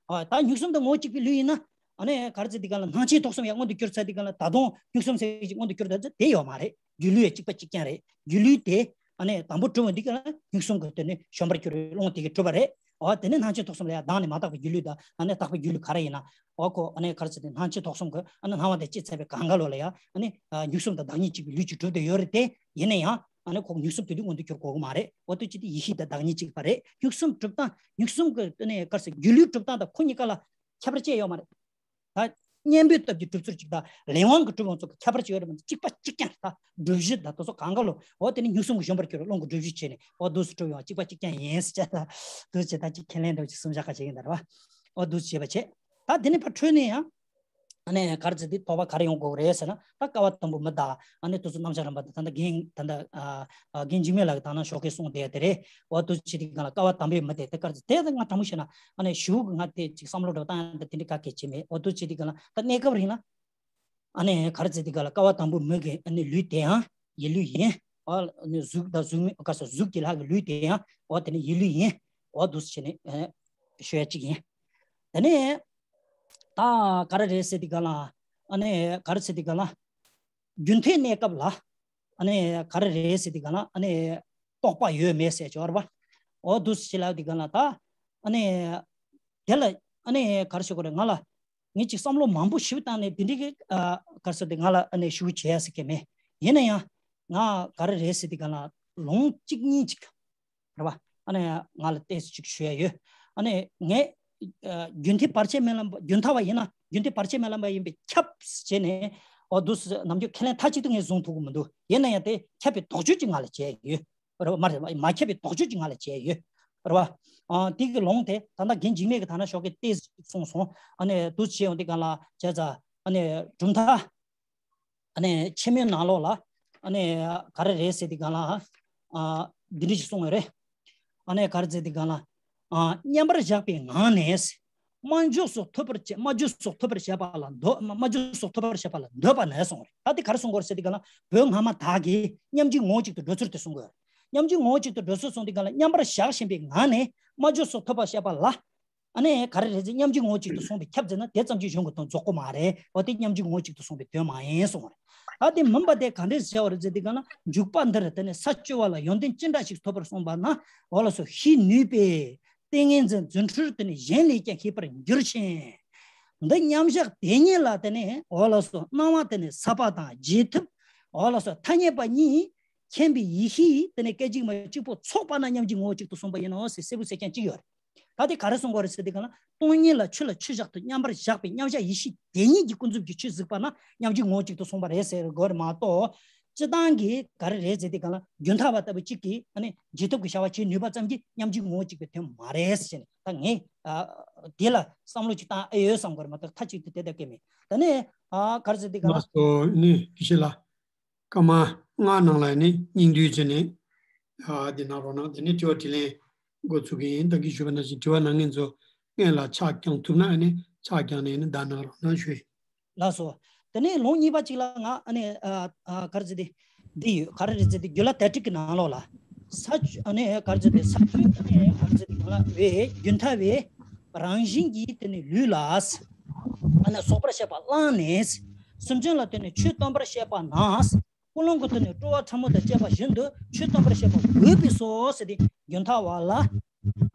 འོ་ད་གཉུག་གསུམ་དང་ངོ་བོ་གཅིག་པའི་ལུས་ཡིན་ན། ཨ་ནི་ག་རེ་ཟེར་དུས་ག་ལ་སྣང་ཆེན་ཐོག་གསུམ་ཡང་མངོན་དུ་གྱུར་ཚར་དུས་ག་ལ་ད་དུང་གཉུག་གསུམ་ཟེར་མཁན་ཅིག་མངོན་དུ་གྱུར་ད་ཚོད་དེ་ཡོད་མ་རེད། སྒྱུ་ལུས་ཡང་གཅིག་པ་གཅིག་རྐྱང་རེད། སྒྱུ་ལུས་དེ་ཨ་ནི་དང་པོ་གྲུབ་པ་འདི་ག་ལ་གཉུག་གསུམ་གྱི་དེ་ནི་བྱོན་པར་གྱུར་པའི་ཀློང་དེ་གིས་གྲུབ་པ་རེད། འོ་དེ་ནས་སྣང་ཆེན་ཐོག་གསུམ་ལ་ཡང་བདག་ནི་མ་དག་པའི་སྒྱུ་ལུས་དང་ཨ་ནི་དག་པའི་སྒྱུ་ལུས་ག་རེ་ཡིན་ན། འོ་ཁོ་ཨ་ནི་ག་རེ་ཟེར་དུས་སྣང་ཆེན་ཐོག་གསུམ་གྱི་ཨ་ནི་སྣང་བ་དང་བཅས་ཚར་བའི་གང་ག་ལོ་ལ་ཡང་ཨ་ནི་ཨ་གཉུག་གསུམ་དང་བདག་ཉིད་གཅིག་པའི་ལུས་གཅིག་གྲུབ་བསྡད་ཡོད་རེད་དེ། ཡིན་ན་ཡང་ཨ་ནི་ཁོ་གཉུག་གསུམ་དེ་དུས་མངོན་དུ་གྱུར་དགོས་ཀྱི་མ་རེད། འོ་དེ་ཅི་སྟེ་ཡེ་ཤེས་དང་བདག་ཉིད་གཅིག་པ་རེད། གཉུག་གསུམ་གྲུབ་སྟངས་གཉུག་གསུམ་གྱི་ཨ་ནི་ག་རེ་ཟེར་སྒྱུ་ལུས་གྲུབ་སྟངས་དང་ཁོ་གཉིས་ཀ་ལ་ཁྱད་པར་ཅི་ཡང་ཡོད་མ་རེད། ད་གཉེན་པོའི་སྟོབས་ཀྱིས་གྲུབ་ཚུལ་གཅིག་དང་ལས་དབང་གིས་གྲུབ་ཡོང་ཚུལ་གྱི་ཁྱད་པར་ཅི་ཡོད་རེད་མ་གཏོགས་གཅིག་པ་གཅིག་རྐྱང་རེད། ད་སྒྲུབ་གཞི་དང་དེ་ཚོ་གང་ག་ལོ། འོ་དེ་ནི་གཉུག་གསུམ་གྱིས་བྱོན་པར་གྱུར་པའི་ཀློང་གི་སྒྲུབ་གཞི་བྱས་ནས་འོ་འདུག་སེ་གྲུབ་ཡོང་གཅིག་པ་གཅིག་རྐྱང་ཡིན་ཟེར་བྱས། ད་འདུག་སེ་བྱས་ད་ཅིག་ཁས་ལེན་འདྲ་བོ་ཅིག་གསུངས་བཞག་ག་བྱེད་ཀྱི་ཡིན་ད་རེད་པ། འོ་འདུག་སེ་བྱས་པ་བྱས། ད་དེ་ནས་ཕར་འཕྲོས་ནས་ཡང་ཨ་ནི་ག་རེ་ཟེར་དུས་དོགས་པ་ག་རེ་ཡོང་དགོས་རེད་ཟེར་ན། ད་སྐལ་བ་དང་པོའི་མི་དང་ཨ་ནི་དེ་ཚོ་རྣམ་གཞག་རིམ་པ་དང་ད་ལྟ་རྒན་ད་ལྟ་ཨ་ཨ་རྒན་འཇིགས་མེད་ལགས་ཀྱིས་ད་ནང་ཞོགས་ཀས་གསུངས་བསྡད་དེ་རེད། འོ་འདུག་སེ་བྱེད་དུས་ག་ལ་སྐལ་བ་དང་པོའི་མི་དེ་དེ་ག་རེ་ཟེར་དེ་ད་ང་དྲང་མོ་བཤད་ན་ཨ་ནི་ཞུ་གི་ང་དེ་ཅིག་བསམ་བློ་འདྲ་བཏང་ཡང་ད་དེ་འདྲའི་ག་གེ་བྱེད་མེད། འོ་འདུག་སེ་བྱེད་དུས་ག་ལ་ད་གནས་སྐབས་རིང་ལ་ཨ་ནི་ག་རེ་ཟེར་དུས་ག་ལ་སྐལ་བ་དང་པོའི་མི་གི་ཨ་ནི་ལུས་དེའང་ཡིད་ལུས་ཡིན། འོ་ཨ་ནི་གཟུགས་དང་གཟུགས་མེད་ག་རེ་ཟེར་གཟུགས་ཀྱི་ལྷ་གི་ལུས་དེའང་འོ་དེ་ནི་ཡིད་ལུས་ཡིན། འོ་འདུག་སེ་བྱས་ནས་ཨ་ཞུ་ཡ་གཅིག་ཡིན། དེ་ནས་ད་ག་རེ་རེད་ཟེར་དུས་ག་ལ་ཨ་ནི་ག་རེ་ཟེར་དུས་ག་ལ་རྒྱུན་མཐའི་གནས་སྐབས་ལ་ཨ་ནི་ག་རེ་རེད་ཟེར་དུས་ག་ལ་ཨ་ནི་རྟོག་པ་ཡོད་མེད་ཟེར་ཆོག་རེད་པ། འོ་འདུག་སེ་ལབ་དུས་ག་ལ་ད་ཨ་ནི་དེ་ལ་ཨ་ནི་ག་རེ་ཞུ་དགོས་རེད། ང་ལ་ངས་ཅིག་བསམ་བློ་མང་པོ་ཞིབ་བཏང་ནས་དེ་འདྲའི་གི་ཨ་ག་རེ་ཟེར་དུས་ང་ལ་ཨ་ནི་ཞུ་བྱེད་ཡ་ཟེར་གི་མེད། ཡིན་ན་ཡང་ང་ག་རེ་རེད་ཟེར་དུས་ག་ལ་ལུང་གཅིག་གཉིས་ཅིག་རེད་པ། ཨ་ནི་ང་ལ་ཏོག་ཙམ་ཅིག་ཞུ་ཡ་ཡོད། ཨ་ནི་ངས་ཨ་རྒྱུན་མཐའི་བར་ཆད་སྨོན་ལམ་པ་རྒྱུན་མཐའ་བ་ཡིན་ན་རྒྱུན་མཐའི་བར་ཆད་སྨོན་ལམ་པ་ཡིན་པས་ཁྱབ་ཟེར་བྱས་ནས་འོ་འདུག་སེ་ནམ་རྒྱུན་ཁས་ལེན་མཐའ་གཅིག་ཏུ་ངས་བཟུང་ཐུབ་ཀྱི་མི་འདུག་ཡིན་ན་ཡང་དེ་ཁྱབ་པའི་དོགས་གཅོད་ཅིག་ང་ལ་བྱས་ཡོད། རེད་པ། མ་རེད་པ། མ་ཁྱབ་པའི་དོགས་གཅོད་ཅིག་ང་ལ་བྱས་ཡོད། རེད་པ། ཨ་དེ་གི་ལུང་དེ་ད་ལྟ་རྒན་འཇིགས་མེད་ཀྱིས་ད་ནང་ཞོགས་ཀས་ཏོག་ཙམ་གསུངས་སོང་། ཨ་ནི་འདུག་སེ་བྱས་ཡོང་དུས་ག་ལ་བྱས་ཙང་ཨ་ནི་གྲུབ་མཐའ་ཨ་ནི་ཆེན་མོའི་ནང་ལོགས་ལ་ཨ་ནི་ག་རེ་རེད་ཟེར་དུས་ག་ལ་ཨ་འདི་འདྲ་ཞིག་གསུངས་ཡོད་རེད། ཨ་ནི་ག་རེ་ཟེར་དུས་ག་ལ་ཨ་མཉམ་པར་བཞག་པའི་ངང་ནས་སྨྲ་བརྗོད་སོགས་ཐོབ་པར་བྱ། སྨྲ་བརྗོད་སོགས་ཐོབ་པར་བྱེད་པ་ལ་འདོད། སྨྲ་བརྗོད་སོགས་ཐོབ་པར་བྱེད་པ་ལ་འདོད་པ་ནས་གསུངས་རེད། ད་དེ་ག་རེ་གསུང་གི་ཡོད་རེད་ཟེར་དུས་ག་ལ་བོད་སྔ་མ་དག་གིས་སྙམ་བརྗོད་ངོ་བོ་གཅིག་ཏུ་འགྲོ་ཚུལ་དེ་གསུང་གི་ཡོད་རེད། སྙམ་བརྗོད་ངོ་བོ་གཅིག་ཏུ་འགྲོ་ཚུལ་གསུངས་དུས་ག་ལ་མཉམ་པར་བཞག་བཞིན་པའི་ངང་ནས་སྨྲ་བརྗོད་སོགས་ཐོབ་པར་བྱེད་པ་ལ། ཨ་ནི་ག་རེ་རེད་ཟེར། སྙམ་བརྗོད་ངོ་བོ་གཅིག་ཏུ་གསུངས་པས་ཁྱབ་ཟེར་ན་དེ་ཙམ་གྱིས་གཞུང་གི་དོན་རྫོགས་ཀྱི་མ་རེད། འོ་དེ་སྙམ་བརྗོད་ངོ་བོ་གཅིག་ཏུ་གསུངས་པའི་དོན་མ་ཡིན་གསུངས་པ་རེད། ད་དེ་མིན་པ་དེ་ག་འདྲས་བྱས་པ་རེད་ཟེར་དུས་ག་ལ་འཇུག་པ་འདིར་དེ་ནི་ས་བཅུ་པ་ལ་ཡོན་ཏན་ཅི་འདྲ་ཞིག་ཐོབ་པར་གསུངས་པ་ན། འོ་ལགས་སོ། ཤེས་ནུས་པས་ཏིང་ངེ་འཛིན་རྫུ་འཕྲུལ་དེ་ནི་གཞན་ལས་ཀྱང་ཤེས་པར་འགྱུར་ཞིང་། འདི་མཉམ་བཞག་དེ་ཉིད་ལ་དེ་ནི་འོ་ལགས་སོ། སྣང་བ་དེ་ནི་ཟབ་པ་དང་རྒྱས་ཐུབ། འོ་ལགས་སོ། ཐ་སྙད་པ་གཉིས་མཁྱེན་པའི་ཡེ་ཤེས་དེ་ནི་སྐད་ཅིག་མ་གཅིག་པུ་ཚོགས་པ་ན་མཉམ་བརྗོད་ངོ་བོ་གཅིག་ཏུ་གསུངས་པ་ཡིན་ནོ་ཟེར་གསལ་པོ་གསལ་རྐྱང་གཅིག་ཡོད་རེད། ད་དེ་ག་རེ་གསུང་གི་ཡོད་རེད་ཟེར་དུས་ག་ལ་སྟོང་ཉིད་ལ་ཆུ་ལ་ཆུ་བཞག་ཏུ་མཉམ་པར་བཞག་པའི་མཉམ་བཞག་ཡེ་ཤེས་དེ་ཉིད་ཀྱི་ཀུན་རྫོབ་ཀྱི་ཆོས་གཟིགས་པ་ན་མཉམ་བརྗོད་ངོ་བོ་གཅིག་ཏུ་གསུངས་པ་རེད་ཟེར་དགོས་རེད་མ་གཏོགས། སྤྱིར་བཏང་གི་ག་རེ་རེད་ཟེར་དུས་ག་ལ་རྒྱུན་མཐའ་བ་ལྟ་བུ་གཅིག་གིས་ཨ་ནི་རྗེས་ཐོབ་ཀྱི་བྱ་བ་བྱེད་ནུས་པ་ཙམ་གྱིས་མཉམ་བརྗོད་ངོ་བོ་གཅིག་པའི་དོན་མ་རེད་ཟེར་ནས། ད་ངས་ཨ་དེ་ལ་བསམ་བློ་ཅིག་བཏང་ཨེ་ཡོད་བསམ་གི་རེད་མ་གཏོགས་མཐའ་གཅིག་ཏུ་དེ་ལྟར་སྐད་མེད། ད་ནི་ཨ་ག་རེ་ཟེར་དུས་ག་ལ། ལགས་སོ། ནི་དགེ་བཤེས་ལགས། སྐར་མ་ལྔ་ནང་ལ་ནི་སྙིང་བསྡུས་བྱས་ནས་ཨ་དེ་གནང་རོགས་གནང་། དེ་ནས་དྲི་བ་དྲིས་ལན་འགོ་ཚུགས་ཀྱི་ཡིན། ད་གིན་ཞུས་པ་ནང་བཞིན་དྲི་བ་གནང་མཁན་ཚོ་སྔོན་ལ་ཕྱག་བརྐྱངས་ཐུབ་ན་ཨ་ནི་ཕྱག་བརྐྱངས་ནས་ནི་བརྡ་གནང་རོགས་གནང་ཞུ་ཡིན། ལགས་སོ། དེ་ནས་ལུང་གཉིས་པ་གཅིག་ལ་ང་ཨ་ནི་ཨ་ཨ་ག་རེ་ཟེར་དེ་འདི་ཡོད། ག་རེ་རེད་ཟེར་དེ་རྒྱུད་བླ་དར་ཊིཀ་གི་ནང་ལོགས་ལ་ས་བཅུ་ཨ་ནི་ག་རེ་ཟེར་དེ་ས་བཅུ་ཨ་ནི་ག་རེ་ཟེར་དེ་ག་ལ་བའི་རྒྱུན་མཐའ་བའི་རང་བཞིན་གྱིས་དེ་ནི་ལུས་ལ་ཨ་ནི་སོགས་པར་བཤད་པ་བླངས་ནས། སེམས་ཅན་ལ་དེ་ནི་ཆོས་སྟོན་པར་བཤད་པ་ན། ཀུན་སློང་གི་དོན་ནི་སྤྲོ་བ་ཕྲ་མོ་དང་བཅས་པ་བཞིན་དུ་ཆོས་སྟོན་པར་བཤད་པ་དགོས་པས་སོ་ཟེར་ཏེ་རྒྱུན་མཐའ་བ་ལ་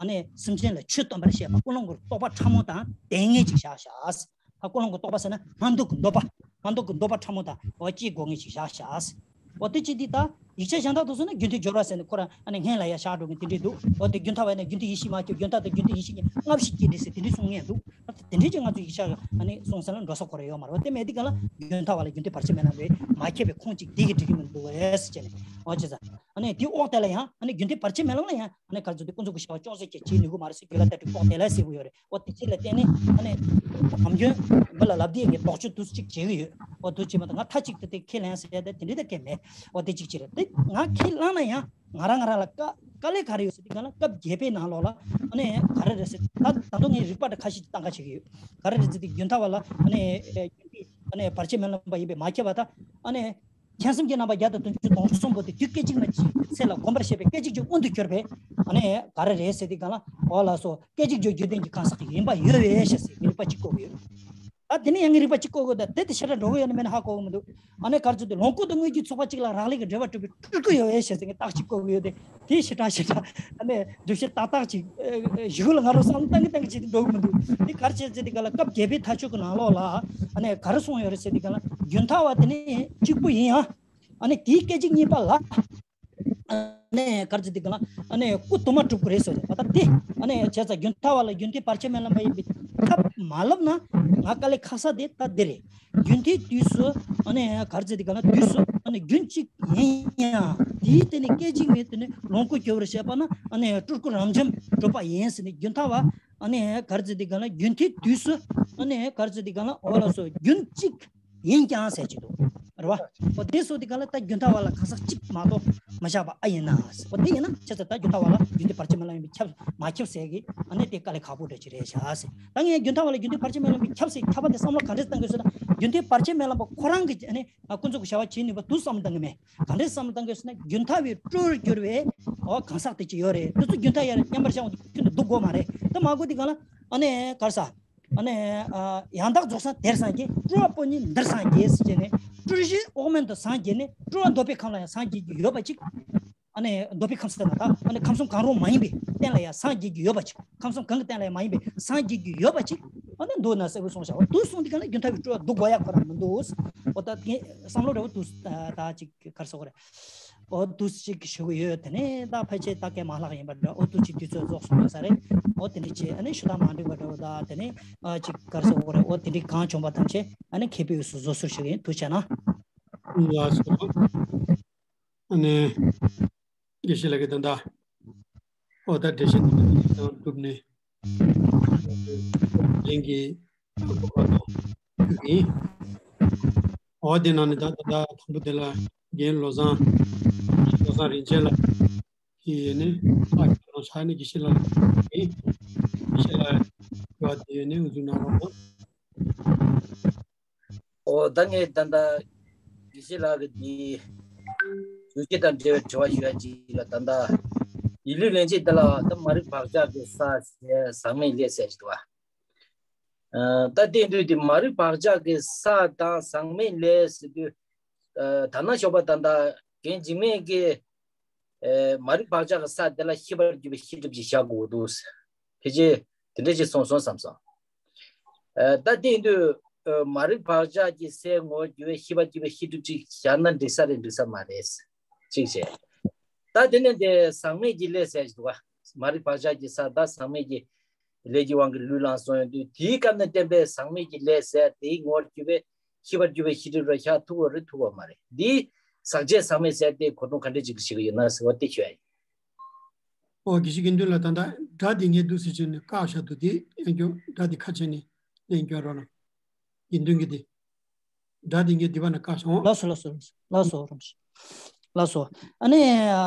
ཨ་ནི་སེམས་ཅན་ལ་ཆོས་སྟོན་པར་བཤད་པ་ཀུན་སློང་གི་རྟོག་པ་ཕྲ་མོ་དང་ལྡན་ངེས་ཅིག་བཞག་བཞག་ད་ཀུན་སློང་གི་རྟོག་པ་ཟེར་ན་སྔོན་འདོད་ཀྱི་འདོད་པ། སྔོན་འདོད་ཀྱི་འདོད་པ་ཕྲ་མོ་དང་འོ་སྐྱེ་དགོས་ངེས་ཅིག་བཞག་བཞག་འོ་དེ་ཅི་འདི་ད་ཡིག་ཆ་གཞན་དག་ཏུ་སོང་ན་རྒྱུན་མཐའི་སྦྱོར་བ་ཟེར་ནས་ཁོ་རང་ཨ་ནི་སྔན་ལ་ཡ་བཞག་འགྲོ་མཁན་དེ་འདྲས་འདུག་འོ་དེ་རྒྱུན་མཐའ་བ་ཡིན་ན་རྒྱུན་མཐའི་ཡེ་ཤེས་མ་སྐྱེས། རྒྱུན་མཐའ་དང་རྒྱུན་མཐའི་ཡེ་ཤེས་གཉིས་སྔ་ཕྱི་སྐྱེས་འདྲ་ཟེར་དེ་འདྲས་གསུང་མཁན་འདུག་ད་དེ་འདྲས་ཀྱི་ང་ཚོ་ཡིག་ཆ་ཨ་ནི་གསུང་ས་ལ་འགྲོ་ས་ཁོ་རང་ཡོད་མ་རེད། འོ་དེ་མེད་དུས་གང་ལ་རྒྱུན་མཐའ་བ་ལ་རྒྱུན་མཐའི་བར་ཆད་མེད་ལམ་པས་མ་ཁྱབ་པའི་ཁུངས་གཅིག་འདི་གིས་འགྲིག་གི་མི་འདུག་ཨེ་ཟེར་བྱས་ནས་འོ་བྱས་ཙང་ཨ་ནི་དེའི་འོག་དེ་ལ་ཡང་ཨ་ནི་རྒྱུན་མཐའི་བར་ཆད་མེད་ལམ་ལ་ཡང་ཨ་ནི་ག་རེ་ཟེར་དུས་ཀུན་རྫོབ་ཀྱི་བྱ་བ་ཅུང་ཟད་ཀྱང་བྱེད་ནུས་ཀྱི་མ་རེད་ཟེར་རྒྱུད་ལ་ལྟ་གྲུབ་འོག་དེ་ལ་ཟེར་གྱི་ཡོད་རེད། འོ་དེ་ཅིག་ལ་བརྟེན་ནས་ཨ་ནི་ནམ་རྒྱུན་མི་ལ་ལབ་དེ་ངས་ལྡོག་ཕྱོགས་དུས་ཚོད་ཅིག་བྱེད་ཀྱི་ཡོད། འོ་དུས་ཅིག་མ་གཏོགས་ང་མཐའ་གཅིག་ཏུ་དེ་ཁས་ལེན་ཟེར་ཡ་དེ་དེ་འདྲའི་ད་གལ་མེད། འོ་དེ་གཅིག་ཅིག་རེད། དེ་ང་ཁས་བླངས་ན་ཡང་ང་རང་ང་རང་ལ་དཀའ་དཀའ་ལས་ག་རེ་ཡོད་ཟེར་དུས་གང་ལ་སྐབས་བརྒྱད་པའི་ནང་ལོགས་ལ་ཨ་ནི་ག་རེ་རེད་ཟེར་ད་ད་དུང་ངས་རིགས་པ་འདྲ་ཁ་ཤས་ཀྱིས་གཏང་ཁ་བྱེད་ཀྱི་ཡོད། ག་རེ་རེད་ཟེར་དུས་རྒྱུན་མཐའ་བ་ལ་ཨ་ནི་ཨ་ནི་བར་ཆད་མེད་ལམ་པ་ཡིན་པས་མ་ཁྱབ་པ་དང་ཨ་ནི་མཁྱེན་སེམས་ཀྱི་རྣམ་པ་བརྒྱ་དང་བདུན་ཅུ་དོན་གསུམ་པོ་དེ་དུས་སྐད་ཅིག་མ་གཅིག་ཚེ་ལ་བསྒོམ་པར་བཤད་པའི་སྐད་ཅིག་གཅིག་མངོན་དུ་གྱུར་པས་ཨ་ནི་ག་རེ་རེད་ཟེར་དུས་གང་ལ་འོ་ལགས་སོ་སྐད་ཅིག་གཅིག་རྒྱུད་ལྡན་གྱི་གང་ཟག་ཡིན་པ་ཡོད་པས་ཞེས་ཟེར་ངས་རིགས་པ་གཅིག་བཀོད་ཀྱི་ཡོད། ཨ་དེ་ནས་ཡང་ངས་རིགས་པ་གཅིག་བཀོད་དགོས། ད་དེ་དེ་ཤ་ཁྲག་འགྲོ་གི་ཡོད་ན་མེད་ན་ཧ་གོ་གི་མི་འདུག་ཨ་ནི་ག་རེ་ཟེར་དུས་ལོངས་སྐུ་དང་དངོས་རྒྱུའི་ཚོགས་པ་གཅིག་ལ་རག་ལས་ཀྱི་འབྲེལ་བ་གྲུབ་པའི་སྤྲུལ་སྐུ་ཡོད་པས་ཞེས་ཟེར་ངས་རྟགས་གཅིག་བཀོད་ཀྱི་ཡོད་དེ། དེ་ཞེ་དྲག་ཞེ་དྲག་ཨ་ནི་སྒྲུབ་བྱེད་ཏག་ཏག་ཅིག་ཨ་ཞུ་གི་ལ་ང་རང་བསམ་བློ་གཏང་གི་གཏང་གི་བྱེད་དུ་འགྲོ་གི་མི་འདུག་དེ་ག་རེ་བྱས་ཟེར་དུས་ག་ལ་སྐབས་བརྒྱད་པའི་མཐའ་མཇུག་གི་ནང་ལོགས་ལ་ཨ་ནི་ག་རེ་གསུངས་ཡོད་རེད་ཟེར་དུས་ག་ལ་རྒྱུན་མཐའ་བ་དེ་ནི་གཅིག་པུ་ཡིན་ཡང་ཨ་ནི་དེའི་སྐད་ཅིག་གཉིས་པ་ལ། ཨ་ནི་ག་རེ་ཟེར་དུས་ག་ལ་ཨ་ནི་སྐུ་དུ་མ་གྲུབ་ཀྱི་རེད་ཟེར་ནས་ད་ལྟ་དེ་ཨ་ནི་བྱས་ཙང་རྒྱུན་མཐའ་བ་ལ་རྒྱུན་མཐའི་བར་ཆད་མེད་ལམ་པ་ཡིན་པའི་ཐབས་མ་ལབ་ན་ང་དཀའ་ལས་ཁག་ས་དེ་ད་འདི་རེད། རྒྱུན་མཐའི་དུས་སུ་ཨ་ནི་ག་རེ་ཟེར་དུས་ག་ལ་དུས་སུ་ཨ་ནི་རྒྱུན་གཅིག་ཡིན་ཡང་དེའི་སྟེང་ནས་སྐད་ཅིག་མའི་སྟེང་ནས་ལོངས་སྐུ་གྱུར་པར་བཤད་པ་ན་ཨ་ནི་སྤྲུལ་སྐུ་རབ་འབྱམས་གྲུབ་པ་ཡིན་ཟེར་ནས་རྒྱུན་མཐའ་བ་ཨ་ནི་ག་རེ་ཟེར་དུས་ག་ལ་རྒྱུན་མཐའི་དུས་སུ་ཨ་ནི་ག་རེ་ཟེར་དུས་ག་ལ་འོ་ལགས་སོ་རྒྱུན་གཅིག་ཡིན་ཀྱང་ཟེར་གྱི་འདུག་རེད་བ། འོ་དེ་སོ་དེ་ག་ལ་ད་རྒྱུན་མཐའ་བ་ལ་གང་ཟག་གཅིག་མ་གཏོགས་མ་བཞག་པ་ཨ་ཡིན་ན། འོ་དེ་ཡིན་ན་བྱས་ཙང་ད་རྒྱུན་མཐའ་བ་ལ་རྒྱུན་མཐའི་བར་ཆད་མེད་ལམ་ཡིན་པས་ཁྱབ་མ་ཁྱབ་ཟེར་གི་ཨ་ནི་དེ་དཀའ་ལས་ཁག་པོ་འདྲ་ཅིག་རེད་ཤག་ཟེར། ད་ངས་རྒྱུན་མཐའ་བ་ལ་རྒྱུན་མཐའི་བར་ཆད་མེད་ལམ་པས་ཁྱབ་ཟེར་ཁྱབ་པ་དེ་བསམ་བློ་ག་འདྲས་བཏང་དགོས་ཟེར་ན་རྒྱུན་མཐའི་བར་ཆད་མེད་ལམ་པ་ཁོ་རང་གི་ཨ་ནི་ང་ཀུན་རྫོབ་ཀྱི་བྱ་བ་བྱེད་ནུས་པ་འདུག་བསམ་བཏང་གི་མེད། ག་འདྲས་བསམ་བློ་བཏང་དགོས་ཟེར་ན་རྒྱུན་མཐའ་བའི་སྤྲོ་བར་གྱུར་པའི་འོ་གང་ཟག་དེ་ཅིག་ཡོད་རེད། དེ་ཚོ་རྒྱུན་མཐའ་ཡར་མཉམ་པར་བཞག་འོང་དུས་ཁྱོན་ནས་འདུག་དགོས་མ་རེད། དེ་མ་དགོས་དུས་གང་ལ་ཨ་ནི་ག་རེ་ཟ། ཨ་ནི་ཨ་ཡང་དག་རྫོགས་སངས་དེར་སངས་རྒྱས། སྤྲོ་བ་པོ་ཉིད་འདིར་སངས་རྒྱས་ཟེར་བྱས་ནས་སྤྲོ་བཞི་འོག་མིན་དུ་སངས་རྒྱས་ནས་སྤྲོ་བ་འདོད་པའི་ཁམས་ལ་ཡང་སངས་རྒྱས་ཀྱི་ཡོད་པ་ཅིག་ཨ་ནི་འདོད་པའི་ཁམས་ཟེར་ན་ད་ཨ་ནི་ཁམས་གསུམ་གང་རུང་མ་ཡིན་པའི་སྟེང་ལ་ཡང་སངས་རྒྱས་ཀྱི་ཡོད་པ་ཅིག་ཁམས་གསུམ་གང་གི་སྟེང་ལ་ཡང་མ་ཡིན་པའི་སངས་རྒྱས་ཀྱི་ཡོད་པ་ཅིག་ཨ་ནི་འདུག་ན་གསལ་པོ་གསུངས་བཞག་འོ་དུ་གསུངས་དེ་ག་ལ་རྒྱུན་མཐའ་བའི་སྤྲོ་བ་འདུག་དགོས་ཡ་ཁོ་རང་མི་འདུག་འོ་ད་ངས་བསམ་བློ་འདྲ་བོ་དུ་ད་ཅིག་ག་རེ་ཟེར་དགོས་རེད། འོ་དུ་ཅིག་ཞུ་གི་ཡོད། དེ་ནས་ད་ཕལ་ཆེར་ད་སྐད་མ་ལྷག་ཡིན་པ་འདྲ། འོ་དུ་ཅིག་དུས་ཚོད་རྫོགས་སོང་ཡོད་ས་རེད། འོ་དེ་ནས་ཅིག་ཨ་ནི་ཞུ་དག་མ་འགྲིག་པ་འདྲ་བོ་ད་དེ་ནས་ཨ་ཅིག་ག་རེ་ཟེར་དགོས་རེད། འོ་དེ་འདྲའི་གང་བྱུང་བ་ཐམས་ཅད་ཨ་ནི་མཁས་པའི་དབུས་སུ་བཟོད་གསོལ་ཞུ་གི་ཡིན། ཐུགས་རྗེ་གནང་། ལགས་སོ། ཨ་ནི་དགེ་བཤེས་ལགས་ཀྱིས་ད་ལྟ་འོ་ད་འགྲེལ་བཤད་འདི་དང་གྲུབ་ནས་རྒན་གྱི་གོ་སྐབས་དང་ཞུ་གི་ཡིན། འོ་དེ་ནང་ནས་ད་ད་ལྟ་དང་པོ་དེ་ལ་རྒན་བློ་བཟང་བློ་བཟང་རིན་ཆེན་ལགས་ཀྱིས་ནི་ཕར་ཁྱེད་རང་ཕྱག་ནས་དགེ་བཤེས་ལགས་ལ་ཡིན། དགེ་བཤེས་ལགས་དྲི་བ་དེ་ནི་འུ་ཚོ་གནང་རོགས་གནང་། ཨོ་ད་ངས་ད་ལྟ་དགེ་བཤེས་ལགས་ཀྱི་འདི་རྒྱུ་རྐྱེན་དང་འབྲེལ་བའི་དྲི་བ་ཞུ་ཡ་ཅིག་ལ་ད་ལྟ་ཡིག་ལུགས་ལན་གཅིག་འདི་ལ་ད་མ་རིག་བག་ཆགས་ཀྱི་ས་ཟེར་ཟག་མེད་ལས་ཟེར་གྱི་འདུག་བ། ད་དེ་དུས་དེ་མ་རིག་བག་ཆགས་ཀྱི་ས་དང་ཟག་མེད་ལས་ཟེར་དུས། ད་ནང་ཞོགས་པ་ད་ལྟ་རྒན་འཇིགས་མེད་ཀྱིས་མ་རིག་བག་ཆགས་ཀྱི་ས་དེ་ལ་ཤེས་པར་གྱུར་པའི་ཤེས་སྒྲིབ་ཅིག་བཞག་དགོས་འདུག་ཕལ་ཆེར་དེ་འདྲ་ཅིག་གསུངས་སོང་བསམ་སོང་། ད་དེ་དུས་མ་རིག་བག་ཆགས་ཀྱི་སའི་ངོ་བོར་གྱུར་པའི་ཤེས་པར་གྱུར་པའི་ཤེས་སྒྲིབ་ཅིག་བཞག་ན་འགྲིག་ས་རེད་འགྲིག་ས་མ་རེད། གཅིག་བྱས། ད་དེ་ནས་དེ་ཟག་མེད་ཀྱི་ལས་ཟེར་གྱི་འདུག་ག་མ་རིག་བག་ཆགས་ཀྱི་ས་དང་ཟག་མེད་ཀྱི་ལས་ཀྱི་དབང་གིས་ལུས་བླངས་སོང་ཡོང་དུས་དེའི་སྐབས་ནས་བསྟན་པའི་ཟག་མེད་ཀྱི་ལས་ཟེར་དེའི་ངོ་བོར་གྱུར་པའི་ཤེས་པར་གྱུར་པའི་ཤེས་སྒྲིབ་ལ་བཞག་ཐུབ་པ་རེད་ཐུབ་པ་མ་རེད། འདིས་ཟག་བཅས་ཟག་མེད་ཟེར་དེ་གོ་རྟོགས་ག་འདྲས་ཅིག་བྱེད་ཀྱི་ཡོད་ན་ཟེར་བ་དེ་ཞུ་ཡ་ཡིན། ཨོ་དགེ་བཤེས་དགེ་འདུན་ལགས་ད་ལྟ་སྒྲ་དེ་ངས་འདུག་ཟེར་བྱས་ནས་བཀག་བཞག་འདུག་དེ་ཡང་སྐྱོན་སྒྲ་དེ་ཁ་ཕྱེ་ནས་ལན་སྐྱོན་རོགས་གནང་། དགེ་འདུན་གྱི་དེ། སྒྲ་དེ་ངས་འདི་བ་ན་བཀག་བཞག་ལགས་སོ་ལགས་སོ་ལགས་སོ་ལགས་སོ་རོམ་ཤི། ལགས་སོ། ཨ་ནི།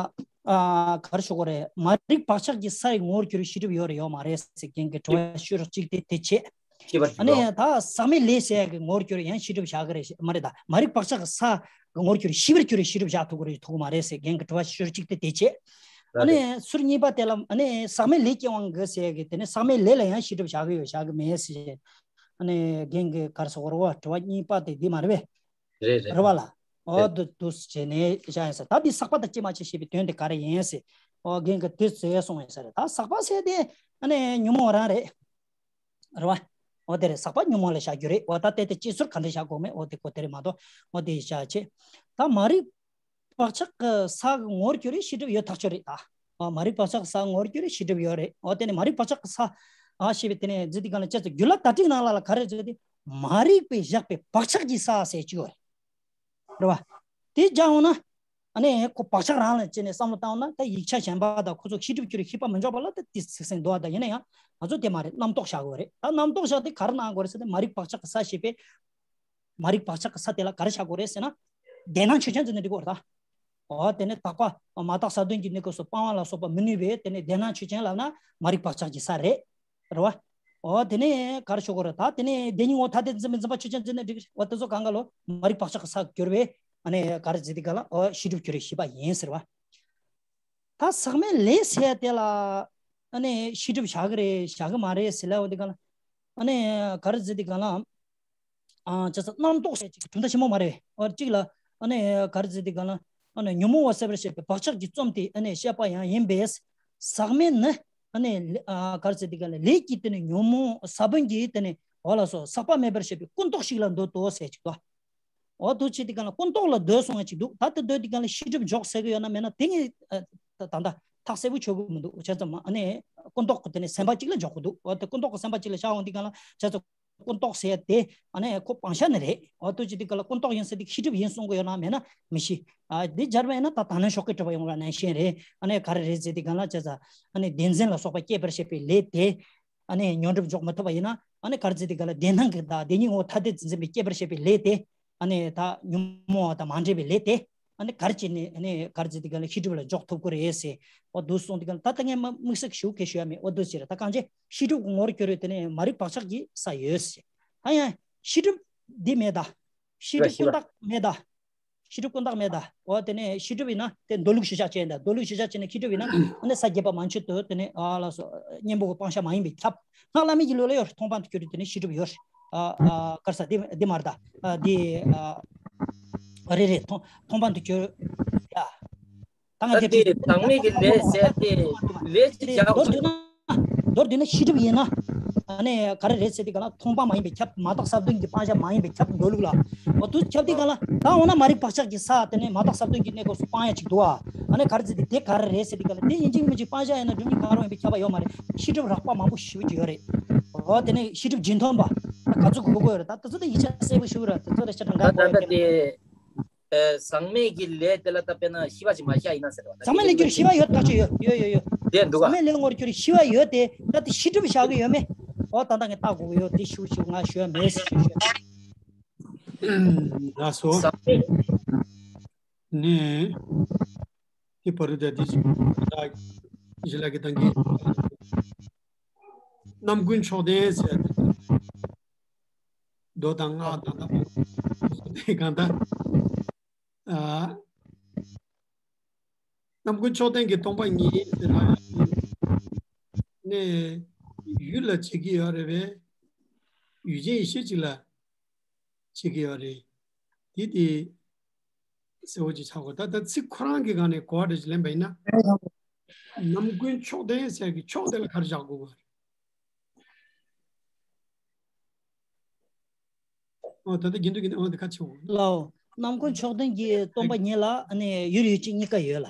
ཨ་ག་རེ་ཞུ་དགོས་རེད། མ་རིག་བག་ཆགས་ཀྱི་སའི་ངོ་བོར་གྱུར་ཤེས་སྒྲིབ་ཡོད་རེད་ཡོད་མ་རེད་ཟེར་མཁན་གྱི་དྲི་བ་ཤོད་རོགས་གཅིག་དེ་དེ་བྱས། ཤེས་པར་ཨ་གྱུར་ནི་རོ། ད་ཟག་མེད་ལས་ཟེར་ཡག་གི་ངོ་བོར་གྱུར་ཡང་ཤེས་སྒྲིབ་བཞག་གི་རེད་མ་རེད། ད་མ་རིག་བག་ཆགས་ཀྱི་ས་གི་ངོ་བོར་གྱུར་ཤེས་པར་གྱུར་ཤེས་སྒྲིབ་བཞག་ཐུབ་ཀྱི་རེད་ཐུབ་ཀྱི་མ་རེད་ཟེར་མཁན་གྱི་དྲི་བ་ཤོད་རོགས་གཅིག་དེ་དེ་བྱས། ཨ་ནི་ཟུར་གཉིས་པ་དེ་ལ་ཨ་ནི་ཟག་མེད་ལས་ཀྱི་དབང་གིས་ཟེར་ཡག་གི་དེ་ནི་ཟག་མེད་ལས་ལ་ཡང་ཤེས་སྒྲིབ་བཞག་གི་ཡོད་བཞག་གི་མེད་ཟེར། ཨ་ནི་རྒན་གྱིས་ག་རེ་ཟེར་དགོས་རེད་བ། དྲི་བ་གཉིས་པ་དེ་འདི་མ་རེད་པས། རེད་རེད། རེད་བ་ལ། ཨོ་རེད། དུ་དུ་བྱས་ནས་བཞག་ཡིན་ས། ད་འདི་ཟག་པ་དང་སྐྱེས་མ་བྱས་ཞེས་པའི་དོན་དེ་ག་རེ་ཡིན་ཟེར། ཨོ་རྒན་གྱིས་དེ་ཟེར་སོང་བས་ཟེར། ད་ཟག་པ་ཟེར་དེ་ཨ་ནི་ཉོན་མོངས་རང་རེད། རེད་བ། ཨོ་དེ་རེད། ཟག་པ་ཉོན་མོངས་ལ་བཞག་རྒྱུ་རེད། ཨོ་ད་དེ་དེ་སྤྱི་ཟུར་ག་འདྲ་བཞག་དགོས་མེད། ཨོ་དེ་ཁོ་དེ་རེད་མ་གཏོགས། ཨོ་དེ་བཞག་བྱས། ད་མ་རིག་བག་ཆགས་ཀྱི་ས་གི་ངོར་གྱུར་རེད། ཤེས་སྒྲིབ་ཡོད་ཐག་ཆོད་རེད་ད། ཨོ་མ་རིག་བག་ཆགས་ཀྱི་ས་ངོར་གྱུར་རེད། ཤེས་སྒྲིབ་ཡོད་རེད། ཨོ་དེ་ནས་མ་རིག་བག་ཆགས་ཀྱི་ས། ཨ་ཞེས་པའི་དེ་ནས་རྫས་འདི་གང་ལ་བྱས་ཙང་རྒྱུད་བླ་དྭ་ཏིག་ནང་ལ་ལ་ག་རེ་རྫས་འདི། མ་རིག་པས་བཞག་པའི་བག་ཆགས་ཀྱི་ས་ཟེར་གྱི་ཡོད་རེད། རེད་བ། དེ་སྦྱང་འོང་ན། ཨ་ནི་ཁོ་བག་ཆགས་རང་ལ་བྱས་ནས་བསམ་བློ་བཏང་ན། ད་ཡིག་ཆ་གཞན་པ་དང་ཁོ་ཚོ་ཤེས་སྒྲིབ་སྐྱོ་རིགས་ཤེས་པ་མི་འཇོག་པ་ལ་ད་དེ་ཚིག་ཟིན་འདུག་བ། ད་ཡིན་ན་ཡང་ང་ཚོ་དེ་མ་རེད། རྣམ་རྟོག་བཞག་དགོས་རེད། ད་རྣམ་རྟོག་བཞག་དེ་ག་རེ་གནང་དགོས་རེད་ཟེར་ན། མ་རིག་བག་ཆགས་ཀྱི་ས་ཞེས་པའི། མ་རིག་བག་ཆགས་ཀྱི་ས་དེ་ལ་ག་རེ་བཞག་དགོས་རེད་ཟེར་ན། བདེན་སྣང་ཆོས་ཅན་ཟེར་ནས་འགྲིག་གི་རེད་ད། འོ་དེ་ནས་དག་པ་མ་དག་ས་བདུན་གྱི་གནས་སྐབས་སུ་སྤང་བ་ལ་སོགས་པ་མི་ནུས་པས། དེ་ནས་བདེན་སྣང་ཆོས་ཅན་ལབ་ན་མ་རིག་བག་ཆགས་ཀྱི་ས་རེད། རེད་བ། འོ་དེ་ནས་ག་རེ་ཞུ་དགོས་རེད་ད། དེ་ནས་བདེན་གཉིས་འོག་ཐ་དད་འཛིན་པའི་འཛིན་པ་ཆོས་ཅན་ཟེར་ནས་འགྲིག་གི་རེད། འོ་དེ་ཚོ་གང་ག་ལོ་མ་རིག་བག་ཆགས་ཀྱི་ས་གྱུར་བས། ཨ་ནི་ག་རེ་ཟེར་དེ་ག་ལ། འོ་ཤེས་སྒྲིབ་སྐྱོ་རིགས་ཤེས་པ་ཡིན་ཟེར་བ། ད་ཟག་མེད་ལས་ཟེར་དེ་ལ་ཨ་ནི་ཤེས་སྒྲིབ་བཞག་གི་རེད་བཞག་གི་མ་རེད་ཟེར་ལབ་པ་དེ་ག་ལ། ཨ་ནི་ག་རེ་ཟེར་དེ་ག་ལ། ཨ་བྱས་ཙང་རྣམ་རྟོག་ཟེར་ཅིག་གྲུབ་མཐའ་ཆེན་མོ་མ་རེད། ཨ་གཅིག་ལ་ཨ་ནི་ག་རེ་ཟེར་དེ་ག་ལ། ཨ་ནི་ཉོན་མོངས་པ་སེལ་བར་བྱེད་པའི་བག་ཆགས་ཀྱི་རྩོམ་དེ་ཨ་ནི་བཤད་པ་ཡང་ཡིན་པས། ཟག་མེད་ནི་ཨ་ནི་ལ་ཨ་ག་རེ་ཟེར་དེ་ག་ལ། ལས་ཀྱི་དེ་ནི་ཉོན་མོངས་ས་བོན་གྱི་དེ་ནི་འོ་ལ་སོགས་ཟག་པ་མེད་པར་བྱེད་པའི་ཀུན་རྟོག་ཞིག་ལ་འདོད་དོ་ཟེར་ཅིག་ཏོ། འོ་འདུག་བྱེད་དེ་ག་ལ་ཀུན་རྟོག་ལ་འདོད་སོང་བ་ཅིག་འདུག་ད་དེ་འདོད་དེ་ག་ལ་ཤེས་སྒྲིབ་འཇོག་ཟེར་གི་ཡོད་ན་མེད་ན། དེ་ངས་ཨ་ད་ད་ཐག་གསལ་པོ་ཆོད་གི་མི་འདུག་བྱས་ཙང་ཨ་ནི་ཀུན་རྟོག་གི་དེ་ནི་སེམས་པ་གཅིག་ལ་འཇོག་གི་འདུག་འོ་དེ་ཀུན་རྟོག་གི་སེམས་པ་གཅིག་ལ་བཞག་འོང་དེ་ག་ལ་བྱས་ཙང་ཀུན་རྟོག་ཟེར་དེ་ཨ་ནི་ཁོ་སྤང་བྱ་ནི་རེད། འོ་འདུག་བྱེད་དེ་ག་ལ་ཀུན་རྟོག་ཡིན་ཟེར་དེ་ཤེས་སྒྲིབ་ཡིན་གསུང་གི་ཡོད་ན་མེད་ན་མི་ཤེས། ཨ་འདི་སྦྱར་བ་ཡིན་ན་ད་དང་ལེན་ཤོག་གི་གྲུབ་པ་ཡོང་བ་ནང་བཞིན་རེད། ཨ་ནི་ག་རེ་རེད་ཟེར་དེ་ག་ལ་བྱས་ཙང་ཨ་ནི་བདེན་འཛིན་ལ་སོགས་པ་སྐྱེད་པར་བྱེད་པའི་ལས་དེ། ཨ་ནི་ཉོན་སྒྲིབ་འཇོག་མི་ཐུབ་པ་ཡིན་ན། ཨ་ནི་ག་རེ་ཟེར་དེ་ག་ལ་བདེན་སྣང་གི་དང་བདེན་གཉིས་འོག་ཐ་དད་འཛིན་པའི་སྐྱེད་པར་བྱེད་པའི་ལས་དེ། ཨ་ནི་ད་ཉོན་མོངས་པ་དང་མ་འདྲེས་པའི་ལས་དེ། ཨ་ནི་ག་རེ་བྱས་ནས་ཨ་ནི་ག་རེ་ཟེར་དེ་ག་ལ་ཤེས་སྒྲིབ་ལ་འཇོག་ཐུབ་ཀྱི་རེད་ཟེར། འོ་འདུག་གསུངས་དེ་ག་ལ་ད་ལྟ་ངས་མ་དམིགས་བསལ་ཞུ་གལ་ཞུ་ཡ་མེད། འོ་འདུག་ཟེར། ད་གང་ཅི་ཤེས་སྒྲིབ་ཀྱི་ངོར་གྱུར་རེད། དེ་ནས་མ་རིག་བག་ཆགས་ཀྱི་ས་ཡོད་ཟེར། ད་ཡང་ཤེས་སྒྲིབ་འདི་མེད་ད། ཤེས་སྒྲིབ་ཀུན་བཏགས་མེད་ད། ཤེས་སྒྲིབ་ཀུན་བཏགས་མེད་ད། འོ་དེ་ནས་ཤེས་སྒྲིབ་ཡིན་ན་དེ་མདོ་ལུགས་གཞི་བཞག་བྱས་ད། མདོ་ལུགས་གཞི་བཞག་བྱས་ནས་ཤེས་སྒྲིབ་ཡིན་ན་ཨ་ནི་ས་བརྒྱད་པ་མན་ཆད་དུ་དེ་ནས་ཨ་ལ་སོ་གཉེན་པོ་གི་སྤང་བྱ་མ་ཡིན་པས་ཁྱབ། སྔགས་བླ་མེད་ཀྱི་ལུགས་ལ་ཡོད་རེད། མཐོང་སྤང་དུ་གྱུར་དེ་ནས་ཤེས་སྒྲིབ་ཡོད་རེད། ཨ་ཨ་ག་རེ་ཟེར་དེ་འདི་མ་རེད་ད། ཨ་འདི་ཨ་རེད་རེད། མཐོང་མཐོང་སྤང་དུ་གྱུར་ཡ། ད་ང་ད་དེ་དེ་ཁྲིད་ཟག་མེད་ཀྱི་ལས་ཟེར་ཏེ་ལས་ཅིག་དེ་བྱ་དགོས་མདོར་བསྡུས་ན། མདོར་བསྡུས་ན་ཤེས་སྒྲིབ་ཡིན་ན། ཨ་ནི་ག་རེ་རེད་ཟེར་དེ་ག་ལ་མཐོང་སྤང་མ་ཡིན་པས་ཁྱབ། མ་དག་ས་བདུན་གྱི་སྤང་བྱ་མ་ཡིན་པས་ཁྱབ། མདོ་ལུགས་ལ། འོ་དུ་ཁྱབ་དེ་ག་ལ་ད་འོ་ན་མ་རིག་བག་ཆགས་ཀྱི་ས་དེ་ནས་མ་དག་ས་བདུན་གྱི་གནས་སྐབས་སུ་སྤང་ཡ་ཅིག་འདུག་ཨ། ཨ་ནི་ག་རེ་ཟེར་དེ་དེ་ག་རེ་རེད་ཟེར་དེ་ག་ལ་དེ་ཡིན་གཅིག་མིན་གཅིག་སྤང་བྱ་ཡིན་ན་སྒྲིབ་གཉིས་གང་རུང་ཡིན་པས་ཁྱབ་པ་ཡོད་མ་རེད། ཤེས་སྒྲིབ་རགས་པ་མང་པོ་ཞེ་པོ་ཅིག་ཡོད་རེད། འོ་དེ་ནས་ཤེས་སྒྲིབ་རྗེས་མཐུན་པ་ག་ཚོད་དགོས་དགོས་ཡོད་རེད། ད་དེ་ཚོ་དེ་ཡིག་ཆ་གསལ་པོ་ཞུ་ར། དེ་ཚོ་དེ་ཤ་ཁྲ་འགའ་ད་གོ་ད་ཡོད་ཀྱི་རེད། དེ། ཨེ། ཟག་མེད་ཀྱི་ལས་དེ་ལ་ད་དཔེར་ན་ཤེས་པ་ཅིག་མ་བཞག་ཡིན་ན་ཟེར་བ་ད། ཟག་མེད་ལས་གྱུར་ཤེས་པ་ཡོད་ཐག་ཆོད་ཡོད། ཡོད་ཡོད་ཡོད། དེ་འདུག་ག་ཟག་མེད་ལས་ངོར་གྱུར་ཤེས་པ་ཡོད་དེ། ད་དེ་ཤེས་སྒྲིབ་བཞག་གི་ཡོད་མེད། འོ་ད་ལྟ་ངས་བལྟ་དགོས་ཀྱི་ཡོད། དེ་ཤུ་ཤུ་ང་ཞུ་ཡ་མེད་ཞུ་ཞུ། ལགས་སོ། ཟག་མེད། ནས། དེ་བར་དུ་ད་དེ་ཞིག་ད་ཞི་ལ་གི་ད་གི་རྣམ་ཀུན་མཆོག་ལྡན་ཟེར་ཏེ། མདོ་དང་སྔགས་དང་ད་དེ་གང་ལྟར། ཨ། རྣམ་ཀུན་མཆོག་ལྡན་གྱི་སྟོང་པ་ཉིད་ཟེར་ན་ནས་ཡུལ་ལ་བྱེད་ཀྱི་ཡོད་རེད་པས། ཡུལ་ཅན་ཡེ་ཤེས་གཅིག་ལ་བྱེད་ཀྱི་ཡོད་རེད། དེ་དེ་གསལ་བོ་ཅིག་ཆགས་དགོས། ད་ལྟ་ཚིག་ཁོ་རང་གི་སྒང་ནས་གོ་བ་འདྲ་ཞིག་ལེན་པ་ཡིན་ན། རྣམ་ཀུན་མཆོག་ལྡན་ཟེར་གྱི་མཆོག་དེ་ལ་ག་རེ་བཞག་དགོས་པ་རེད། ཨོ་ད་ལྟ་དགེ་འདུན་གྱི་ཨོ་འདི་ཁ་ཆེ་བོ། ལའོ། རྣམ་ཀུན་མཆོག་ལྡན་གྱི་སྟོང་པ་ཉིད་ལ་ཨ་ནི་ཡུལ་ཡུལ་ཅན་གཉིས་ཀ་ཡོད་ལ།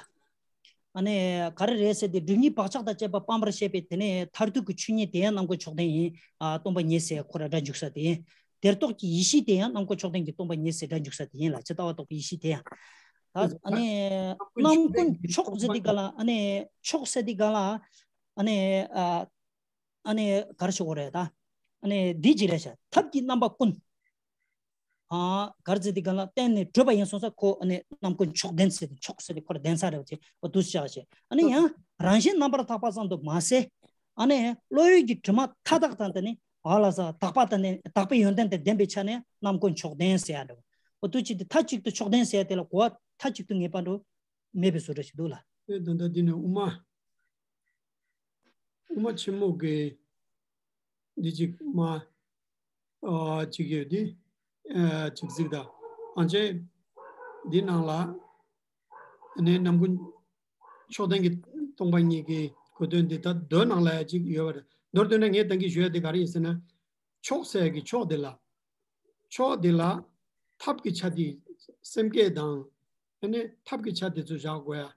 ཨ་ནི་ག་རེ་རེད་ཟེར་ཏེ་སྒྲིབ་གཉིས་བག་ཆགས་དང་བཅས་པ་སྤངས་པར་བྱེད་པའི་དེ་ནས་མཐར་ཐུག་གི་ཆོས་ཉིད་དེ་ཡང་རྣམ་ཀུན་མཆོག་ལྡན་ཡིན། ཨ་སྟོང་པ་ཉིད་ཟེར་ཁོ་ར་སྒྲ་འཇུག་ས་དེ་ཡིན། དེར་རྟོག་གི་ཡེ་ཤེས་དེ་ཡང་རྣམ་ཀུན་མཆོག་ལྡན་གྱི་སྟོང་པ་ཉིད་ཟེར་སྒྲ་འཇུག་ས་དེ་ཡིན་ལ། ཇི་ལྟ་བ་རྟོགས་པའི་ཡེ་ཤེས་དེ་ཡང་། ད་ཨ་ནི་རྣམ་ཀུན་མཆོག་ཟེར་དེ་ག་ལ་ཨ་ནི་མཆོག་ཟེར་དེ་ག་ལ་ཨ་ནི་ཨ། ཨ་ནི་ག་རེ་ཞུ་དགོས་རེད་ད། ཨ་ནི་འདི་ཅི་རེད་ཤག་ཐབས་ཀྱི་རྣམ་པ་ཀུན། ཨ་ག་རེ་ཟེར་དེ་ག་ལ་བརྟེན་ནས་གྲུབ་པ་ཡིན་སོང་ཙང་ཁོ་ཨ་ནི་རྣམ་ཀུན་མཆོག་ལྡན་ཟེར་ཏེ་མཆོག་ཟེར་ཏེ་ཁོ་ལ་ལྡན་ས་རེད་བ་ཅེ་འོ་དུ་ཞག་ཅེ། ཨ་ནི་ཡང་རང་བཞིན་རྣམ་པར་དག་པ་ཙམ་དུ་མ་ཟད། ཨ་ནི་བློ་ཡུལ་གྱི་དྲི་མ་མཐའ་དག་དང་དེ་ནི་ཨ་ལ་ས་དག་པ་དང་ནི་དག་པའི་ཡོན་ཏན་དང་ལྡན་པའི་ཆ་ནས་རྣམ་ཀུན་མཆོག་ལྡན་ཟེར་ཡ་འདྲ་བ། འོ་དུ་ཅི་དེ་མཐའ་གཅིག་ཏུ་མཆོག་ལྡན་ཟེར་ཡ་དེ་ལ་གོ་བ་མཐའ་གཅིག་ཏུ་ངེས་པ་འགྲོ། མེད་པའི་བཟོ་འདྲ་ཞིག་འདུག་ལ། ཨེ་ད་ལྟ་འདི་ནི་དབུ་མ། དབུ་མ་ཆེན་མོ་གི་འདི་གཅིག་མ། ཨ་གཅིག་ཡོད་འདི། ཨ་གཅིག་གཟིགས་དང་། ཨ་ཅེ། འདི་ནང་ལ་ནས་རྣམ་ཀུན་མཆོག་ལྡན་གྱི་ སྟོང་པ་ཉིད་ཀྱི་གོ་དོན་འདི་ད་མདོའི་ནང་ལ་ཡང་ཅིག་ཡོད་པ་རེད། མདོར་བསྡུས་ན་ངས་ད་གིན་ཞུ་ཡ་དེ་ག་རེ་ཡིན་ཟེར་ན། མཆོག་ཟེར་ཡ་གི་མཆོག་དེ་ལ། མཆོག་དེ་ལ་ཐབས་ཀྱི་ཆ་དེ་སེམས་བསྐྱེད་དང་། ཨ་ནི་ཐབས་ཀྱི་ཆ་དེ་ཚོ་བཞག་དགོས་ཡ།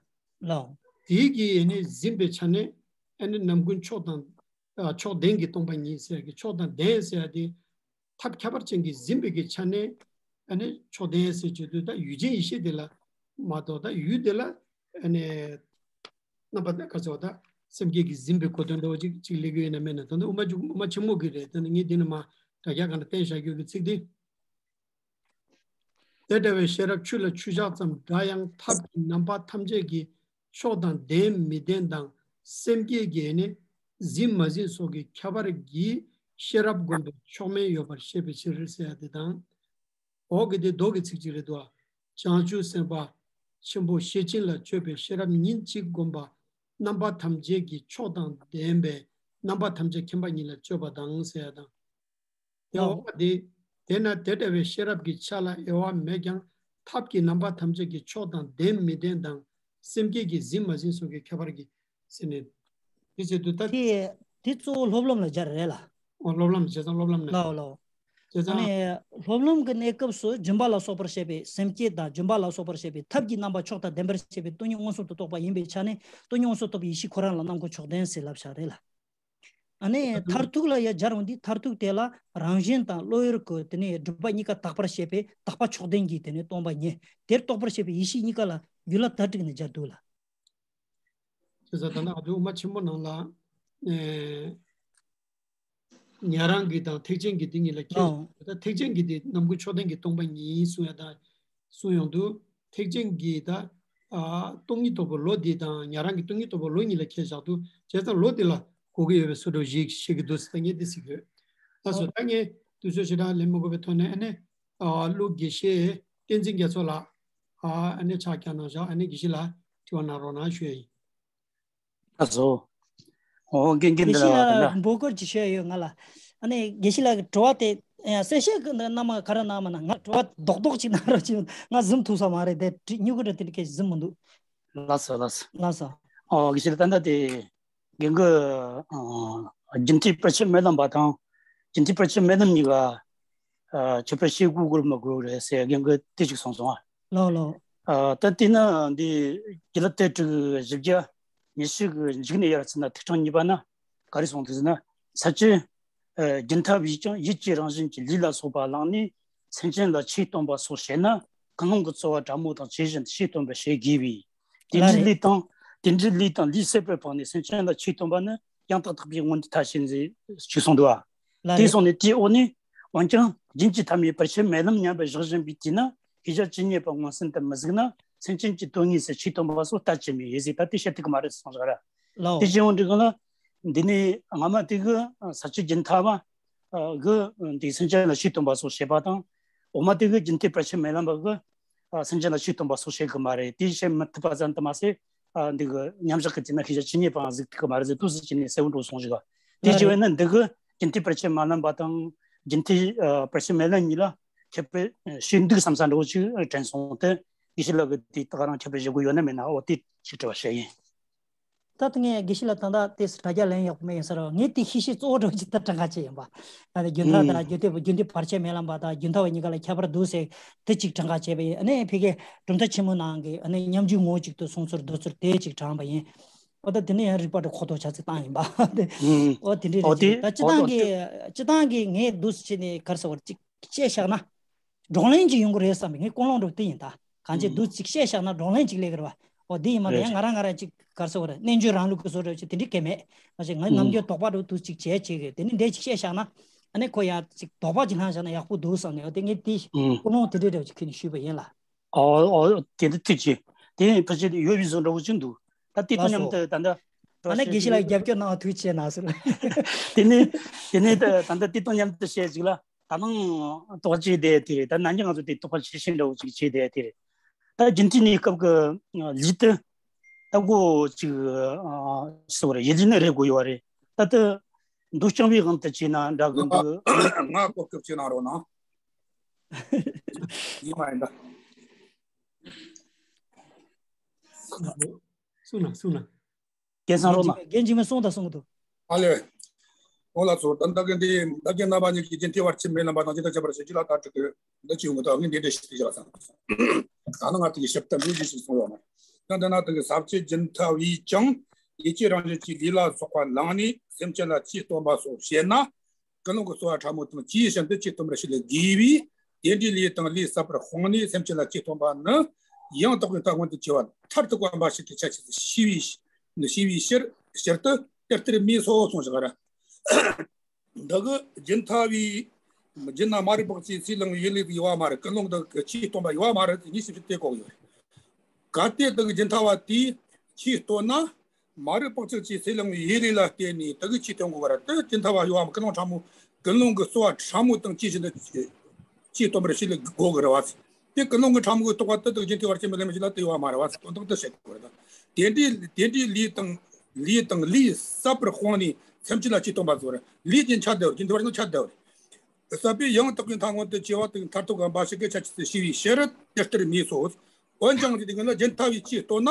ལའོ། དེའི་གི་ཨ་ནི་འཛིན་པའི་ཆ་ནས་ཨ་ནི་ནམ་ཀུན་མཆོག་དང་། ཨ་མཆོག་ལྡན་གྱི་སྟོང་པ་ཉིད་ཟེར་གི་མཆོག་དང་ལྡན་ཟེར་ཡ་དེ། ཐབས་ཁྱད་པར་ཅན་གྱིས་ཟིན་པའི་གི་ཆ་ནས་ཨ་ནི་མཆོག་ལྡན་ཟེར་བྱེད་དུས་ད་ཡུལ་ཅན་ཡེ་ཤེས་དེ་ལ་མ་གཏོགས་ད་ཡུལ་དེ་ལ་ཨ་ནི་རྣམ་པ་ད་ག་ཚོད་ད་སེམས་བསྐྱེད་ཀྱིས་ཟིན་པའི་གོ་དོན་འདྲ་བོ་ཅིག་ཅིག་སླེབས་ཀྱི་ཡོད་ན་མེད་ན། ད་ནི་དབུ་མ་ཅུ་དབུ་མ་ཆེན་མོ་གི་རེད། ད་ནི་ངས་འདི་ནས་མར་དྲ་རྒྱ་སྒང་ལ་བསྟན་བཞག་རྒྱུ་གི་ཚིག་འདི། དེ་འདྲ་བའི་ཤེས་རབ་ཆུ་ལ་ཆུ་བཞག་ཙམ་འདྲ་ཡང་ཐབས་ཀྱི་རྣམ་པ་ཐམས་ཅད་ཀྱིས་མཆོག་དང་ལྡན་མི་ལྡན་དང་སེམས་བསྐྱེད་ཀྱི་ནི་ཟིན་མ་ཟིན་སོགས་ཀྱི་ཁྱད་པར་གྱིས་ཤེས་རབ་བསྒོམས་པས་མཆོག་དམན་ཡོད་པར་བཤད་པའི་ཕྱིར་ཟེར་ཡ་དེ་དང་། འོག་གི་དེ་མདོ་གི་ཚིག་ཅིག་རེད་འདུག། བྱང་ཆུབ་སེམས་དཔའ་ཆེན་པོ་ཤེར་ཕྱིན་ལ་སྤྱོད་པའི་ཤེས་རབ་ཉིད་གཅིག་བསྒོམས་པ་རྣམ་པ་ཐམས་ཅད་ཀྱིས་མཆོག་དང་ལྡན་པས་རྣམ་པ་ཐམས་ཅད་མཁྱེན་པ་ཉིད་ལ་སྤྱོད་པ་དང་ཟེར་ཡ་དང་། དེ་འོག་པ་དེ། དེས་ན་དེ་འདྲ་བའི་ཤེས་རབ་ཀྱི་ཆ་ལ་དབྱེ་བ་མེད་ཀྱང་ཐབས་ཀྱི་རྣམ་པ་ཐམས་ཅད་ཀྱིས་མཆོག་དང་ལྡན་མི་ལྡན་དང་སེམས་བསྐྱེད་ཀྱིས་ཟིན་མ་ཟིན་སོགས་ཀྱི་ཁྱད་པར་གྱིས་ཟིན་ནས། དེ་བྱེད་དུས་ད། དེ་དེ་གཙོ་བོ་སློབ་ལམ་ལ་སྦྱར་རེད་ལ། ཨོ་སློབ་ལམ་བྱས་ཙང་སློབ་ལམ་ནས། ལའོ་ལའོ། བྱས་ཙང་། ཨ་ནི་སློབ་ལམ་གྱི་གནས་སྐབས་སུ་སྦྱིན་པ་ལ་སོགས་པར་བཤད་པའི་སེམས་བསྐྱེད་དང་སྦྱིན་པ་ལ་སོགས་པར་བཤད་པའི་ཐབས་ཀྱི་རྣམ་པ་མཆོག་དང་ལྡན་པར་བཤད་པའི་སྟོང་ཉིད་མངོན་སུམ་དུ་རྟོགས་པ་ཡིན་པའི་ཆ་ནས་སྟོང་ཉིད་མངོན་སུམ་རྟོགས་པའི་ཡེ་ཤེས་ཁོ་རང་ལ་རྣམ་ཀུན་མཆོག་ལྡན་ཟེར་ལབ་བཞག་རེད་ལ། ཨ་ནི་མཐར་ཐུག་ལ་ཡ་སྦྱར་འོང་དུས་མཐར་ཐུག་དེ་ལ་རང་བཞིན་དང་བློ་ཡུལ་གྱི་དེ་ནས་སྒྲུབ་པ་གཉིས་ཀ་དག་པར་བཤད་པའི་དག་པ་མཆོག་ལྡན་གྱི་དེ་ནས་སྟོང་པ་ཉིད་དེར་རྟོགས་པར་བཤད་པའི་ཡེ་ཤེས་གཉིས་ཀ་ལ་རྒྱུད་བླ་དར་དྲུག་ནས་སྦྱར་འདུག་ལ། བྱས་ཙང་ད་ནང་ཨ་ཏུ་དབུ་མ་ཆེན་མོ་ནང་ལ། ཨེ། ཉན་རང་གི་དང་ཐེག་ཆེན་གྱི་དེ་གཉིས་ལ་ཁྱད། ཨོ། ད་ཐེག་ཆེན་གྱི་དེ་རྣམ་ཀུན་མཆོག་ལྡན་གྱི་སྟོང་པ་ཉིད་གསུང་ཡ་དང་། གསུང་ཡོང་དུས་ཐེག་ཆེན་གྱི་ད། ཨ། སྟོང་ཉིད་རྟོགས་པའི་ལོ་འདི་དང་ཉན་རང་གི་སྟོང་ཉིད་རྟོགས་པའི་ལོ་གཉིས་ལ་ཁྱད་བཞག་དུས་བྱས་ཙང་ལོ་འདི་ལ་གོ་གི་ཡོད་པའི་བཟོ་འདྲ་ཞིག་ཤེས་ཀྱི་འདུག་ཟེར་ངས་འདི་ཟེར་གྱི་ཡོད། ལགས་སོ། ཨོ། ད་ངས་དུས་ཚོད་ཞེ་དྲག་ལེན་མི་དགོས་པའི་ཐོག་ནས་ཨ་ནི། ཨ། ཀླུ་དགེ་བཤེས་བསྟན་འཛིན་རྒྱ་མཚོ་ལགས། ཨ། ཨ་ནི་ཕྱག་བརྐྱངས་གནང་བཞག་ཨ་ནི་དགེ་བཤེས་ལགས་དྲི་བ་གནང་རོགས་གནང་ཞུ་ཡ་ཡིན། ལགས་སོ། ཨོ་རྒན་རྒན་དགེ་བཤེས་ལགས་ལ་འབོད་སྐུལ་ཅིག་ཞུ་ཡ་ཡོད་ང་ལ། ཨ་ནི་དགེ་བཤེས་ལགས་ཀྱི་དྲི་བ་དེ་ཡང་གསལ་བཤད་ཀྱི་གནང་མ་ག་རེ་གནང་མ་གནང་ང་དྲི་བ་རྡོག་རྡོག་ཅིག་གནང་རོགས་གྱིས། ང་གཟིམ་ཐུབ་ས་མ་རེད་དེ་དྲི་སྨྱུ་གུ་འདྲ་དེ་འདྲ་སྐད་ཆ་གཟིམ་མི་འདུག། ལགས་སོ་ལགས་སོ། ལགས་སོ། ཨོ་དགེ་བཤེས་ལགས་ད་ལྟ་དེ་རྒན་གྱིས་ཨ་རྒྱུན་མཐའི་བར་ཆད་མེད་ལམ་པ་དང་རྒྱུན་མཐའི་བར་ཆད་མེད་ལམ་གཉིས་ཀ་ཨ་ཁྱད་པར་ཤེས་དགོས་དགོས་མི་དགོས་རེད་ཟེར་རྒན་གྱིས་དེ་ཅིག་གསུངས་སོང་ཨ། ལགས་ལགས། ཨ་ད་དེས་ན་འདི་རྒྱུད་བླ་དར་དྲུག་བཞི་བརྒྱ་ཉི་ཤུ་གི་མཇུག་ནས་ཡར་ཚུད་ན་ཐིག་ཕྲེང་གཉིས་པ་ན་ག་རེ་གསུངས་འདུག་ཟེར་ན། ས་བཅུ། ཨ་རྒྱུན་མཐའ་བས་ཀྱང་ཡིད་ཀྱི་རང་བཞིན་གྱི་ལུས་ལ་སོགས་པ་བླངས་ནས་སེམས་ཅན་ལ་ཆོས་སྟོན་པ་སོགས་བྱེད་ན་ཀུན་སློང་གི་རྩོལ་བ་དྲག་མོ་དང་ཇི་བཞིན་དུ་ཆོས་སྟོན་པར་བྱེད་དགོས་པས། དེ་ལ་འདྲའི་རེད། ལུས་དང་དེ་འདྲའི་ལུས་དང་ལུས་སྲེད་པར་སྤངས་ནས་སེམས་ཅན་ལ་ཆོས་སྟོན་པ་ནི་ཡང་དག་དག་པའི་དངོས་འདི་ཐ་ཆད་ཟེར་ཅིག་གསུངས་འདུག་ཨ། ལ་དེ་རེད། སོང་ནས་དེའི་འོག་ནས་འོན་ཀྱང་རྒྱུན་གྱི་ཐ་མའི་བར་ཆད་མེད་ལམ་སྙམ་པར་བཞག་བཞིན་པའི་དུས་ན་ཤེས་བྱ་ཇི་སྙེད་པ་མངོན་སུམ་དུ་མི་གཟིགས་ན་སེམས་ཅན་གྱི་དོན་དངོས་སུ་ཆོས་སྟོན་པ་སོགས་ལྟ་ཅི་སྨོས་ཟེར་ད་དེ་བཤད་ཐུབ་ཀྱི་མ་རེད་གསུངས་བཞག་ར། ལའོ། དེ་བཞིན་འོང་དུས་གང་ལ། འདི་ནས་སྔ་མ་དེ་གི་ས་བཅུ་རྒྱུན་མཐའ་བ་གི་འདི་སེམས་ཅན་ལ་ཆོས་སྟོན་པ་སོགས་བྱེད་པ་དང་། འོག་མ་དེ་གི་རྒྱུན་མཐའི་བར་ཆད་མེད་ལམ་པ་གི་སེམས་ཅན་ལ་ཆོས་སྟོན་པ་སོགས་བྱེད་གི་མ་རེད། དེ་བྱེད་མི་ཐུབ་པ་ཙམ་དུ་མ་ཟད་འདི་གི་མཉམ་བཞག་གི་དེ་ན་ཤེས་བྱ་ཇི་སྙེད་པའང་གཟིགས་ཐུབ་གི་མ་རེད་ཟེར་དུས་སུ་ཅི་ནས་གསལ་བོ་འགྲོ་སོང་ཞིག་དེ་ལ་བྱས་པས་རེད། ན་འདི་གི་རྒྱུན་མཐའི་བར་ཆད་མེད་ལམ་པ་དང་རྒྱུན་མཐའི་བར་ཆད་མེད་ལམ་གཉིས་ལ་ཁྱད་པར་ཞིག་འདུག་བསམ་ས་འདྲ་བོ་ཅིག་དྲན་སོང་སྟེ། དགེ་བཤེས་ལགས་ཀྱིས་དེ་ད་ག་རང་ཁྱད་པར་བཞག་དགོས་ཡོད་ན་མེད་ན་འོ་དེ་ཞིག་དྲི་བ་ཞུ་ཡིན། ད་ལྟ་ངས་དགེ་བཤེས་ལགས་ད་ལྟ་དེ་དྲ་རྒྱ་ལན་ཡག་པོ་མེད་ཡིན་ས་རེད། ངས་དེ་ཤེས་བྱའི་གཙོ་བོ་འདྲ་བོ་ཅིག་ད་དྲན་ག་བྱས་ཡིན་པ། ད་ལྟ་རྒྱུན་མཐའ་དང་ཨུམ། རྒྱུན་མཐའི་རྒྱུན་མཐའི་བར་ཆད་མེད་ལམ་པ་དང་རྒྱུན་མཐའ་བ་གཉིས་ཀ་ལ་ཁྱད་པར་འདུག་ཟེར་དེ་ཅིག་དྲན་ག་བྱས་པ་ཡིན། ཨ་ནི་ཕ་གིའི་གྲུབ་མཐའ་ཆེན་མོ་ནང་གི་ཨ་ནི་སྙོམས་འཇུག་ངོ་བོ་གཅིག་ཏུ་གསུངས་ཚུལ་འདོད་ཚུལ་དེ་ཅིག་དྲངས་པ་ཡིན། འོ་ད་དེ་ནས་ཡང་རིགས་པ་འདྲ་ཁོ་ཐོག་ཆ་ཚིག་བཏང་ཡིན་པ། དེ་ཨུམ། འོ་དེ་འདྲའི་འོ་རེད་དེ་ཅིག་ད་སྤྱི་བཏང་གི་སྤྱི་བཏང་གི་ངས་འདུག་སེ་བྱས་ནས་ག་རེ་ཟེར་བ་རེད་ཅིག་བཤད་བཞག་ན། བགྲོ་གླེང་ཅིག་ཡོང་གི་རེད་བསམ་པའི་ངའི་ཀུན་སློང་འདྲ་བོ་དེ་ཡིན་ད། གང་ཅི་ཨུམ། འདུག་ཅིག་བཤད་བཞག་ན་བགྲོ་གླེང་ཅིག་སླེབས་ཀྱི་རེད་བ། འོ་དེ་ཡིན་མ་རེད། རེད་ཡང་ང་རང་ང་རང་ཅིག་ག་རེ་ཟེར་བ་རེད། རྣལ་འབྱོར་རང་ལུགས་ཀྱི་བཟོ་འདྲ་བོ་ཅིག་དེ་འདྲའི་གལ་མེད། མ་གཞི་ང་ནམ་ཨུམ། རྒྱུན་དོགས་པ་འདྲ་བོ་འདུག་ཅིག་བྱས་བྱས་གི་དེ་ནི་འདྲ་ཅིག་བཤད་བཞག་ན། ཨ་ནི་ཁོ་ཡང་ཅིག་དོགས་པ་ཅིག་ལངས་བཞག་ན་ཡག་པོ་འདུག་བསམ་ནས་འོ་དེ་ངས་དེ་ཨུམ། ཀུན་སློང་དེ་འདྲའི་འདྲ་བོ་ཅིག་ཁྱོན་ནས་ཞུས་པ་ཡིན་ལ། ཨོ་ཨོ་དེ་འདྲ་ཐུགས་རྗེ། དེ་ཕལ་ཆེར་ཡོད་པའི་བཟོ་འདྲ་བོ་ཅིག་འདུག་ད་དེ་དང་ལགས་སོ། མཉམ་དུ་ད་ལྟ་ཨ་ནི་དགེ་བཤེས་ལགས་རྒྱབ་སྐྱོར་གནང་བ་ཐུགས་རྗེ་ཆེ་གནང་ཟེར། དེ་ནས་དེ་ནས་ད་ད་ལྟ་དེ་དང་མཉམ་དུ་བཤད་ཅིག་ལ། ད་ནང་དོགས་གཅིག་བསྡད་དེ་རེད། ད་ནང་གི་ང་ཚོ་དེ་དོགས་པ་ཆེ་ཤོས་འདྲ་བོ་ཅིག་བྱས་བསྡད་དེ་རེད། ད་རྒྱུན་མཐའི་གནས་སྐབས་ཀྱི་ལུས་དེ་ད་གོ་ཅིག་ཨ་སོ་རེད། ཡིད་ལུས་ནི་རེད་དགོས་ཡོད་རེད། ད་ལྟ་མདོ་རྐྱང་པའི་དབང་དུ་བྱས་ན་འདྲ་གི་འདུག་ང་གོ་སྐབས་ཅིག་གནང་རོགས་གནང་། ཡིན་མ་ཡིན་ད། གསུངས་ན་གསུངས་ན། སྐལ་བཟང་རོ་མ། རྒན་འཇིགས་མེད་གསུངས་དང་གསུང་གི་འདུག་ཨ་ལེ། འོ་ལགས་སོ། ད་ལྟ་གི་འདི་བདག་རྒན་རྣམ་པ་གཉིས་ཀྱིས་རྒྱུན་མཐའི་བར་ཆད་མེད་ལམ་པ་དང་ཇི་ལྟར་བྱེད་པར་བྱེད་ཀྱི་ལ་ད་དྲི་གི་འདི་ཅི་ཡོང་གི་ད་ངས་འདི་འདྲ་ཞིག་བྱས་ལ་བསམ། ད་ནི་ང་དེ་གི་ཞིབ་ལྟ་འགྲོ་རྒྱུ་ཞིག་གསུང་ཡོད་མ། ད་འདི་ན་དེ་གི་ཟབ་ཆོས་རྒྱུན་མཐའ་བས་ཀྱང་ཡིད་ཀྱི་རང་བཞིན་གྱི་ལུས་ལ་སོགས་པ་བླངས་ནས་སེམས་ཅན་ལ་ཆོས་སྟོན་པ་སོགས་བྱེད་ན། ཀུན་སློང་གི་གསོལ་བ་ཕྲ་མོ་དང་ཇི་བཞིན་དུ་ཆོས་སྟོན་པར་བྱེད་ལ་དགོས་པས། དེ་འདྲའི་ལུས་དང་ལུས་གསར་པར་སྤངས་ནས་སེམས་ཅན་ལ་ཆོས་སྟོན་པ་ནི། ཡང་དག་པའི་མཐའ་མངོན་དུ་གྱུར་པ་མཐར་ཐུག་པ་འབའ་ཞིག་ཏུ་ཆ་ཤས་སུ་ཤེས་པའི་ཤེས་པའི་ཕྱིར་ཕྱིར་དུ་དེ་ལྟར་སྨྲས་སོ་གསུངས་བཞག་ར། འདི་གི་རྒྱུན་མཐའ་བའི་རྒྱུན་ན་མ་རིག་པག་ཅིག་ཚེ་ལང་བའི་ཡུལ་ལས་ཡོད་པ་མ་རེད། ཀུན་སློང་འདི་གི་ཆོས་སྟོན་པ་ཡོད་པ་མ་རེད། ངས་ཞིབ་ཞིབ་དེ་གོ་ཡོད་རེད། གལ་ཏེ་འདི་གི་རྒྱུན་མཐའ་བ་དེས་ཆོས་སྟོན་ན། མ་རིག་པག་ཅིག་ཚེ་ལང་བའི་ཡུལ་ལས་ལ་བརྟེན་ནས་དེ་གི་ཆོས་སྟོན་དགོས་པ་རེད། དེ་རྒྱུན་མཐའ་བ་ཡོད་པ་ཀུན་སློང་ཕྲ་མོ་ཀུན་སློང་གི་གསོལ་བ་ཕྲ་མོ་དང་ཇི་བཞིན་དུ་ཆོས་སྟོན་པར་བྱེད་ལ་དགོས་ཀྱི་རེད་བ། དེ་ཀུན་སློང་གི་ཕྲ་མོ་གི་རྟོག་པ་དེ་དག་རྒྱུན་མཐའི་བར་ཆད་མེད་ལམ་ཞིག་ལ་དེ་ཡོད་པ་མ་རེད་བ། དོན་དག་དེ་བཤད་དགོས་རེད། དེ་འདྲའི་དེ་འདྲའི་ལུས་དང་ལུས་དང་ལུས་གསར་པར་སྤངས་ནས་སེམས་ཅན་ལ་ཆོས་སྟོན་པ་ཚོ་རེད། ལུས་ཀྱི་ཆ་བསྡད་པ་རེད། རྒྱུན་མཐའི་བར་ཆད་ཆ་བསྡད་པ་རེད། ཟབ་པའི་ཡང་དག་པའི་མཐའ་མངོན་དུ་གྱུར་པ་དེ་མཐར་ཐུག་གམ་འབའ་ཞིག་གི་ཆ་ཤས་སུ་ཤེས་པའི་ཕྱིར་དེ་ལྟར་སྨྲས་སོ། འོན་ཀྱང་དེ་དེ་ག་ལ་རྒྱུན་མཐའ་བའི་ཆོས་སྟོན་ན།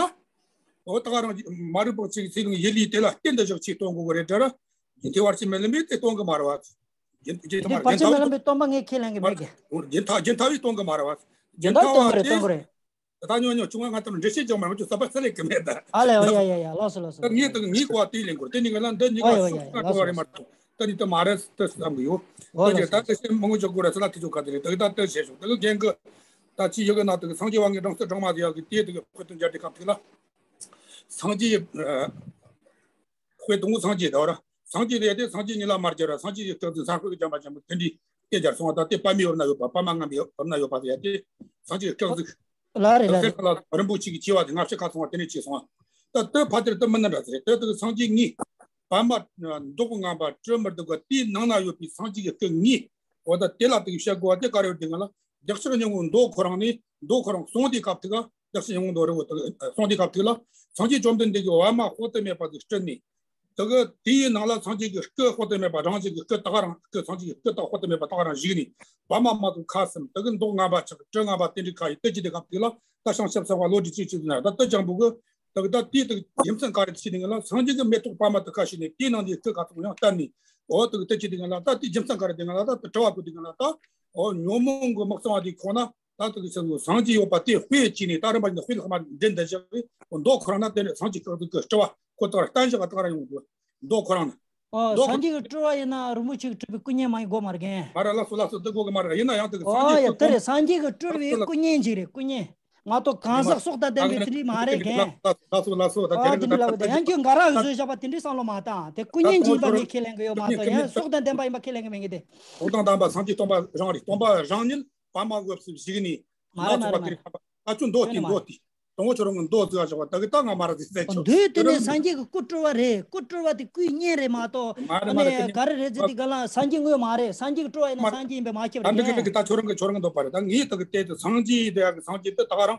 འོ་ད་ག་རང་མ་རིག་པག་ཅིག་ཚེ་ལང་ཡུལ་ལས་དེ་ལ་བརྟེན་དུ་བཞག་ཆོས་སྟོན་དགོས་ཀྱི་རེད་དྲ། རྒྱུན་མཐའི་བར་ཆད་མེད་ལམ་པས་དེ་སྟོན་གི་མ་རེད་བ། རྒྱུན་རྒྱུན་མཐའི་བར་ཆད་མེད་ལམ་པས་སྟོན་པ་ངས་ཁས་ལེན་གི་མེད་གི། རྒྱུན་མཐའ་རྒྱུན་མཐའ་བས་སྟོན་གི་མ་རེད་བ། རྒྱུན་མཐའ་བ་དེ། ད་ཉོ་ཉོ་བྱུང་བ་ང་ལྟར་འགྲེལ་བཤད་རྒྱག་མ་རེད། ང་ཚོ་ས་པ་ས་ལེ་གི་མེད་ད། ཨ་ལེ། ཨོ་ཡ་ཡ་ཡ། ལགས་སོ་ལགས་སོ། ད་ངས་ད་ངས་གོ་བ་དེ་ལེན་དགོས་རེད། དེ་ནི་ང་ལ་འདི་ཉིད་ཨོ་ཡ་ཡ་ཡ། ལགས་སོ་ལགས་སོ། ད་ནི་ད་མ་རེད་ད་བསམ་གི་ཡོད། ཨོ་ད་ལགས་ཅེ་སོ་ད་ལགས་སོ། ད་ཤེས་མང་པོ་ཅོག་དགོས་རེད་ཟེར་ལ་དེ་ཚོ་ག་དེ་རེད། ད་ད་ལྟ་བཤད་ཤོག་ད་གི་རྒན་གི་ད་ཅི་ཡི་གི་ན་ད་གི་སངས་རྒྱས་པ་ངའི་སྦྲང་རྩི་སྦྲང་མ་ཟེར་ཡག་གི་དེ་ད་གི་དཔེ་དང་སྦྱར་ཏེ་སྐབས་ཐིག་ལ། སངས་རྒྱས་དཔེ་དང་པོ་སངས་རྒྱས་ད་བར་སངས་རྒྱས་རེད་དེ། སངས་རྒྱས་ཉིད་ལ་མ་སྦྱར་བ། སངས་རྒྱས་ཀྱི་སྐུ་གཟུགས་ཟངས་དཀར་གྱི་བརྒྱན་པ་ཅན་པོ་དེ་འདྲའི་དེ་སྦྱར་སོང་བ། ད་དེ་པདྨའི་འོབས་ན་ཡོད་པ། པདྨ་རྔམ་པའི་འོབས་ན་ཡོད་པ་ཟེར་ཡ་དེ་སངས་རྒྱས་ཀྱི་སྐུ་གཟུགས། ལ་རེ་རེ། གསེར་ཁ་ལ་རིན་པོ་ཆེ་གི་ཆེ་བ་དེ་ལྔ་བཅུ་ཁ་ཚང་བ་དེ་ནས་ཆེ་སོང་བ། ད་དེ་ཕ་དེར་དེ་མི་ནི་འདྲ་ཟེར། དེ་དེ་གི་སངས་རྒྱས་ལྔའི་པདྨ་མདོག་ངང་པ་སྤྲུལ་མི་སྡུག་པ་དེའི་ནང་ན་ཡོད་པའི་སངས་རྒྱས་ཀྱི་སྐུ་ལྔའི་འོ་ད་དེ་ལ་དེ་གི་བཤད་དགོས་པ་དེ་ག་རེ་ཡོད་དེ་ང་ལ་བདག་ཅག་སྙིང་པོ་མདོ་ཁོ་རང་ནས་མདོ་ཁོ་རང་གསུང་དེ་སྐབས་དེ་ག་བདག་ཅག་སྙིང་པོ་མདོ་རི་བོ་དེ་གསུང་དེ་སྐབས་དེ་ལ་སངས་རྒྱས་བཅོམ་ལྡན་འདས་ཀྱི་པདྨ་དཔག་ཏུ་མེད་པ་དེ་སྤྲུལ་ནས། དེ་གི་དེའི་ནང་ལ་སངས་རྒྱས་ཀྱི་སྐུ་དཔག་ཏུ་མེད་པ་རང་བཞིན་གྱི་སྐུ་ད་ག་རང་སྐུ་སངས་རྒྱས་ཀྱི་སྐུ་དག་དཔག་ཏུ་མེད་པ་དག་རང་བཞུགས་ནས་པདྨ་མ་དང་ཁ་གསུམ་དེ་གི་མདོག་ངང་པ་ཆགས་སྤྲུལ་ངང་པ་དེ་འདྲའི་ཁ་ཡི་དེ་ཅི་དེ་སྐབས་དེ་ལ་ད་ཤང་ཤབ་སང་བ་ལོ་དྲི་ཅིག་ཅིག་ན་ད་དེ་ཅང་བུ་གི་དེ་གི་ད་དེའི་དེ་རྒྱུ་མཚན་ག་རེ་ཞིག་ནི་ང་ལ་སངས་རྒྱས་ཀྱི་མེ་ཏོག་པདྨ་དེ་ཁ་ཞིག་ནས་དེའི་ནང་དེ་སྐུ་ཁ་ཚང་ཡང་བསྟན་ནས། འོ་དེ་གི་དེ་ཅི་དེ་ང་ལ་ད་དེ་རྒྱུ་མཚན་ག་རེ་དེ་ང་ལ་ད་དེ་དྲི་བ་བཀོད་དེ་ང་ལ་ད་འོ་ཉོན་མོངས་ཀྱི་མི་གཙང་བ་དེའི་ཁོངས་ན། ད་དེ་གི་ཆེད་དུ་སངས་རྒྱས་ཡོད་པ་དེ་དཔེ་བྱས་ནས་ད་རིམ་པ་བཞིན་དུ་དཔེ་ལྷག་མ་འདྲེན་འདི་བཞག་གི་མདོ་ཁོ་རང་ན་དེ་ནས་སངས་རྒྱས་ཀྱི་སྤྲུལ་བ་ཁོ་ལྟར་བསྟན་བཞག་པ་དག་རང་ཡོང་དགོས། མདོ་ཁོ་རང་ན། ཨོ། མདོ་སངས་ཁོ་རྒྱས་ཀྱི་སྤྲུལ་བ་ཡིན་ན་རིན་པོ་ཆེ་གིས་སྤྲུལ་པའི་སྐུ་བརྙན་མ་ཡིན་དགོས་མ་རེད་རྒན། མ་རེད། ལགས་སོ་ལགས་སོ། འདི་དགོས་གི་མ་རེད། ཡིན་ན་ཡང་དེ་གི་སངས་ཨོ་ཡ། རྒྱས་ཀྱི་དེ་རེད། སྐུ་སངས་རྒྱས་ཀྱི་སྤྲུལ་བའི་སྐུ་བརྙན་ཅིག་རེད། སྐུ་བརྙན། ང་ཚོ་གང་ཟག་སྲོག་དང་ལྡན་པའི་ཚུལ་ལས་མ་རེད་རྒན། ལགས་སོ་ལགས་སོ། ད་ཨོ་དེ་རིང་དེ་འདྲ་ལབ་དེ་ཡང་ཁྱོད་འགའ་རག་གིས་བཟོས་བཞག་པ་དེ་འདྲའི་བསམ་བློ་མ་བཏང་། དེ་སྐུ་བརྙན་ཅིག་ཡིན་པ་ངས་ཁས་ལེན་གི་ཡོད་མ་གཏོགས་ཡང་སྲོག་དང་ལྡན་པ་ཡིན་པ་ཁས་ལེན་གི་མེད་གི་དེ། ཐོག་དང་དམ་པ་སངས་རྒྱས་སྟོན་པ་རང་རེད། སྟོན་པ་རང་ཉིད་པདྨ་འོབས་སུ་བཞུགས་ནས། མ་རེད་མ་རེད་མ་རེད། ད་ཁྱོད་མདོ་དེ་མདོ་དེ། དང་པོ་ཁྱོད་རང་གི་མདོ་བཟོས་བཞག་པ་ད་གི་ད་ང་མ་ར་ཟིག་ཟེར་ཆོག་མདོའི་དོན་ནི་སངས་རྒྱས་ཀྱི་སྐུ་སྤྲུལ་བ་རེད། སྐུ་སྤྲུལ་བ་དེ་སྐུའི་བརྙན་རེད་མ་གཏོགས། མ་རེད་མ་རེད། ཨ་ནི་ག་རེ་རེད་ཟེར་དུས་ག་ལ་སངས་རྒྱས་དངོས་མ་རེད། སངས་རྒྱས་ཀྱི་སྤྲུལ་བ་ཡིན་ན་སངས་རྒྱས་ཡིན་པས་མ་ཁྱབ་རེད། ད་འདི་གི་འདི་གི་ད་ཁྱོད་རང་གི་ཁྱོད་རང་གི་འདོད་པ་རེད། ད་ངས་ད་གི་དེ་དུ་སངས་རྒྱས་དེ་ཡ་གི་སངས་རྒྱས་དེ་ད་ག་རང་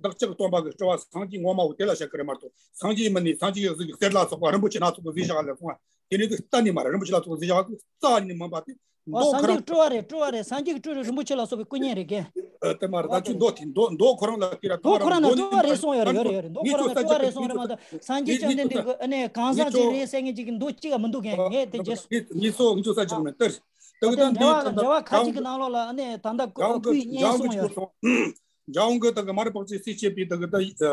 བདག་ཅག་སྟོན་པ་གི་སྤྲུལ་བ་སངས་རྒྱས་ངོ་མ་བོ་དེ་ལ་བཤད་གི་རེད་མ་གཏོགས། སངས་རྒྱས་མིན་ནི་སངས་རྒྱས་གཟུགས་ཀྱི་གསེར་ལ་སོགས་པ་རིན་པོ་ཆེ་སྣ་ཚོགས་པོ་བཟོས་བཞག་ལ་སོང་བ། དེ་ནི་དེ་རྩ་ནས་མ་རེད། རིན་པོ་ཆེ་ལ་སོགས་པོ་བཟོས་བཞག་རྩ་ནས་མིན་པ་དེ་ཨོ། མདོ་སངས་ཁོ་རང་རྒྱས་སྤྲུལ་བ་རེད། སྤྲུལ་བ་རེད། སངས་རྒྱས་ཀྱི་སྤྲུལ་རེད། རིན་པོ་ཆེ་ལ་སོགས་པའི་སྐུ་བརྙན་རེད་གན། ཨ་དེ་མ་རེད། ད་ཁྱོད་མདོ་དེ་མདོ་མདོ་ཁོ་རང་ལ་དེ་ར་མདོ་ཁོ་རང་ན་སྤྲུལ་བ་རེད་གསུངས་ཡོད་རེད། ཡོད་རེད། ཡོད་རེད། མདོ་ཁོ་རང་ན་སྤྲུལ་བ་རེད་གསུངས་རེད་མ་གཏོགས་སངས་རྒྱས་བཅོམ་ལྡན་འདས་ཀྱི་ཨ་ནི་གང་ཟག་ཅིག་རེད་ཟེར་མཁན་ཅིག་གི་མདོ་གཅིག་ག་མི་འདུག་གན། ངས་དེ་རྗེས་སུ། ངས་སོ་ངས་ཚོ་ས་ཅིག་མེད་ལྟར། ད་གི་ད་འདི་འབྲེལ་བ་འབྲེལ་བ་ཁ་ཅིག་གི་ནང་ལོགས་ལ་ཨ་ནི་ད་ལྟ་སྐུ་བརྙན་གསུངས་ཡོད། འཇམ་དབྱངས་ཀྱི་ད་གི་མར་པགས་ཅིག་སྲིད་བྱེད་པའི་ད་གི་ད་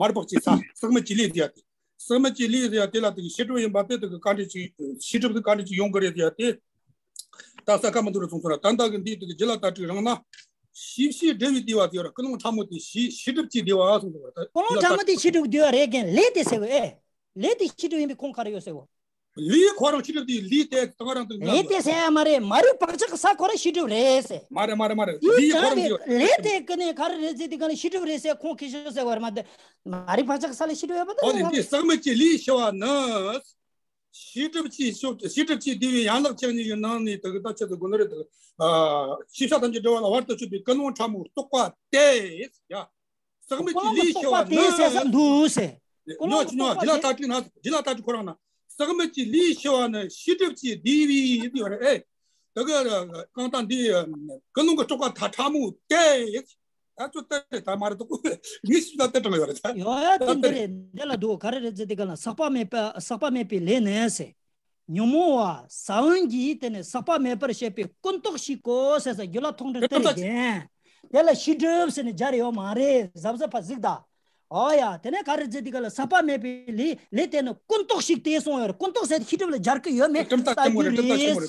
མར་པགས་ཅིག་ས་ཟག་མེད་ཀྱི་ལས་དེ་ཡ་དེ། ཟག་མེད་ཀྱི་ལས་དེ་ཡ་དེ་ལ་དེ་གི་བྱེད་སྒྲུབ་ཡིན་པ་དེ་དེ་གི་བཀའ་འདྲི་ཅིག་བྱེད་སྒྲུབ་དེ་བཀའ་འདྲི་ཅིག་ཡོང་གི་རེད་དེ་ཡ་དེ། ད་ས་ཁ་མི་འདུག་རེད་གསུངས་སོང་ར། ད་ལྟ་གི་འདི་དེ་གི་རྒྱུད་ལ་ལྟ་ཁྲིད་རང་ན་ཤེས་བྱའི་འབྲས་བུའི་བདེ་བ་དེ་ཡོད་ར། ཀུན་སློང་ཕྲ་མོ་དེ་བྱེད་བྱེད་སྒྲུབ་ཀྱི་བདེ་བ་གསུངས་སོང་ར། ད་ཀུན་སློང་ཕྲ་མོ་དེ་བྱེད་སྒྲུབ་བདེ་བ་རེད་གན། ལས་དེ་ཟེར་བ་ཨེ། ལས་དེ་བྱེད་སྒྲུབ་ཡིན་པའི་ཁུངས་ག་རེ་ཡོད་ཟེར་བ། ལས་ཁོ་རང་བྱེད་སྒྲུབ་དེ་ལས་དེ་ད་ག་རང་དུ་ལས་དེ་ཟེར་ཡ་མ་རེད། མ་རིག་བག་ཆགས་ཀྱི་ས་ཁོ་རང་བྱེད་སྒྲུབ་རེད་ཟེར། མ་རེད་མ་རེད་མ་རེད། དེའི་ལས་ཁོ་རང་གི་ལས་དེ་ཀུན་ནས་ག་རེ་རེད་ཟེར་དུས་ག་ནས་བྱེད་སྒྲུབ་རེད་ཟེར་ཁུངས་སྐྱེལ་ཤོག་ཟེར་བ་རེད་མ་གཏོགས། མ་རིག་བག་ཆགས་ས་ལ་བྱེད་སྒྲུབ་ཡོད་པ་ད། ཨོ་ལེ། འདི་ཟག་མེད་ཀྱི་ལས་ཞི་བ་ནི། བྱེད་སྒྲུབ་ཀྱི་ཕྱོགས་བྱེད་སྒྲུབ་ཀྱི་བདེ་བའི་ཡན་ལག་བཅུ་གཉིས་ཀྱི་ནང་ནས་དེ་གི་ད་ཆེད་དུ་དགོས་ནི་རེད་དེ། ཤེས་བྱ་ཐམས་ཅད་འབྲེལ་བ་ལ་བར་དུ་གཅོད་པའི་ཀུན་སློང་ཕྲ་མོ་རྟོགས་པ་དེ་ཡ། ཟག་མེད་ཀྱི་ལས་ཞི་བ་ནི། ཀུན་སློང་གི་རྟོགས་པ་དེ་ཟེར་ས་འདུག་ཟེར། ཀུན་སློང་གི་རྟོགས་པ་དེ། རྒྱུད་ལ་ལྟ་ཁྲིད་ན་རྒྱུད་ལ་ལྟ་ཁྲིད་ཁོ་རང་ན་ཟག་མེད་ཀྱི་ལས་ཞི་བ་ནི་བྱེད་སྒྲུབ་ཀྱི་བདེ་བའི་ཡིད་ཡོད་རེད་ཨེ། དེ་གི་གང་ལྟར་འདི་ཀུན་སློང་གི་རྟོགས་པ་ད་ཕྲ་མོ་དེ། ད་ཚོ་ལྟ་རེད་ད་མ་རེད་ད་ཁོ་ངས་ཤི་ད་ལྟ་དྲང་ཡོད་རེད་ད། ཡོད་ཡ་དེ་ད་འདི་རེད་འདི་ལ་འདུག་ག་རེ་རེད་ཟེར་དེ་ག་ལ་ཟག་པ་མེད་པ་ཟག་པ་མེད་པའི་ལས་ནས་ཟེར། ཉོན་མོངས་པ་ས་བོན་གྱིས་དེ་ནས་ཟག་པ་མེད་པར་བྱེད་པའི་ཀུན་རྟོག་ཞིག་གོ་ཟེར་ས་རྒྱུད་ལ་མཐོང་གྲོལ་དེ་རེད་རྒན། དེ་ལ་ཤེས་སྒྲིབ་ཟེར་ནས་སྦྱར་ཡོད་མ་རེད་གཟབ་གཟབ་ཕ་གཟིགས་ད། ཨོ་ཡ་དེ་ནས་ག་རེ་ཟེར་དེ་ག་ལ་ཟག་པ་མེད་པའི་ལས་ལས་དེ་ནི་ཀུན་རྟོག་ཞིག་སྟེ་གསུངས་ཡོད་རེད། ཀུན་རྟོག་ཟེར་ཤེས་སྒྲིབ་ལ་སྦྱར་གི་ཡོད་མེད་ལྟ་རྒྱུ་རེད་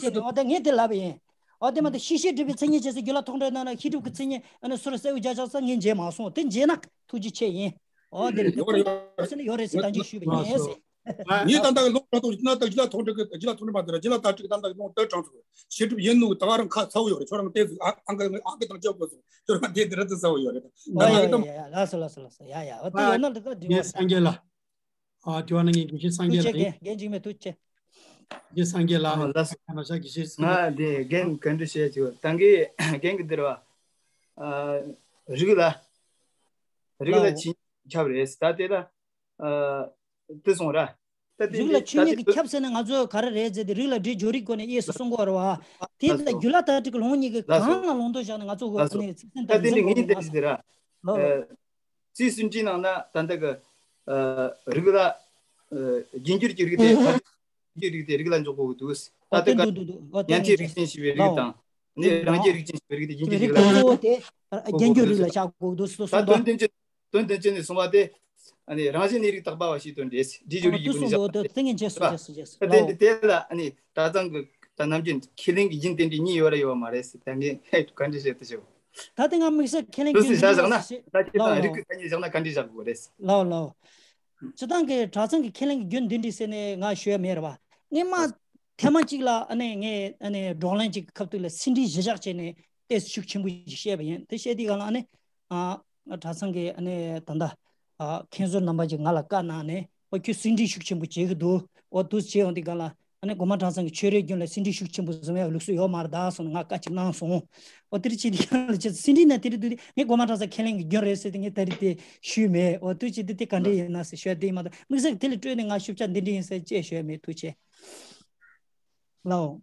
ཟེར་ནས་ཨོ་དེ་ངས་དེ་ལབ་ཡིན། ཨོ་དེ་མ་དེ་ཤེས་ཤེས་སྒྲིབ་པའི་མཚན་ཉིད་བྱས་ཟེར་རྒྱུད་ལ་མཐོང་གྲོལ་ནང་ན་ཤེས་སྒྲིབ་ཀྱི་མཚན་ཉིད་ཨ་ནི་སུ་ར་གསལ་བོ་རྒྱ་ཆགས་ས་ངས་མཇལ་མ་སོང་དེ་མཇལ་ན་ཐུགས་རྗེ་ཆེ་ཡིན། ཨོ་དེ་རེད་དེ་ཡོད་རེད་ཀུན་ཡོད་རེད་རྟོག་ཟེར་ནས་ཡོད་རེད་ཟེར་ད་ཅིག་ཞུས་པ་ཡིན་ཟེར། ངས་ད་ལྟ་ལོག་ལྟ་ཐོག་ཇི་ལ་ད་ཇི་ལ་ཐོག་འདྲ་གི་ཇི་ལ་ཐོག་འདྲ་མ་དེ་ར་ཇི་ལ་ད་ཅིག་ད་ལྟ་ལོག་ལྟ་དྲང་ཚོ་ཤེས་སྒྲིབ་ཡིན་ནོ་ད་རང་ཁ་ཚ་བོ་ཡོད་རེད། ཁྱོད་རང་དེ་ཨ་ཨ་གི་ཨ་གི་དང་ཅོག་གོ་སོང་ཁྱོད་རང་དེ་དེ་ར་དེ་ཚ་བོ་ཡོད་རེད། ད་ཨ་ང་ཡ་ཡ་ཡ་ལགས་སོ་ལགས་སོ་ལགས་སོ་ཡ་ཡ་ཨོ་དེ་ཡོད་ན་ལ་ད་འགྲིག་ངས་སངས་རྒྱས་ལ་ཨ་དེ་བ་ན་ངས་དགེ་བཤེས་སངས་རྒྱས་ལ་ཡིན། རྒན་འཇིགས་མེད་ཐུགས་རྗེ་ཆེ། དགེ་བཤེས་སངས་རྒྱས་ལ་ཨ་ལགས་སོ། ང་ཞག་དགེ་བཤེས་སངས་རྒྱས་ང་དེ་རྒན་ག་འདྲ་བཤད་ཅིག་ད་གིན་རྒན་གི་འདིར་བ་ཨ་རིགས་ལ་རིགས་ལ་ལའོ་ཆིན་ཁྱབ་རེད་ད་དེ་ལ། དེ་སོང་ར། ད་དེ་རིགས་ལ་ཆོས་ཉིད་ཀྱི་ཁྱབ་ཟེར་ན་ང་ཚོས་ག་རེ་རེད་ཟེར་ཏེ་རིགས་ལ་སྒྲིབ་སྦྱོར་རིགས་སྐོར་ནས་དབྱེ་སུ་གསུང་གི་ཡོད་རེད་བ། དེ་ལ་རྒྱུད་ལ་དག་སྒྲིབ་ཀྱི་ལུང་གཉིས་ཀྱི་གང་ལ་ལུང་དུ་བཞག་ནས་ང་ཚོ་གི་ཚིག་སེམས་ད་དེ་འདྲ་ངས་བལྟས་ཟེར་ར། ལོ། རྩིས་ཟིན་བྲིས་ནང་ན་ད་ལྟ་གི་རིགས་ལ་རྒྱུ་འགྱུར་གྱི་རིགས་དེ་རྒྱུ་རིགས་དེ་རིགས་ལ་འཇོག་དགོས་ཀྱི་འདུག་ད་ལྟ་གི་ཉན་ཐོས་རིགས་ཅན་ཞེས་པའི་རིགས་དང་ནི་རང་རྒྱུད་རིགས་ཅན་ཞེས་པའི་རིགས་དེ་རྒྱུ་འགྱུར་གྱི་རིགས་ལ་འཇོག་དགོས་ཀྱི་འདུག་རྒྱུ་འགྱུར་རིགས་ལ་བཞག་དགོས་ཀྱི་འདུག་ཟེར་གསུངས་པ། དོན་དོན་ཅན་ནས་གསུངས་པ་དེ། ཨ་ནི་རང་བཞིན་གནས་རིགས་དག་པ་བ་ཞིག་དོན་འགྲེལ་སྲིད་འབྲས་བརྗོད་རིགས་ཀྱི་སྒོ་ནས་བཞག་པ་དེ། ད་དེ་འདི་དེ་ལ་ཨ་ནི་གྲྭ་ཚང་གི་ད་ནམ་རྒྱུན་ཁས་ལེན་གྱི་རྒྱུན་དེ་འདྲའི་གཉིས་ཡོད་ར་ཡོད་མ་རེད་ཟེར་ད་ངས་ག་འདྲ་བཤད་དུ་ཞུ། ད་དེ་ང་དམིགས་བསལ་ཁས་ལེན་རྒྱུན་དེ་འདྲ་བཞག་ན་ད་ཁྱེད་དང་རིགས་ཀྱི་ཐ་སྙད་བཞག་ན་ག་འདྲ་བཞག་དགོས་རེད། ལའོ་ལའོ། སྤྱི་བཏང་གི་གྲྭ་ཚང་གི་ཁས་ལེན་གྱི་རྒྱུན་འདི་འདྲ་ཟེར་ནས་ང་ཞུ་ཡ་མེད་ར་བ། ངས་མ་ཐེངས་མ་གཅིག་ལ་ཨ་ནི་ངས་ཨ་ནི་བགྲོ་གླེང་གཅིག་གི་སྐབས་དུས་ལ་ཟིན་བྲིས་གཞི་བཞག་བྱས་ནས་ཏོག་ཙམ་ཤུགས་ཆེན་པོ་ཞིག་བཤད་པ་ཡིན། དེ་བཤད་དུས་གང་ལ་ཨ་ནི་ཨ་གྲྭ་ཚང་གི་ཨ་ནི་ད་ལྟ་ཨ་མཁན་ཟུར་རྣམ་པ་ཅིག་ང་ལ་བཀའ་གནང་ནས་ཨོ་ཁྱོད་ཟིན་བྲིས་ཤུགས་ཆེན་པོ་བྱེད་ཀྱི་འདུག་ཨོ་དུས་བྱེད་ཡོང་དུས་གང་ལ་ཨ་ནི་སྒོ་མང་གྲྭ་ཚང་གི་ཆོས་རའི་རྒྱུན་ལ་ཟིན་བྲིས་ཤུགས་ཆེན་པོ་བཟུང་ཡག་ལུགས་སྲོལ་ཡོད་མ་རེད་ད་སོང་ནས་ང་བཀའ་ཅིག་གནང་སོང་། ཨོ་དེ་རིགས་ཅིག་དེ་གང་ལ་ཅིག་ཟིན་བྲིས་ན་དེ་རིགས་འདུག་དེ་ངས་སྒོ་མང་གྲྭ་ཚང་ཁས་ལེན་གྱི་རྒྱུན་རེད་ཟེར་དེ་ངས་ད་རིགས་དེ་ཞུས་མེད། ཨོ་དུས་ཅིག་དེ་དེ་ག་འདྲ་ཡིན་ན་ཟེར་ཞུ་ཡ་དེ་ཡིན་མ་གཏོགས་དམིགས་བསལ་དེ་ལ་སྤྲོས་ནས་ང་ཞུ་བྱ་འདི་འདྲ་ཡིན་ཟེར་ཅེས་ཞུ་ཡ་མེད། ཐུགས་རྗེ་ཆེ། ལའོ།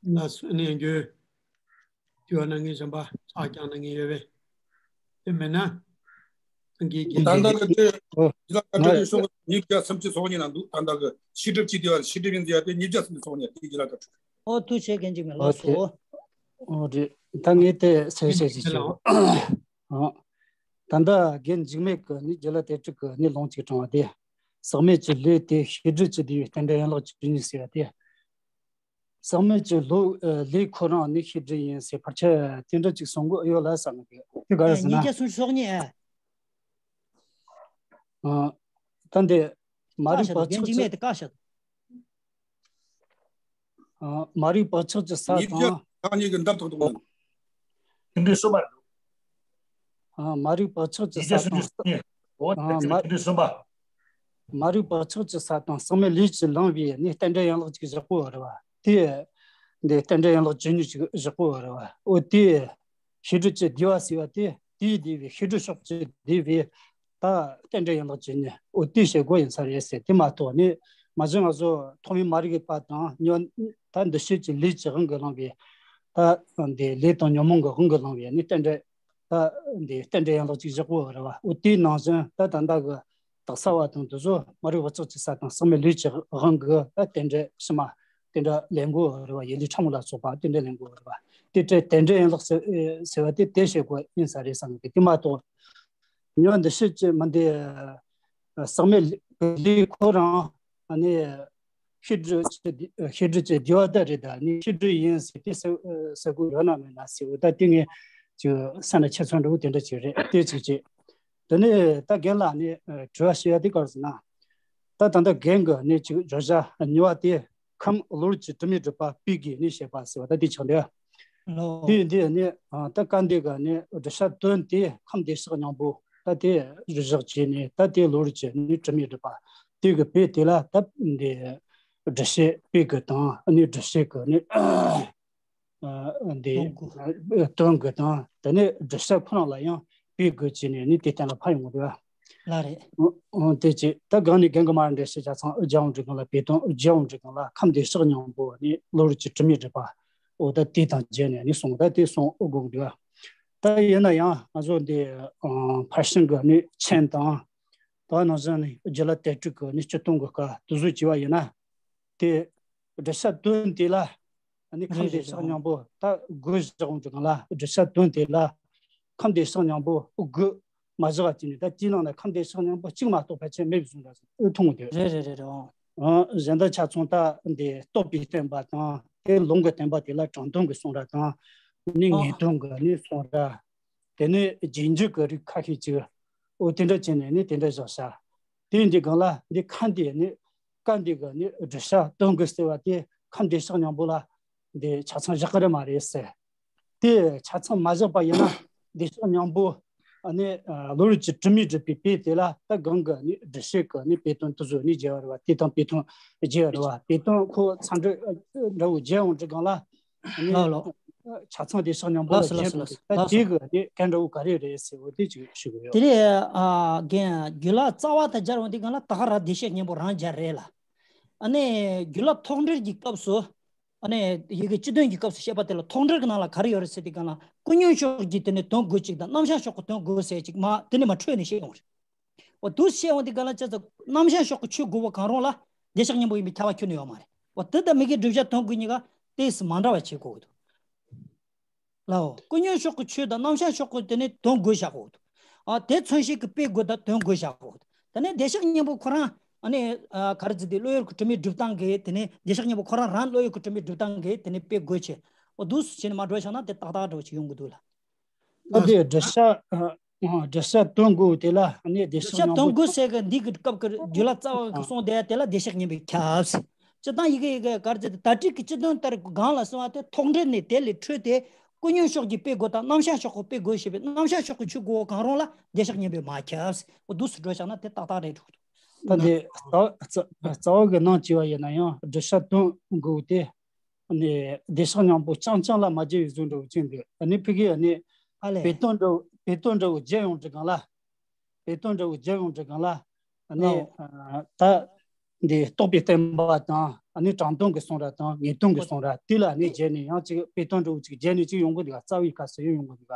ལ་སུ་ནས་རྒྱུ་དུས་བ་ན་ངའི་གཞན་པ་ཕྱག་རྐྱང་ན་ངའི་ཡོད་པས། དེ་མེད་ན་ངའི་རྒྱན་ད་ལྟ་གི་དེ་ཡིད་ལ་ཀ་ཏྲ་གི་ཤོག་ཉིས་བརྒྱ་སུམ་ཅུ་སོ་གཉིས་ན་འདུག་ད་ལྟ་གི་ཤེས་སྒྲིབ་ཀྱི་དེ་བ་ཤེས་སྒྲིབ་ཡིན་ཟེར་ཡ་དེ་ཉིས་བརྒྱ་སུམ་ཅུ་སོ་གཉིས་དེ་ཡིད་ལ་ཀ་ཏྲ། ཨོ་ཐུགས་རྗེ་ཆེ་རྒན་འཇིགས་མེད་ལགས་སོ། ཨོ་རེད། ད་ངས་དེ་གསལ་བཤད་ཅིག་ཞུ། ཨོ། ད་ལྟ་རྒན་འཇིགས་མེད་ཀྱི་ནི་རྒྱུད་ལ་དེ་དྲུག་གི་ནི་ལུང་གཅིག་དྲངས་པ་དེ། ཟག་མེད་ཀྱི་ལས་དེ་ཤེས་སྒྲིབ་ཀྱི་དེ་བའི་རྟེན་འབྲེལ་ཡན་ལག་བཅུ་གཉིས་ཟེར་བ་དེ། ཟག་མེད་ཀྱི་བློ་ལས་ཁོ་རང་ནི་ཤེས་སྒྲིབ་ཡིན་ཟེར་ཕལ་ཆེར་དེ་འདྲ་ཅིག་གསུང་གི་ཡོད་ལ་བསམ་གི་དེ་ག་རེ་ཟེར་ན། ཉིས་བརྒྱ་སུམ་ཅུ་སོ་གཉིས་ཨ། ཨ། ད་འདི་མ་རིག་བག་ཆགས་ཀྱི་ས། ཨ། མ་རིག་བག་ཆགས་ཀྱི་ས་དང་། ཉིས་བརྒྱ་ཁག་གཉིས་ཀྱི་འདབ་ཐོག་ཏུ་མངོན། ཐུན་འདྲེས་གསུམ་པ། ཨ། མ་རིག་བག་ཆགས་ཀྱི་ས་དང་། ཨ། མ། ཐུན་འདྲེས་གསུམ་པ། མ་རིག་བག་ཆགས་ཀྱི་ས་དང་ཟག་མེད་ལས་ཀྱིས་བསླངས་པའི་ནི་རྟེན་འབྲེལ་ཡན་ལག་ཅིག་བཞག་གོ་རེད་བ། དེ། འདི་རྟེན་འབྲེལ་ཡན་ལག་བཅུ་གཉིས་ཅིག་བཞག་གོ་རེད་བ། འོ་དེ། ཤེས་སྒྲིབ་ཀྱི་བསྡུས་པ་ཟེར་བ་དེ་དེའི་བསྡུས་པའི་ཤེས་སྒྲིབ་ཕྱོགས་ཀྱི་བསྡུས་པའི་ད་རྟེན་འབྲེལ་ཡན་ལག་བཅུ་གཉིས་འོ་དེ་བྱེད་སྒོ་ཡིན་ས་རེད་ཟེར། དེ་མ་གཏོགས་ནི་མ་གཞི་ང་ཚོ་ཐོག་མའི་མ་རིག་པ་དང་ཉོན་ད་འདུ་བྱེད་ཀྱི་ལས་ཀྱི་དབང་གིས་བསླངས་པའི་ད་འདི་ལས་དང་ཉོན་མོངས་ཀྱི་དབང་གིས་བསླངས་པའི་ནི་རྟེན་འབྲེལ་ད་འདི་རྟེན་འབྲེལ་ཡན་ལག་ཅིག་བཞག་གོ་རེད་བ། འོ་དེའི་ནང་བཞིན་ད་ད་ལྟ་གི་དག་ས་བ་དང་དེ་ཚོ་མ་རིག་བག་ཆགས་ཀྱི་ས་དང་ཟག་མེད་ལས་ཀྱི་དབང་གིས་ད་རྟེན་འབྲེལ་ཕྱི་མ་རྟེན་འབྲེལ་ལེན་དགོས་རེད་བ། ཡིད་ལུས་ཕྲ་མོ་ལ་སོགས་པ་རྟེན་འབྲེལ་ལེན་དགོས་རེད་བ། དེ་འདྲའི་རྟེན་འབྲེལ་ཡན་ལག་ཟེར་ཟེར་བ་དེ་དེ་བྱེད་དགོས་ཡིན་ས་རེད་བསམ་གི། དེ་མ་གཏོགས་ཉོན་འདུ་བྱེད་ཀྱི་མི་འདི་ཟག་མེད་ལས་ཁོ་རང་ནི་ཤེས་སྒྲིབ་ཀྱི་ཤེས་སྒྲིབ་ཀྱི་བསྡུས་པ་ད་རེད། ད་ནི་ཤེས་སྒྲིབ་ཡིན་ཟེར་དེ་ཟེར་ཟེར་དགོས་ཡོད་ན་མེད་ན་ཟེར་བ་ད་དེ་ངས་ཅིག་ས་ན་ཁྱད་མཚར་འདྲ་བོ་དེ་འདྲ་ཅིག་རེད། དེ་ཅིག་ཅིག་དེ་ནས་ད་རྒན་ལགས་ནས་ཨ་དྲི་བ་ཞུ་ཡ་དེ་ག་རེ་ཟེར་ན། ད་ད་ལྟ་རྒན་གྱི་ནས་ཅིག་བརྗོད་བྱ་གཉིས་པ་དེ་ཁམས་གློ་བུར་གྱི་དྲི་མས་སྒྲིབ་པ་སྤོས་དགོས་ནས་བཤད་པ་ཟེར་བ་ད་དེ་ཆགས་འདུག་ལོ། དེ་འདི་ནས་ཨ་ད་སྐབས་འདི་ག་ནས་བསྒྲུབ་བྱ་དོན་དེ་ཁམས་བདེ་གཤེགས་སྙིང་པོ་ད་དེ་གཞིར་བཞག་བྱས་ནས་ད་དེ་གློ་བུར་གྱི་ནས་དྲི་མས་སྒྲིབ་པ་དེ་གི་སྤོས་དེ་ལ་ད་འདི་སྒྲུབ་བྱེད་སྤོས་དགོས་དང་ནས་སྒྲུབ་བྱེད་ཀྱི་ནས། ཨ་འདི་དོན་དགོས། དོན་དགོས་དང་དེ་ནས་སྒྲུབ་བྱེད་ཁོ་རང་ལ་ཡང་སྤོས་དགོས་བྱས་ནས་ནི་དེ་གཏན་ལ་ཕབ་ཡོང་གི་འདུག་ལ་རེད། འོ་འོ་དེ་ཅི་ད་གང་ནས་རྒན་གི་མ་འདྲེ་ཞེས་བྱ་ཚང་ཨུ་རྒྱ་འོང་འདྲི་གང་ལ་བེ་དོན་ཨུ་རྒྱ་འོང་འདྲི་གང་ལ་ཁམས་བདེ་གཤེགས་སྙིང་པོ་ནི་གློ་བུར་གྱི་དྲི་མས་སྒྲིབ་པ་ འོ་ད་དེ་དང་རྗེས་ནས་ནི་སོང་། ད་དེ་སོང་འོ་དགོས་འདུག་ད་ཡིན་ན་ཡང་ང་ཚོ་འདི་ཕར་ཕྱིན་གི་ནི་མཆན་དང་། ད་ནང་བཞིན་ནི་རྒྱུ་ལ་དེབ་ཕྲུག་གི་ནི་སྤྱི་སྟངས་གི་སྐབས་དེ་ཚོ་བྱས་པ་ཡིན་ན། དེ་སྒྲུབ་བྱ་དོན་དེ་ལ་ནི་ཁམས་བདེ་གཤེགས་སྙིང་པོ་ད་དགོས་བཞག་འོང་གི་གང་ལ། སྒྲུབ་བྱ་དོན་དེ་ལ་ཁམས་བདེ་གཤེགས་སྙིང་པོ་དགོས་མ་བཞག་པ་ཅིག་ནི། ད་དེའི་ནང་ན་ཁམས་བདེ་གཤེགས་སྙིང་པོ་གཅིག་མ་གཏོགས་ཕལ་ཆེར་མེད་པའི་བཟུང་འདྲ་ཟེར་འོས་མཐོང་དེ་རེད། རེད་རེད་རེད། ཨང་། གཞན་དག་ཆ་ཚང་ད་འདི་རྟོགས་པའི་བསྟན་པ་དང་དེ་ལུང་གི་བསྟན་པ་དེ་ལ་དྲང་དོན་གྱི་གསུང་རབ་དང་། ནི་ངེས་དོན་གྱི་ནི་གསུང་རབ། དེ་ནི་རྗེས་འཇུག་གི་རིགས་ཁ་ཤས་ཅིག་འོ་དེ་འདྲ་བྱས་ནས་ནི་དེ་འདྲ་བཞག་བྱ། དེ་འདི་གང་ལ་འདི་ཁ་འདི་ནི་བཀའ་འདི་གི་ནི་སྒྲུབ་བྱ་དོན་དགོས་ཟེར་བ་དེ་ཁམས་བདེ་གཤེགས་སྙིང་པོ་ལ་འདི་ཆ་ཚང་བཞག་གི་རེད་མ་རེད་ཟེར། དེ་ཆ་ཚང་མ་བཞག་པ་ཡིན་ན་བདེ་གཤེགས་སྙིང་པོ་ནི་བློ་རིག་གི་དྲི་མས་གྲུབ་པའི་དཔེ་དེ་ལ་ད་གང་གི་ནི་སྒྲུབ་བྱེད་ཀྱི་ནི་དཔེ་དོན་དེ་ཚོ་ནི་བརྗེ་བ་རེད་བ། དེ་དང་དཔེ་དོན་བརྗེ་བ་རེད་བ། དཔེ་དོན་ཁོ་ཚང་འདྲ་འདྲ་བོ་བརྗེ་འོང་དུས་གང་ལ་ནི་ལགས་ལགས། ཆ་ཚང་བདེ་གཤེགས་སྙིང་པོ་ལ་ལགས་སོ་བརྗེ་ལགས་སོ་འོང་དུས། ལགས་ད་སོ། དེ་གི་ནི་གན་འདྲ་བོ་ག་རེ་རེད་ཟེར་བ་དེ་ཅིག་ཞུ་གི་ཡོད། དེ་ལས་ཨ་རྒན་རྒྱུད་ལ་རྩ་བ་དང་སྦྱར་འོང་དུས་གང་ལ་ད་ག་རང་བདེ་གཤེགས་སྙིང་པོ་རང་སྦྱར་རེད་ལ། ཨ་ནི་རྒྱུད་ལ་ཐོག་འགྲེལ་གྱི་སྐབས་སུ། ཨ་ནི་ཡི་གེ་སྤྱི་དོན་གྱི་སྐབས་སུ་བཤད་པ་དེ་ལ་ཐོག་འགྲེལ་གྱི་ནང་ལ་ག་རེ་ཡོད་རེད་ཟེར་དུས་གང་ལ་ཀུན་ཉོན་ཕྱོགས་ཀྱི་དེ་ནི་དོན་དགོས་གཅིག་དང་རྣམ་གཞག་ཕྱོགས་ཀྱི་དོན་དགོས་ཟེར་གཅིག་མ་དེ་ནི་མ་འཕྲོས་ནས་བཤད་ཡོང་རེད། འོ་དུ་བཤད་འོང་དུས་གང་ལ་ཅི་ཙམ་རྣམ་གཞག་ཕྱོགས་ཀྱི་ཆོས་དགོས་པ་གང་རུང་ལ་བདེ་གཤེགས་སྙིང་པོ་ཡིན་པའི་ཁྱབ་པ་ཁྱོན་ནས་ཡོད་མ་རེད། འོ་དེ་ལྟ་མི་དགེ་བསྒྲུབ་བྱ་དོན་དགོས་གཉིས་ཀ་ཏོག་ཙམ་མ་འདྲ་བ་བྱེད་དགོས་ཀྱི་འདུག་ལའོ། ཀུན་ཉོན་ཕྱོགས་ཀྱི་ཆོས་དང་རྣམ་གཞག་ཕྱོགས་ཀྱི་དེ་ནི་དོན་དགོས་བཞག་གོ། ཨ་དེ་མཚོན་བྱེད་ཀྱི་དཔེ་དགོས་དང་དོན་དགོས་བཞག་གོ། དེ་ནས་བདེ་གཤེགས་སྙིང་པོ་ཁོ་རང་ཨ་ནི་ཨ་ག་རེ་ཟེར་དེ་བློ་ཡུལ་གྱི་དྲི་མའི་སྒྲུབ་སྟངས་ཀྱི་དེ་ནས་བདེ་གཤེགས་སྙིང་པོ་ཁོ་རང་རང་བློ་ཡུལ་གྱི་དྲི་མའི་སྒྲུབ་སྟངས་ཀྱི་དེ་ནས་དཔེ་དགོས་ཆེ། འོ་འདུག་སེ་བྱས་ནས་མ་འགྲོ་བཞག་ན་དེ་ཏག་ཏག་འདྲ་བོ་ཅིག་ཡོང་གི་འདུག་ལ། ཨ་དེ་སྒྲུབ་བྱ་ཨ་སྒྲུབ་བྱ་དོན་དགོས་དེ་ལ་ཨ་ནི་བདེ་གཤེགས་སྒྲུབ་བྱ་སྙིང་པོ། དོན་དགོས་ཟེར་གི་འདི་གི་སྐབས་ཀྱི་རྒྱུད་ལ་རྩ་བ་གི་གསུངས་དེ་དེ་ལ་བདེ་གཤེགས་སྙིང་པོའི་ཁྱབ། སྤྱི་བཏང་ཡི་གེ་ཡི་གེ་གར་ཚེ་དེ་ད་ཏྲིག་གི་སྤྱི་དོན་ལྟར་གང་ལ་གསུང་བ་དེ་ཐོག་འགྲེལ་ནས་དེ་ལས་འཕྲོས་ཏེ་ཀུན་ཉོན་ཕྱོགས་ཀྱི་དཔེ་དགོས་དང་རྣམ་གཞག་ཕྱོགས་ཀྱི་དཔེ་དགོས་ཞེས་པའི་རྣམ་གཞག་ཕྱོགས་ཀྱི་ཆོས་དགོས་པ་གང་རུང་ལ་བདེ་གཤེགས་སྙིང་པོས་མ་ཁྱབ། འོ་འདུག་སེ་འགྲོ་བཞག་ན་དེ་ཏག་ཏག་རེད་འགྲོ་གི་འདུག་ད་དེ་རྩ་རྩ་བ་གི་ནང་བྱས་པ་ཡིན་ན་ཡང་སྒྲུབ་བྱ་དོན་དགོས་དེ་ནི་བདེ་གཤེགས་སྙིང་པོ་རྐྱང་རྐྱང་ལ་མ་བརྗོད་པའི་བཟོ་འདྲ་བོ་ཅན་འདུག་ཨ་ནི་ཕ་གི་ཨ་ནི་ཨ་ལས། དཔེ་དོན་འདྲ་བོ་དཔེ་དོན་འདྲ་བོ་བརྗེ་ཡོང་དུས་གང་ལ། དཔེ་དོན་འདྲ་བོ་བརྗེ་ཡོང་དུས་གང་ལ། ཨ་ནི་ལའོ། ཨ་ད་འདི་རྟོགས་པའི་བསྟན་པ་དང་ཨ་ནི་དྲང་དོན་གྱི་གསུང་རབ་དང་ངེས་དོན་གྱི་གསུང་རབ་དེ་ལ་ཨ་ནི་བརྗེ་ནས་ཡང་ཅིག་དཔེ་དོན་འདྲ་བོ་ཅིག་བརྗེ་ནས་ཅིག་ཡོང་གི་འདུག་ག་རྩ་བའི་སྐབས་སུ་ཡང་ཡོང་གི་འདུག་ག་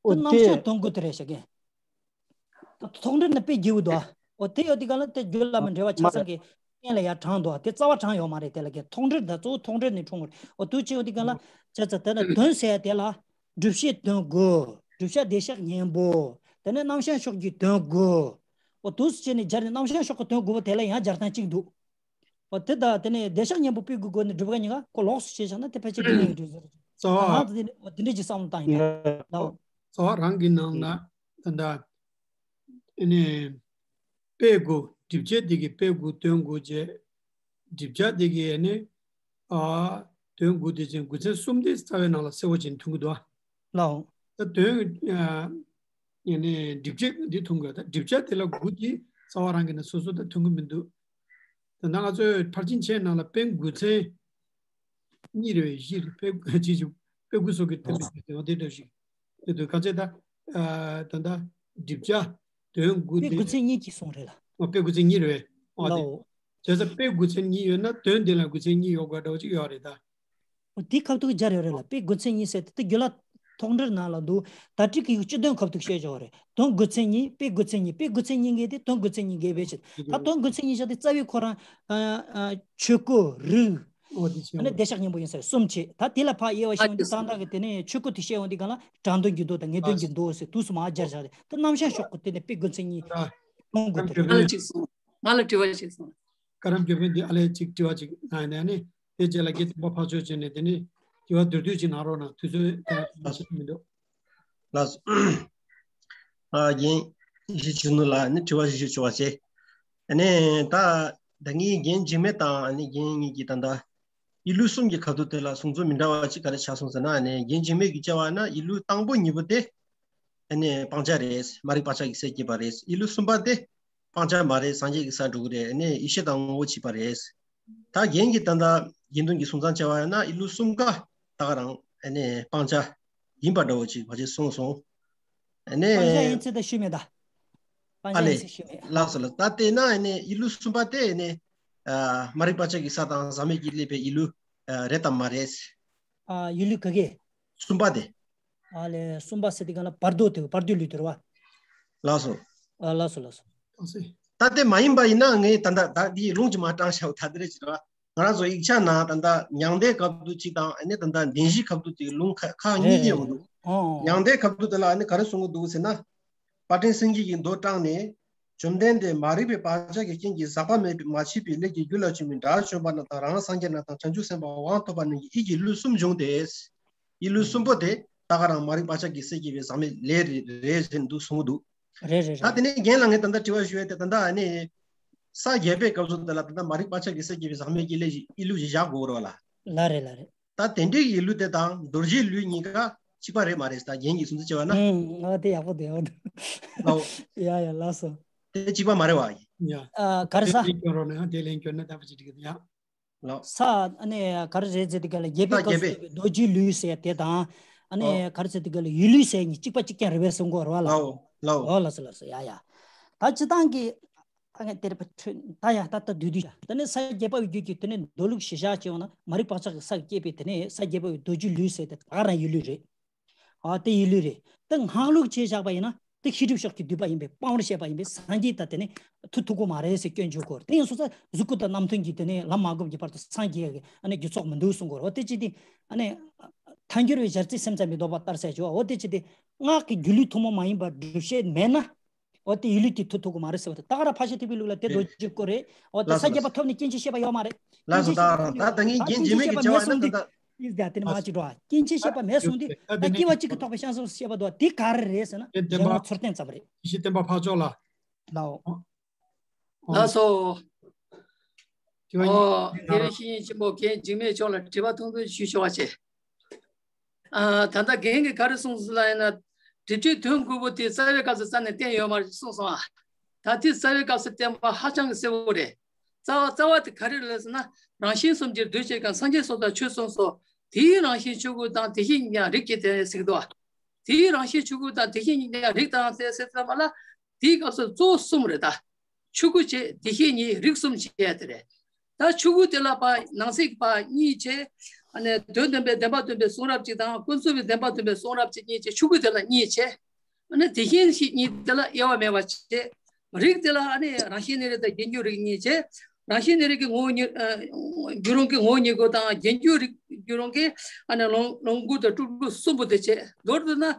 འོ་དེ་རྣམ་དེ་གཞག་དོན་དགོས་དེ་རེད་ཤག་གི། ཐོག་འགྲེལ་ནི་དཔེ་རྒྱས་པོ་འདུག་འོ་དེ་ཡོད་དུས་གང་ལ་དེ་རྒྱུད་ལ་མི་འབྲེལ་བ་ཆ་ཚང་གི་རྐྱེན་ལ་ཡར་དྲངས་འདུག་དེ་རྩ་བ་དྲངས་ཡོད་མ་རེད། དེ་ལ་གི་ཐོག་འགྲེལ་དང་གཙོ་བོ་ཐོག་འགྲེལ་ནས་འཁྲུངས་པ་རེད། འོ་དུ་ཅི་ཡོད་དུས་གང་ལ་ཅི་ཙི་དེ་ལ་དོན་ཟེར་ཡ་དེ་ལ་སྒྲུབ་བྱེད་དོན་དགོས། སྒྲུབ་བྱ་བདེ་གཤེགས་སྙིང་པོ། དེ་ནས་རྣམ་གཞག་ཕྱོགས་ཀྱི་དོན་དགོས། འོ་དུ་སུ་བྱས་ནས་སྦྱར་ནས་རྣམ་གཞག་ཕྱོགས་ཀྱི་དོན་དགོས་པ་དེ་ལ་ཡང་སྦྱར་སྟངས་གཅིག་འདུག་འོ་དེ་དང་དེ་ནས་བདེ་གཤེགས་སྙིང་པོ་དཔེ་དགོས་དགོས་ནས་སྒྲུབ་པ་གཉིས་ཀ་ཁོ་ལོགས་སུ་བྱས་བཞག་ན་དེ་ཕལ་ཆེར་དེ་ཡིན་འགྲོ་ཟེར། རྩ་བ། ང་ཚོ་དེ་འདྲ་ཅིག་བསམ་བློ་བཏང་ཡིན་ད། ལའོ། རྩ་བ་རང་གི་ནང་ན་ད་ལྟ་ཨ་ནི་དཔེ་དགོས། སྒྲུབ་བྱེད་དེ་གི་དཔེ་དགོས་དོན་དགོས་བྱས། སྒྲུབ་བྱ་དེ་གི་ཨ་ནི་ཨ་དོན་དགོས་དེ་ཅན་དགོས་ཚན་གསུམ་དེ་རྩ་བའི་ནང་ལ་གསལ་བོ་ཅན་མཐོང་གི་འདུག་ཨ། ལའོ། ད་དོན་ཨ་ཨ་ནི་སྒྲུབ་བྱེད་འདི་མཐོང་གི་ཡོད། ད་སྒྲུབ་བྱ་དེ་ལ་དགོས་དེ་རྩ་བ་རང་གི་ནང་སོ་སོ་ད་མཐོང་གི་མི་འདུག་ད་ང་ཚོའི་ཕར་ཕྱིན་ཆད་ནང་ལ་དཔེ་དགོས་ཚན་གཉིས་རེད་བས། བཞི་རེད། དཔེ་དགོས་ཅི་ཞིག་དཔེ་དགོས་སོགས་ཀྱི་ཐེམ་པའི་དེ་འོ་དེ་འདྲ་ཞིག་དེ་དུས་ག་ཚད་ད་ཨ་ད་ད་སྒྲུབ་བྱ་དོན་དགོས་དཔེ་དེ་དགོས་ཚན་གཉིས་ཀྱི་གསུང་རེད་ལ། ཨོ་དཔེ་དགོས་ཚན་གཉིས་རེད་བས། ཨོ་དེ་ལའོ། བྱས་ཙང་དཔེ་དགོས་ཚན་གཉིས་ཡོད་ན་དོན་དེ་ལ་དགོས་ཚན་གཉིས་ཡོད་དགོས་འདྲ་བོ་ཅིག་ཡོད་རེད་ད། འོ་དེ་ཁ་ཐུག་སྦྱར་ཡོད་རེད་ལ། དཔེ་དགོས་ཚན་གཉིས་ཟེར་དེ་དེ་རྒྱུད་ལ་ཐོག་འགྲེལ་ནང་ལ་འདུག་ད་ཏྲིག་གི་སྤྱི་དོན་ཁ་ཐུག་བཤད་ཆོག་རེད། དོན་དགོས་ཚན་གཉིས་དཔེ་དགོས་ཚན་གཉིས། དཔེ་དགོས་ཚན་གཉིས་འགལ་ཏེ་དོན་དགོས་ཚན་གཉིས་འགལ་བས་ཕྱིར། ད་དོན་དགོས་ཚན་གཉིས་བཞག་སྟེ་རྩ་བའི་ཁོ་རང་ཨ་ཨ་ཆོས་སྐུ་རིགས། འོ་དེ་ཨ་ནི་བདེ་གཤེགས་སྙིང་པོ་ཡིན་ས་རེད། གསུམ་བྱས། ད་དེ་ལ་ཕར་དབྱེ་བ་ཕྱེ་འོང་དུས་ཏག་ཏག་གི་དེ་ནས་ཆོས་སྐུ་དེ་བཤད་འོང་དུས་གང་ལ་དྲང་དོན་གྱི་མདོ་དང་ངེས་དོན་གྱི་མདོ་ཟེར་དུས་སུ་མར་སྦྱར་བཞག་རེད། ད་རྣམ་གཞག་ཕྱོགས་ཀྱི་དེ་ནས་དཔེ་དགོས་ཚན་གཉིས་མཐོང་དགོས་དེ་ང་ལ་རེད། ཅིག་གསུངས། ང་ལ་དྲི་བ་ཅིག་གསུངས། ཀ་རམ་ཇོ་བོན་འདི་ཨ་ལས་ཅིག་དྲི་བ་ཅིག་གནང་ཡིན་ནས་ནི་དེ་རྗེས་ལ་རྒན་དམ་པ་ཕར་ཕྱོགས་བྱས་ནས་དེ་ནི་དྲི་བ་མདོར་བསྡུས་ཅིག་གནང་རོགས་གནང་། དུས་ཚོད་ད་ལ་སོ་མི་འདུག་ལགས་སོ། ཨ་རྒན་ཡེ་ཤེས་ཆོས་ནོར་ལགས་ནི་དྲི་བ་ཞིག་ཞུ་ཆོག་པ་བྱས། ཨ་ནི་ད་ད་ངའི་རྒན་འཇིགས་མེད་དང་ཨ་ནི་རྒན་གཉིས་ཀྱིས་ད་ལྟ་ཡིད་ལུས་གསུམ་གྱི་ཁ་ཐུག་དེ་ལ་གསུང་ཚུལ་མི་འདྲ་བ་ཅིག་ག་རེ་ཆགས་སོང་ཟེར་ན། ཨ་ནི་རྒན་འཇིགས་མེད་ཀྱིས་བྱ་བ་ན་ཡིད་ལུས་དང་པོ་གཉིས་པོ་དེ་ཨ་ནི་སྤང་བྱ་རེད། མ་རིག་པ་ཆགས་ཀྱི་སས་སྐྱེས་པ་རེད། ཡིད་ལུས་གསུམ་པ་དེ་སྤང་བྱ་མ་རེད། སངས་རྒྱས་ཀྱི་སར་འགྲོ་གི་རེད། ཨ་ནི་ཡེ་ཤེས་དང་ངོ་བོ་གཅིག་པ་རེད། ད་རྒན་གྱིས་ད་ལྟ་དགེ་འདུན་གྱི་གསུང་ཚང་བྱས་པ་ཡིན་ན་ཡིད་ལུས་གསུམ་ཀ་ད་ག་རང་ཨ་ནི་སྤང་བྱ་ཡིན་པ་འདྲ་བོ་ཅིག་ཕལ་ཆེར་གསུངས་སོང་། ཨ་ནི་སྤང་བྱ་ཡིན་ཚུལ་ད་ཞུས་མེད་ད། སྤང་ཨ་བྱ་ཡིན་ལས། ཚུལ་ཞུས་མེད། ལགས་སོ་ལགས། ད་དེས་ན་ཨ་ནི་ཡིད་ལུས་གསུམ་པ་དེ་ཨ་ནི་ཨ་མ་རིག་པ་ཆགས་ཀྱི་ས་དང་ཟག་མེད་ཀྱིས་བསླད་པའི་ཡིད་ལུས་ཨ་རེད་དམ་མ་རེད། ཨ་ཡིད་ལུས་ག་གེ། གསུམ་པ་དེ། ཨ་ལས་གསུམ་པ་ཟེར་དེ་ག་ལ་བར་དོ་དེ་བར་དོའི་ལུས་དེ་རེད་བ། ལགས་སོ། ཨ་ལགས་སོ་ལགས་སོ། ད་དེ་མ་ཡིན་པ་ཡིན་ན་ངས་ད་ལྟ་ད་འདི་ལུང་ཅིག་མ་དྲངས་ཤག་ད་དེ་རེད་ཅེས་རེད་བ། ང་རང་ཚོ་ཡིག་ཆ་ནང་ད་ལྟ་མྱང་འདས་སྐབས་དུ་གཅིག་དང་ཨ་ནི་ད་ལྟ་བདེན་བཞིའི་སྐབས་དུ་གཅིག་ལུང་ཁག་ཁག་གཉིས་ཡོང་འདུག་ཨོ། མྱང་འདས་སྐབས་དུ་དེ་ལ་ཨ་ནི་ག་རེ་གསུང་གི་འདུག་ཟེར་ན། དཔལ་ལྡན་སེང་གེ་གིས་མདོ་དྲངས་ནས། བཅོམ་ལྡན་འདས་མ་རིག་པའི་བག་ཆགས་ཀྱི་རྐྱེན་གྱིས་ཟག་པ་མེད་པའི་མ་མཆིས་པའི་ལས་ཀྱི་རྒྱུ་ལ་ཆུད་མི་དགྲ་བཅོམ་པ་རྣམས་དང་རང་སངས་རྒྱས་རྣམས་དང་བྱང་ཆུབ་སེམས་དཔའ་དབང་ཐོབ་པ་རྣམས་ཀྱི་ཡིད་ཀྱི་ལུས་གསུམ་བྱུང་སྟེ། ཡིད་ལུས་གསུམ་པོ་དེ་ད་ག་རང་མ་རིག་པ་ཆགས་ཀྱི་སེམས་བསྐྱེད་པའི་ཟག་མེད་ལས་རེད་ཟེར་འདུག་གསུང་གི་འདུག་རེད་རེད་ད་རེད། དེ་ནས་རྒན་ལགས་ངས་ད་ལྟ་དྲི་བ་ཞུ་ཡས་དེ་ད་ལྟ་ཨ་ནི། ས་བརྒྱད་པའི་སྐབས་སུ་དེ་ལ་ད་ལྟ་མ་རིག་པ་ཆགས་ཀྱི་སེམས་བསྐྱེད་པའི་ཟག་མེད་ཀྱི་ལས་ཡིད་ལུས་ཞིག་བཞག་དགོས་རེད་བ་ལ། ལ་རེད་ལ་རེད། ད་དེ་འདྲའི་ཡིད་ལུས་དེ་དང་རྡོ་རྗེའི་ལུས་གཉིས་ཀ་གཅིག་པ་རེད་མ་རེད་ད་རྒན་གྱིས་གསུང་ཚུལ་བྱས་པ་ན། ཨང་། ཨ་དེ་ཡག་པོ་དེ་ཡག་པོ་འདུག་ལའོ། ཡ་ཡ་ལགས་སོ། དེ་གཅིག་པ་མ་རེད་བ། ཡ། ཨ་ག་རེ་ས། དེ་ལན་སྐྱོན་རོགས་གནང་དེ་ལན་སྐྱོན་ན་ད་བ་ཅི་འགྲིག་གི་ཡ། ལའོ། ས་ཨ་ནི་ག་རེ་རེད་ཟེར་དེ་ག་ལ་བརྒྱད་པའི་ས་བརྒྱད་སྐབས་པའི། སུ་རྡོ་རྗེའི་ལུས་ཟེར་དེ་དང་། ཨ་ནི་ཨོ། ག་རེ་ཟེར་དེ་ག་ལ་ཡིད་ལུས་ཟེར་གཉིས་གཅིག་པ་གཅིག་རྐྱང་རེད་པས་གསུང་གི་ཡོད་རེད་བ་ལ། ལའོ་ལའོ། ཨོ་ལགས་སོ་ལགས་སོ་ཡ་ཡ། ད་སྤྱིར་བཏང་གི་ད་ངས་དེར་ཕ་ཁྲོད་ད་ཡ་ད་ལྟ་བསྡུས་བསྡུས་བྱ། དེ་ནས་ས་བརྒྱད་པ་བའི་རྒྱུད་ཀྱི་དེ་ནས་མདོ་ལུགས་གཞི་བཞག་བྱས་ཡོང་ན་མ་རིག་པ་ཆགས་ཀྱི་སར་སྐྱེས་པའི་དེ་ནས་ས་བརྒྱད་པ་བའི་རྡོ་རྗེ་ལུས་ཟེར་དེ་ད་ག་རང་ཡིད་ལུས་རེད། ཨ་དེ་ཡིད་ལུས་རེད། དེ་སྔགས་ལུགས་བྱས་བཞག་པ་ཡིན་ན་དེ་ཤེས་སྒྲིབ་ཕྱོགས་ཀྱི་བསྡུས་པ་ཡིན་པས་སྤང་བར་བཤད་པ་ཡིན་པས་སངས་རྒྱས་ད་དེ་ནས་ཐུག་ཐུབ་ཀྱི་མ་རེད་ཟེར་སྐྱོན་བརྗོད་དགོས་རེད། དེ་ཡིན་སོང་ཙང་གཟུགས་སྐུ་དང་རྣམ་ཐོས་ཀྱི་དེ་ནས་ལམ་མ་བསྒོམས་ཀྱི་བར་དུ་སངས་རྒྱས་ཀྱི་ཨ་ནི་རྒྱུ་ཚོགས་མི་འདུག་གསུང་དགོས་རེད། འོ་དེ་ཅི་སྟེ་ཨ་ནི་ཐལ་འགྱུར་བའི་ཞལ་རྩིས་སེམས་ཙམ་པའི་ལྡོག་པ་ལྟར་ཟེར་བྱས། འོ་དེ་ཅི་སྟེ་སྔགས་ཀྱི་སྒྱུ་ལུས་ཐུན་མོང་མ་ཡིན་པ་སྒྲུབ་བྱེད་མེད་ན། འོ་དེ་ཡིད་ལུས་དེ་ཐུག་ཐུབ་ཀྱི་མ་རེད་ཟེར་བ་དེ་ད་ག་རང་ཕལ་ཆེར་ཐེག་པའི་ལུགས་ལ་དེ་རེད། རྡོ་རྗེ་སྐུ་རེད། འོ་དེ་ལགས་ས་སོ་བརྒྱད་པ་ཐོབ་ནས་སྐྱེ་མཆེད་ཤེས་པ་ཡོད་མ་རེད། ལགས་སོ། སྐྱེ་མཆེད་ད་ཤེས་པ་ད་ད་ངས་ད་རྒན་རྗེས་མའི་གི་བྱ་བ་ན་ད་ད། ཡིན་ད་དེ་ནི་མ་ཅིག་འགྲོ་ཨ། སྐྱེ་མཆེད་ཤེས་པ་མེད་གསུངས་དུས་ད་དེ་སྐྱེ་བ་གཅིག་གིས་ཐོགས་པའི་ཤ་ཟ་ཤེས་པ་དོ་དེ་ག་རེ་རེད་ཟེར་ན་དེ་རྒྱལ་བ་ཚུར་བསྟན་ཙམ་རེད། ཡེ་ཤེས་བསྟན་པ་འཕགས་མཆོག་ལ། ལའོ། ལགས་སོ། དེ་བ་ཨོ། དགེ་བའི་བཤེས་གཉེན་ཆེན་པོ་རྒན་འཇིགས་མེད་མཆོག་ལ་དྲི་བ་ཐུང་ཐུང་ཞུ་ཆོག་པ་བྱེད། ཨ། ད་ལྟ་རྒན་གྱིས་ག་རེ་གསུངས་སོང་ལབ་ཡིན་ན། དྲི་བཅུད་དོན་དགུ་པོ་དེ་རྩ་བའི་སྐབས་སུ་རྩ་ནས་བསྟན་ཡོད་མ་རེད་གསུངས་སོང་ཨ། ད་དེ་རྩ་བའི་སྐབས་སུ་བསྟན་པ་ཧ་ཅང་གི་གསལ་བོ་རེད། རྩ་བ་རྩ་བ་དེ་ག་རེ་རེད་ཟེར་ན། རང་བཞིན་གསུམ་གྱིས་འདུ་བྱེད་ཀྱང་སངས་རྒྱས་སོ་དང་ཆོས་གསུམ་སོ། དེའི་རང་བཞིན་ཆོས་སྐུ་དང་དེ་བཞིན་ཉིད་ཀྱང་རིགས་ཀྱི་དེ་ཟེར་གི་འདུག་ཨ། དེའི་རང་བཞིན་ཆོས་སྐུ་དང་དེ་བཞིན་ཉིད་ཀྱང་རིགས་དང་དེ་ཟེར་ཙམ་པ་ལ། དེའི་སྐབས་སུ་གཙོ་བོ་གསུམ་རེད་ད། ཆོས་སྐུ་བྱས་དེ་བཞིན་ཉིད་རིགས་གསུམ་བྱས་ཡ་དེ་རེད། ད་ཆོས་སྐུ་དེ་ལ་ཕར་ནང་གསེས་ཕར་གཉིས་བྱས། ཨ་ནི་དོན་སྟོན་པའི་བདེན་པ་སྟོན་པའི་གསུང་རབ་ཅིག་དང་ཀུན་རྫོབ་པའི་བདེན་པ་སྟོན་པའི་གསུང་རབ་ཅིག་གཉིས་བྱས། ཆོས་སྐུ་དེ་ལ་གཉིས་བྱས། ཨ་ནི་དེ་བཞིན་གཤེགས་གཉིས་དེ་ལ་དབྱེ་བ་མེད་པ་བྱས། རིགས་དེ་ལ་ཨ་ནི་རང་བཞིན་གནས་རིགས་དང་རྒྱན་གྱི་རིགས་གཉིས་བྱས། རང་བཞིན་གནས་རིགས་ཀྱི་ངོ་བོ་ཉིད་ཨ་རྒྱུད་རང་གི་ངོ་བོ་ཉིད་སྐུ་དང་རྒྱན་གྱི་རིགས་རྒྱུད་རང་གི་ཨ་ནི་ལོངས་ལོངས་སྐུ་དང་སྤྲུལ་སྐུ་གསུམ་པོ་དེ་བྱས། མདོར་བསྡུ་ན་ཨ་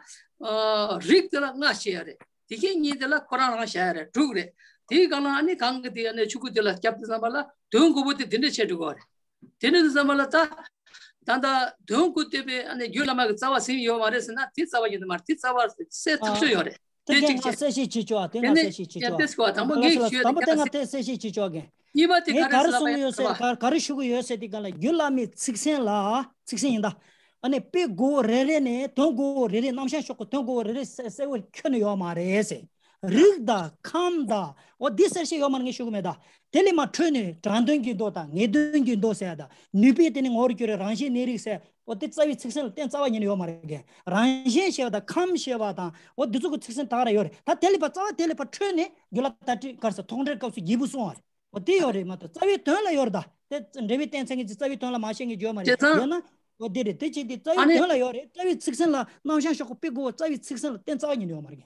རིགས་དེ་ལ་ལྔ་བྱས་ཡ་རེད། དེ་བཞིན་ཉིད་དེ་ལ་ཁོ་རང་རང་བཞག་ཡ་རེད། དྲུག་རེད། དེའི་སྒང་ལ་ཨ་ནི་གང་གི་དེ་ཨ་ནི་ཆོས་སྐུ་དེ་ལ་སྐྱབས་དུ་བསམ་པ་ལ་དོན་དགུ་པོ་དེ་དེ་འདྲ་བྱས་འགྲོ་གི་རེད། དེ་འདྲ་དུ་བསམ་པ་ལ་ད་ད་ལྟ་དོན་དགུ་སྟོན་པའི་ཨ་ནི་རྒྱུད་བླ་མ་གི་རྩ་བ་ཟིན་ཡོད་མ་རེད་ཟེར་ན་དེ་རྩ་བ་ཡིན་དུ་མ་རེད། དེ་རྩ་བ་གསལ་ཐག་ཆོད་ཡོད་རེད། དེ་དེ་གཅིག་ང་བྱས། གསལ་བཤད་བྱེད་ཆོག་ཨ། དེ་དེ་ང་ནས་གསལ་བཤད་བྱེད་ཆོག་ཨ། ཡ་དེ་སྐོར་དང་པོ་ངས་ཞུས་ཡ་དེ་དང་པོ་དེ་ང་གསལ་བཤད་བྱེད་ཆོག་ཨ། རྒན། གཉིས་པ་དེ་ག་ངས་ག་རེ་རེད་ཟེར་ལབ་ཡ་གསུང་གི་ཡོད་ཟེར་བ། ག་ག་རེ་ཞུ་གི་ཡོད་ཟེར་དེ་ག་ལ་རྒྱུད་བླ་མའི་ཚིག་གསན་ལ་ཚིག་གསན་ཡིན་ད། ཨ་ནི་དཔེ་དགུ་བོ་རེ་རེ་ནས་དོན་དགུ་བོ་རེ་རེ་རྣམ་གཞག་ཕྱོགས་ཀྱི་དོན་དགུ་བོ་རེ་རེ་གསལ་གསལ་བོར་ཁྱོན་ནས་ཡོད་མ་རེད་ཟེར། རིགས་དང་ཁམས་དང་འོ་འདི་གསལ་བཤད་ཡོད་མ་རེད་ངས་ཞུ་གི་མེད་ད། དེ་ལས་མར་འཕྲོས་ནས་དྲང་དོན་གྱི་མདོ་དང་ངེས་དོན་གྱི་མདོ་ཟེར་ཡ་དང་ནུས་པས་དེ་ནི་ངོ་བོར་གྱུར་པའི་རང་བཞིན་གནས་རིགས་ཟེར་འོ་དེ་རྩ་བའི་ཚིག་གསན་ལ་གཏན་རྩ་བ་ཉིད་ནས་ཡོད་མ་རེད་གས། རང་བཞིན་ཞེས་པ་དང་ཁམས་ཞེས་པ་དང་འོ་འདི་ཚོ་གི་ཚིག་གསན་ད་ག་རང་ཡོད་རེད། ད་དེ་ལས་ཕར་རྩ་བ་དེ་ལས་ཕར་འཕྲོས་ནས་རྒྱུད་བླ་དར་ཊཱིཀ་ག་རེ་ཟེར་མཐོང་གྲོལ་སྐབས་སུ་རྒྱས་པོ་གསུངས་པ་རེད། འོ་དེ་ཡོད་རེད་མ་གཏོགས་རྩ་བའི་དོན་ལ་ཡོད་རེད་ད། དེ་འགྲེལ་པའི་རྟེན་མཚན་གྱི་རྩ་བའི་དོན་ལ་མ་བཤད་མཁན་ཡོད་མ་རེད། བྱས་ཙང་ཡོད་ན་འོ་དེ་རེད། དེ་བྱས་ཏེ་རྩ་ཨ་བའི་ནི་དོན་ལ་ཡོད་རེད། རྩ་བའི་ཚིག་གསན་ལ་རྣམ་གཞག་ཕྱོགས་ཀྱི་དཔེ་དགུ་བོ་རྩ་བའི་ཚིག་གསན་ལ་གཏན་རྩ་བ་ཉིད་ནས་ཡོད་མ་རེད།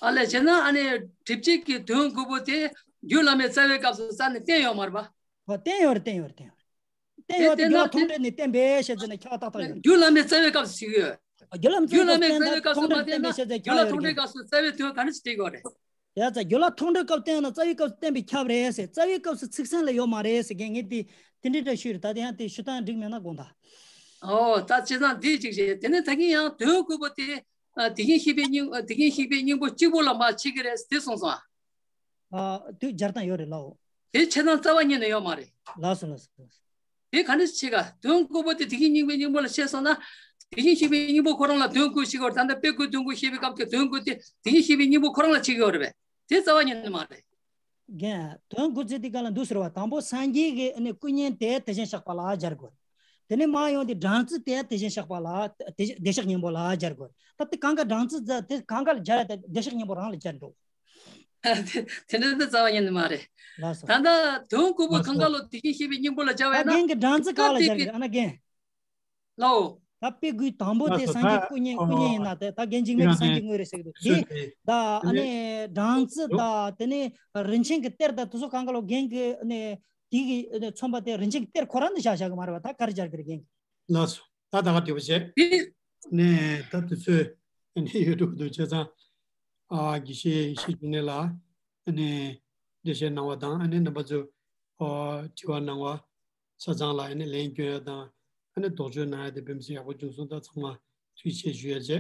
ཨ་ལས་བྱས་ན་ཨ་ནི་དྲི་བཅུད་ཀྱི་དོན་དགུ་པོ་དེ་རྒྱུད་བླ་མའི་རྩ་བའི་སྐབས་སུ་རྩ་ནས་བསྟན་ཡོད་མ་རེད་པ། འོ་བསྟན་ཡོད་རེད། བསྟན་ཡོད་རེད། བསྟན་ཡོད་རེད། བསྟན་ཡོད་དེ་རྒྱུད་བླ་མཐོང་གྲོལ་ནས་བསྟན་པས་ཞེས་ཟེར་ནས་ཁྱབ་ཏག་ཏག་ཡོད་རེད། རྒྱུད་བླ་མའི་རྩ་བའི་སྐབས་སུ་ཞིག་ཡོད། རྒྱུད་བླ་མའི་རྩ་བའི་སྐབས་སུ་མ་བསྟན་ན་རྒྱུད་བླ་མཐོང་གྲོལ་སྐབས་སུ་རྩ་བའི་དོན་ག་རེ་ཞིག་བསྟན་ཡོད་རེད། ཡ་ཙ་རྒྱུད་བླ་མཐོང་གྲོལ་སྐབས་བསྟན་ན་རྩ་བའི་སྐབས་སུ་བསྟན་པས་ཁྱབ་རེད་ཟེར། རྩ་བའི་སྐབས་སུ་ཚིག་གསན་ལ་ཡོད་མ་རེད་ཟེར་མཁན་ངས་དེ་དེ་འདྲའི་འདྲ་ཞུས་རེད། ད་དེ་ཡང་དེ་ཞུ་སྟངས་འགྲིག་མེད་ན་དགོངས་དག། ཨོ་ད་བྱས་ཙང་འདི་གཅིག་བྱས། དེ་ནས་ད་གིན་ཡང་དོན་དགུ་པོ་དེ་དེ་བཞིན་གཤེགས་པའི་སྙིང་དེ་བཞིན་གཤེགས་པའི་སྙིང་པོ་གཅིག་པོ་ལ་མ་ཕྱེ་གི་རེད་དེ་གསུངས་སོང་ཨ། ཨ་དུས་སྦྱར་སྟངས་ཡོད་རེད་ལགས། དེ་ཕྱེ་སྟངས་རྩ་བ་ཉིད་ནས་ཡོད་མ་རེད། ལགས་སོ་ལགས་སོ་ལགས་སོ། དེ་ག་འདྲ་ཕྱེ་ག་དོན་དགུ་པོ་དེ་དེ་བཞིན་སྙིང་པོའི་སྙིང་པོ་ལ་ཕྱེ་སོང་ན། དེ་བཞིན་གཤེགས་པའི་སྙིང་པོ་ཁོ་རང་ལ་དོན་དགུ་ཞིག་ཡོད་རེད། ད་ལྟ་དཔེ་དགུའི་དོན་དགུ་བཤད་པའི་སྐབས་ཀྱི་དོན་དགུ་དེ་དེ་བཞིན་གཤེགས་པའི་སྙིང་པོ་ཁོ་རང་ལ་ཕྱེ་གི་ཡོད་རེད་པས། དེ་རྩ་བ་ཉིད་ནས་མ་རེད། རྒན། དོན་དགུ་ཚིག་དེ་ག་ལ་འདུག་ཟེར་བ་དང་པོ་སངས་རྒྱས་ཀྱི་ཨ་ནི་སྐུ་བརྙན་དེ་དེ་བཞིན་གཤེགས་པ་ལ་སྦྱར་དགོས། དེ་ནས་མར་ཡོང་དེ་སྦྲང་རྩི་དེ་དེ་བཞིན་གཤེགས་པ་ལ་དེ་བཞིན་བདེ་གཤེགས་སྙིང་པོ་ལ་སྦྱར་དགོས། ད་དེ་གང་ག་སྦྲང་རྩི་དེ་གང་ག་ལ་སྦྱར་ཡ་དེ་བདེ་གཤེགས་སྙིང་པོ་རང་ལ་སྦྱར་འགྲོ། དེ་འདྲ་དེ་རྩ་བ་ཉིད་ནས་མ་རེད། ལགས་སོ། ད་ལྟ་དོན་དགུ་པོ་ལགས་གང་ག་སོ། ལོ་དེ་བཞིན་གཤེགས་པའི་སྙིང་པོ་ལ་སྦྱར་བ་ཡིན་ན། ད་རྒན་གྱི་སྦྲང་རྩི་ག་ལ་སྦྱར་གི་རེད་ཨ་ན་རྒན། ལའོ། ད་དཔེ་དགུའི་དང་པོ་དེ་ལགས་སོ། སངས་རྒྱས་ད་སྐུ་བརྙེས། སྐུ་བརྙེས་ཨོ་ཡིན་ན་དེ་ད་རྒན་འཇིགས་མེད་ཀྱི་སངས་རྒྱས་དངོས་རེད་ཟེར་གི་འདུག་དེ་ད་ཨ་ནི་སྦྲང་རྩི་ད་དེ་ནས་རིན་ཆེན་གྱི་གཏེར་ད་དེ་ཚོ་གང་ག་ལོ་རྒན་གྱི་ཨ་ནི་དེ་གི་ཨ་ནི་ཚོམ་པ་དེ་རིན་ཆེན་གྱི་གཏེར་ཁོ་རང་དུ་བཞག་བཞག་གི་མ་རེད་པ། ད་ག་རེ་སྦྱར་གི་རེད་རྒན་གྱི། ལགས་སོ། ད་ད་ག་འདྲ་བོ་བྱས། ནས་ད་དུས་ཚོད་ནས་ཡོད་འགྲོ་གི་འདུག་བྱས་ཙང་། ཨ་དགེ་བཤེས་ཡེ་ཤེས་འབྱུང་གནས་ལགས་ཨ་ནི་འགྲེལ་བཤད་གནང་བ་དང་། ཨ་ནི་རྣམ་པ་ཚོས་ཨ་དྲི་བ་གནང་བ། ཆ་ཚང་ལ་ཨ་ནི་ལན་སྐྱོན་ཡ་དང་། ཨ་ནི་དོགས་གཅོད་གནང་ཡ་དེ་དཔེ་མི་སྲིད་ཡག་པོ་བྱུང་སོང་། ད་ཚང་མ་ཐུགས་རྗེ་ཆེ་ཞུ་ཡ་བྱས།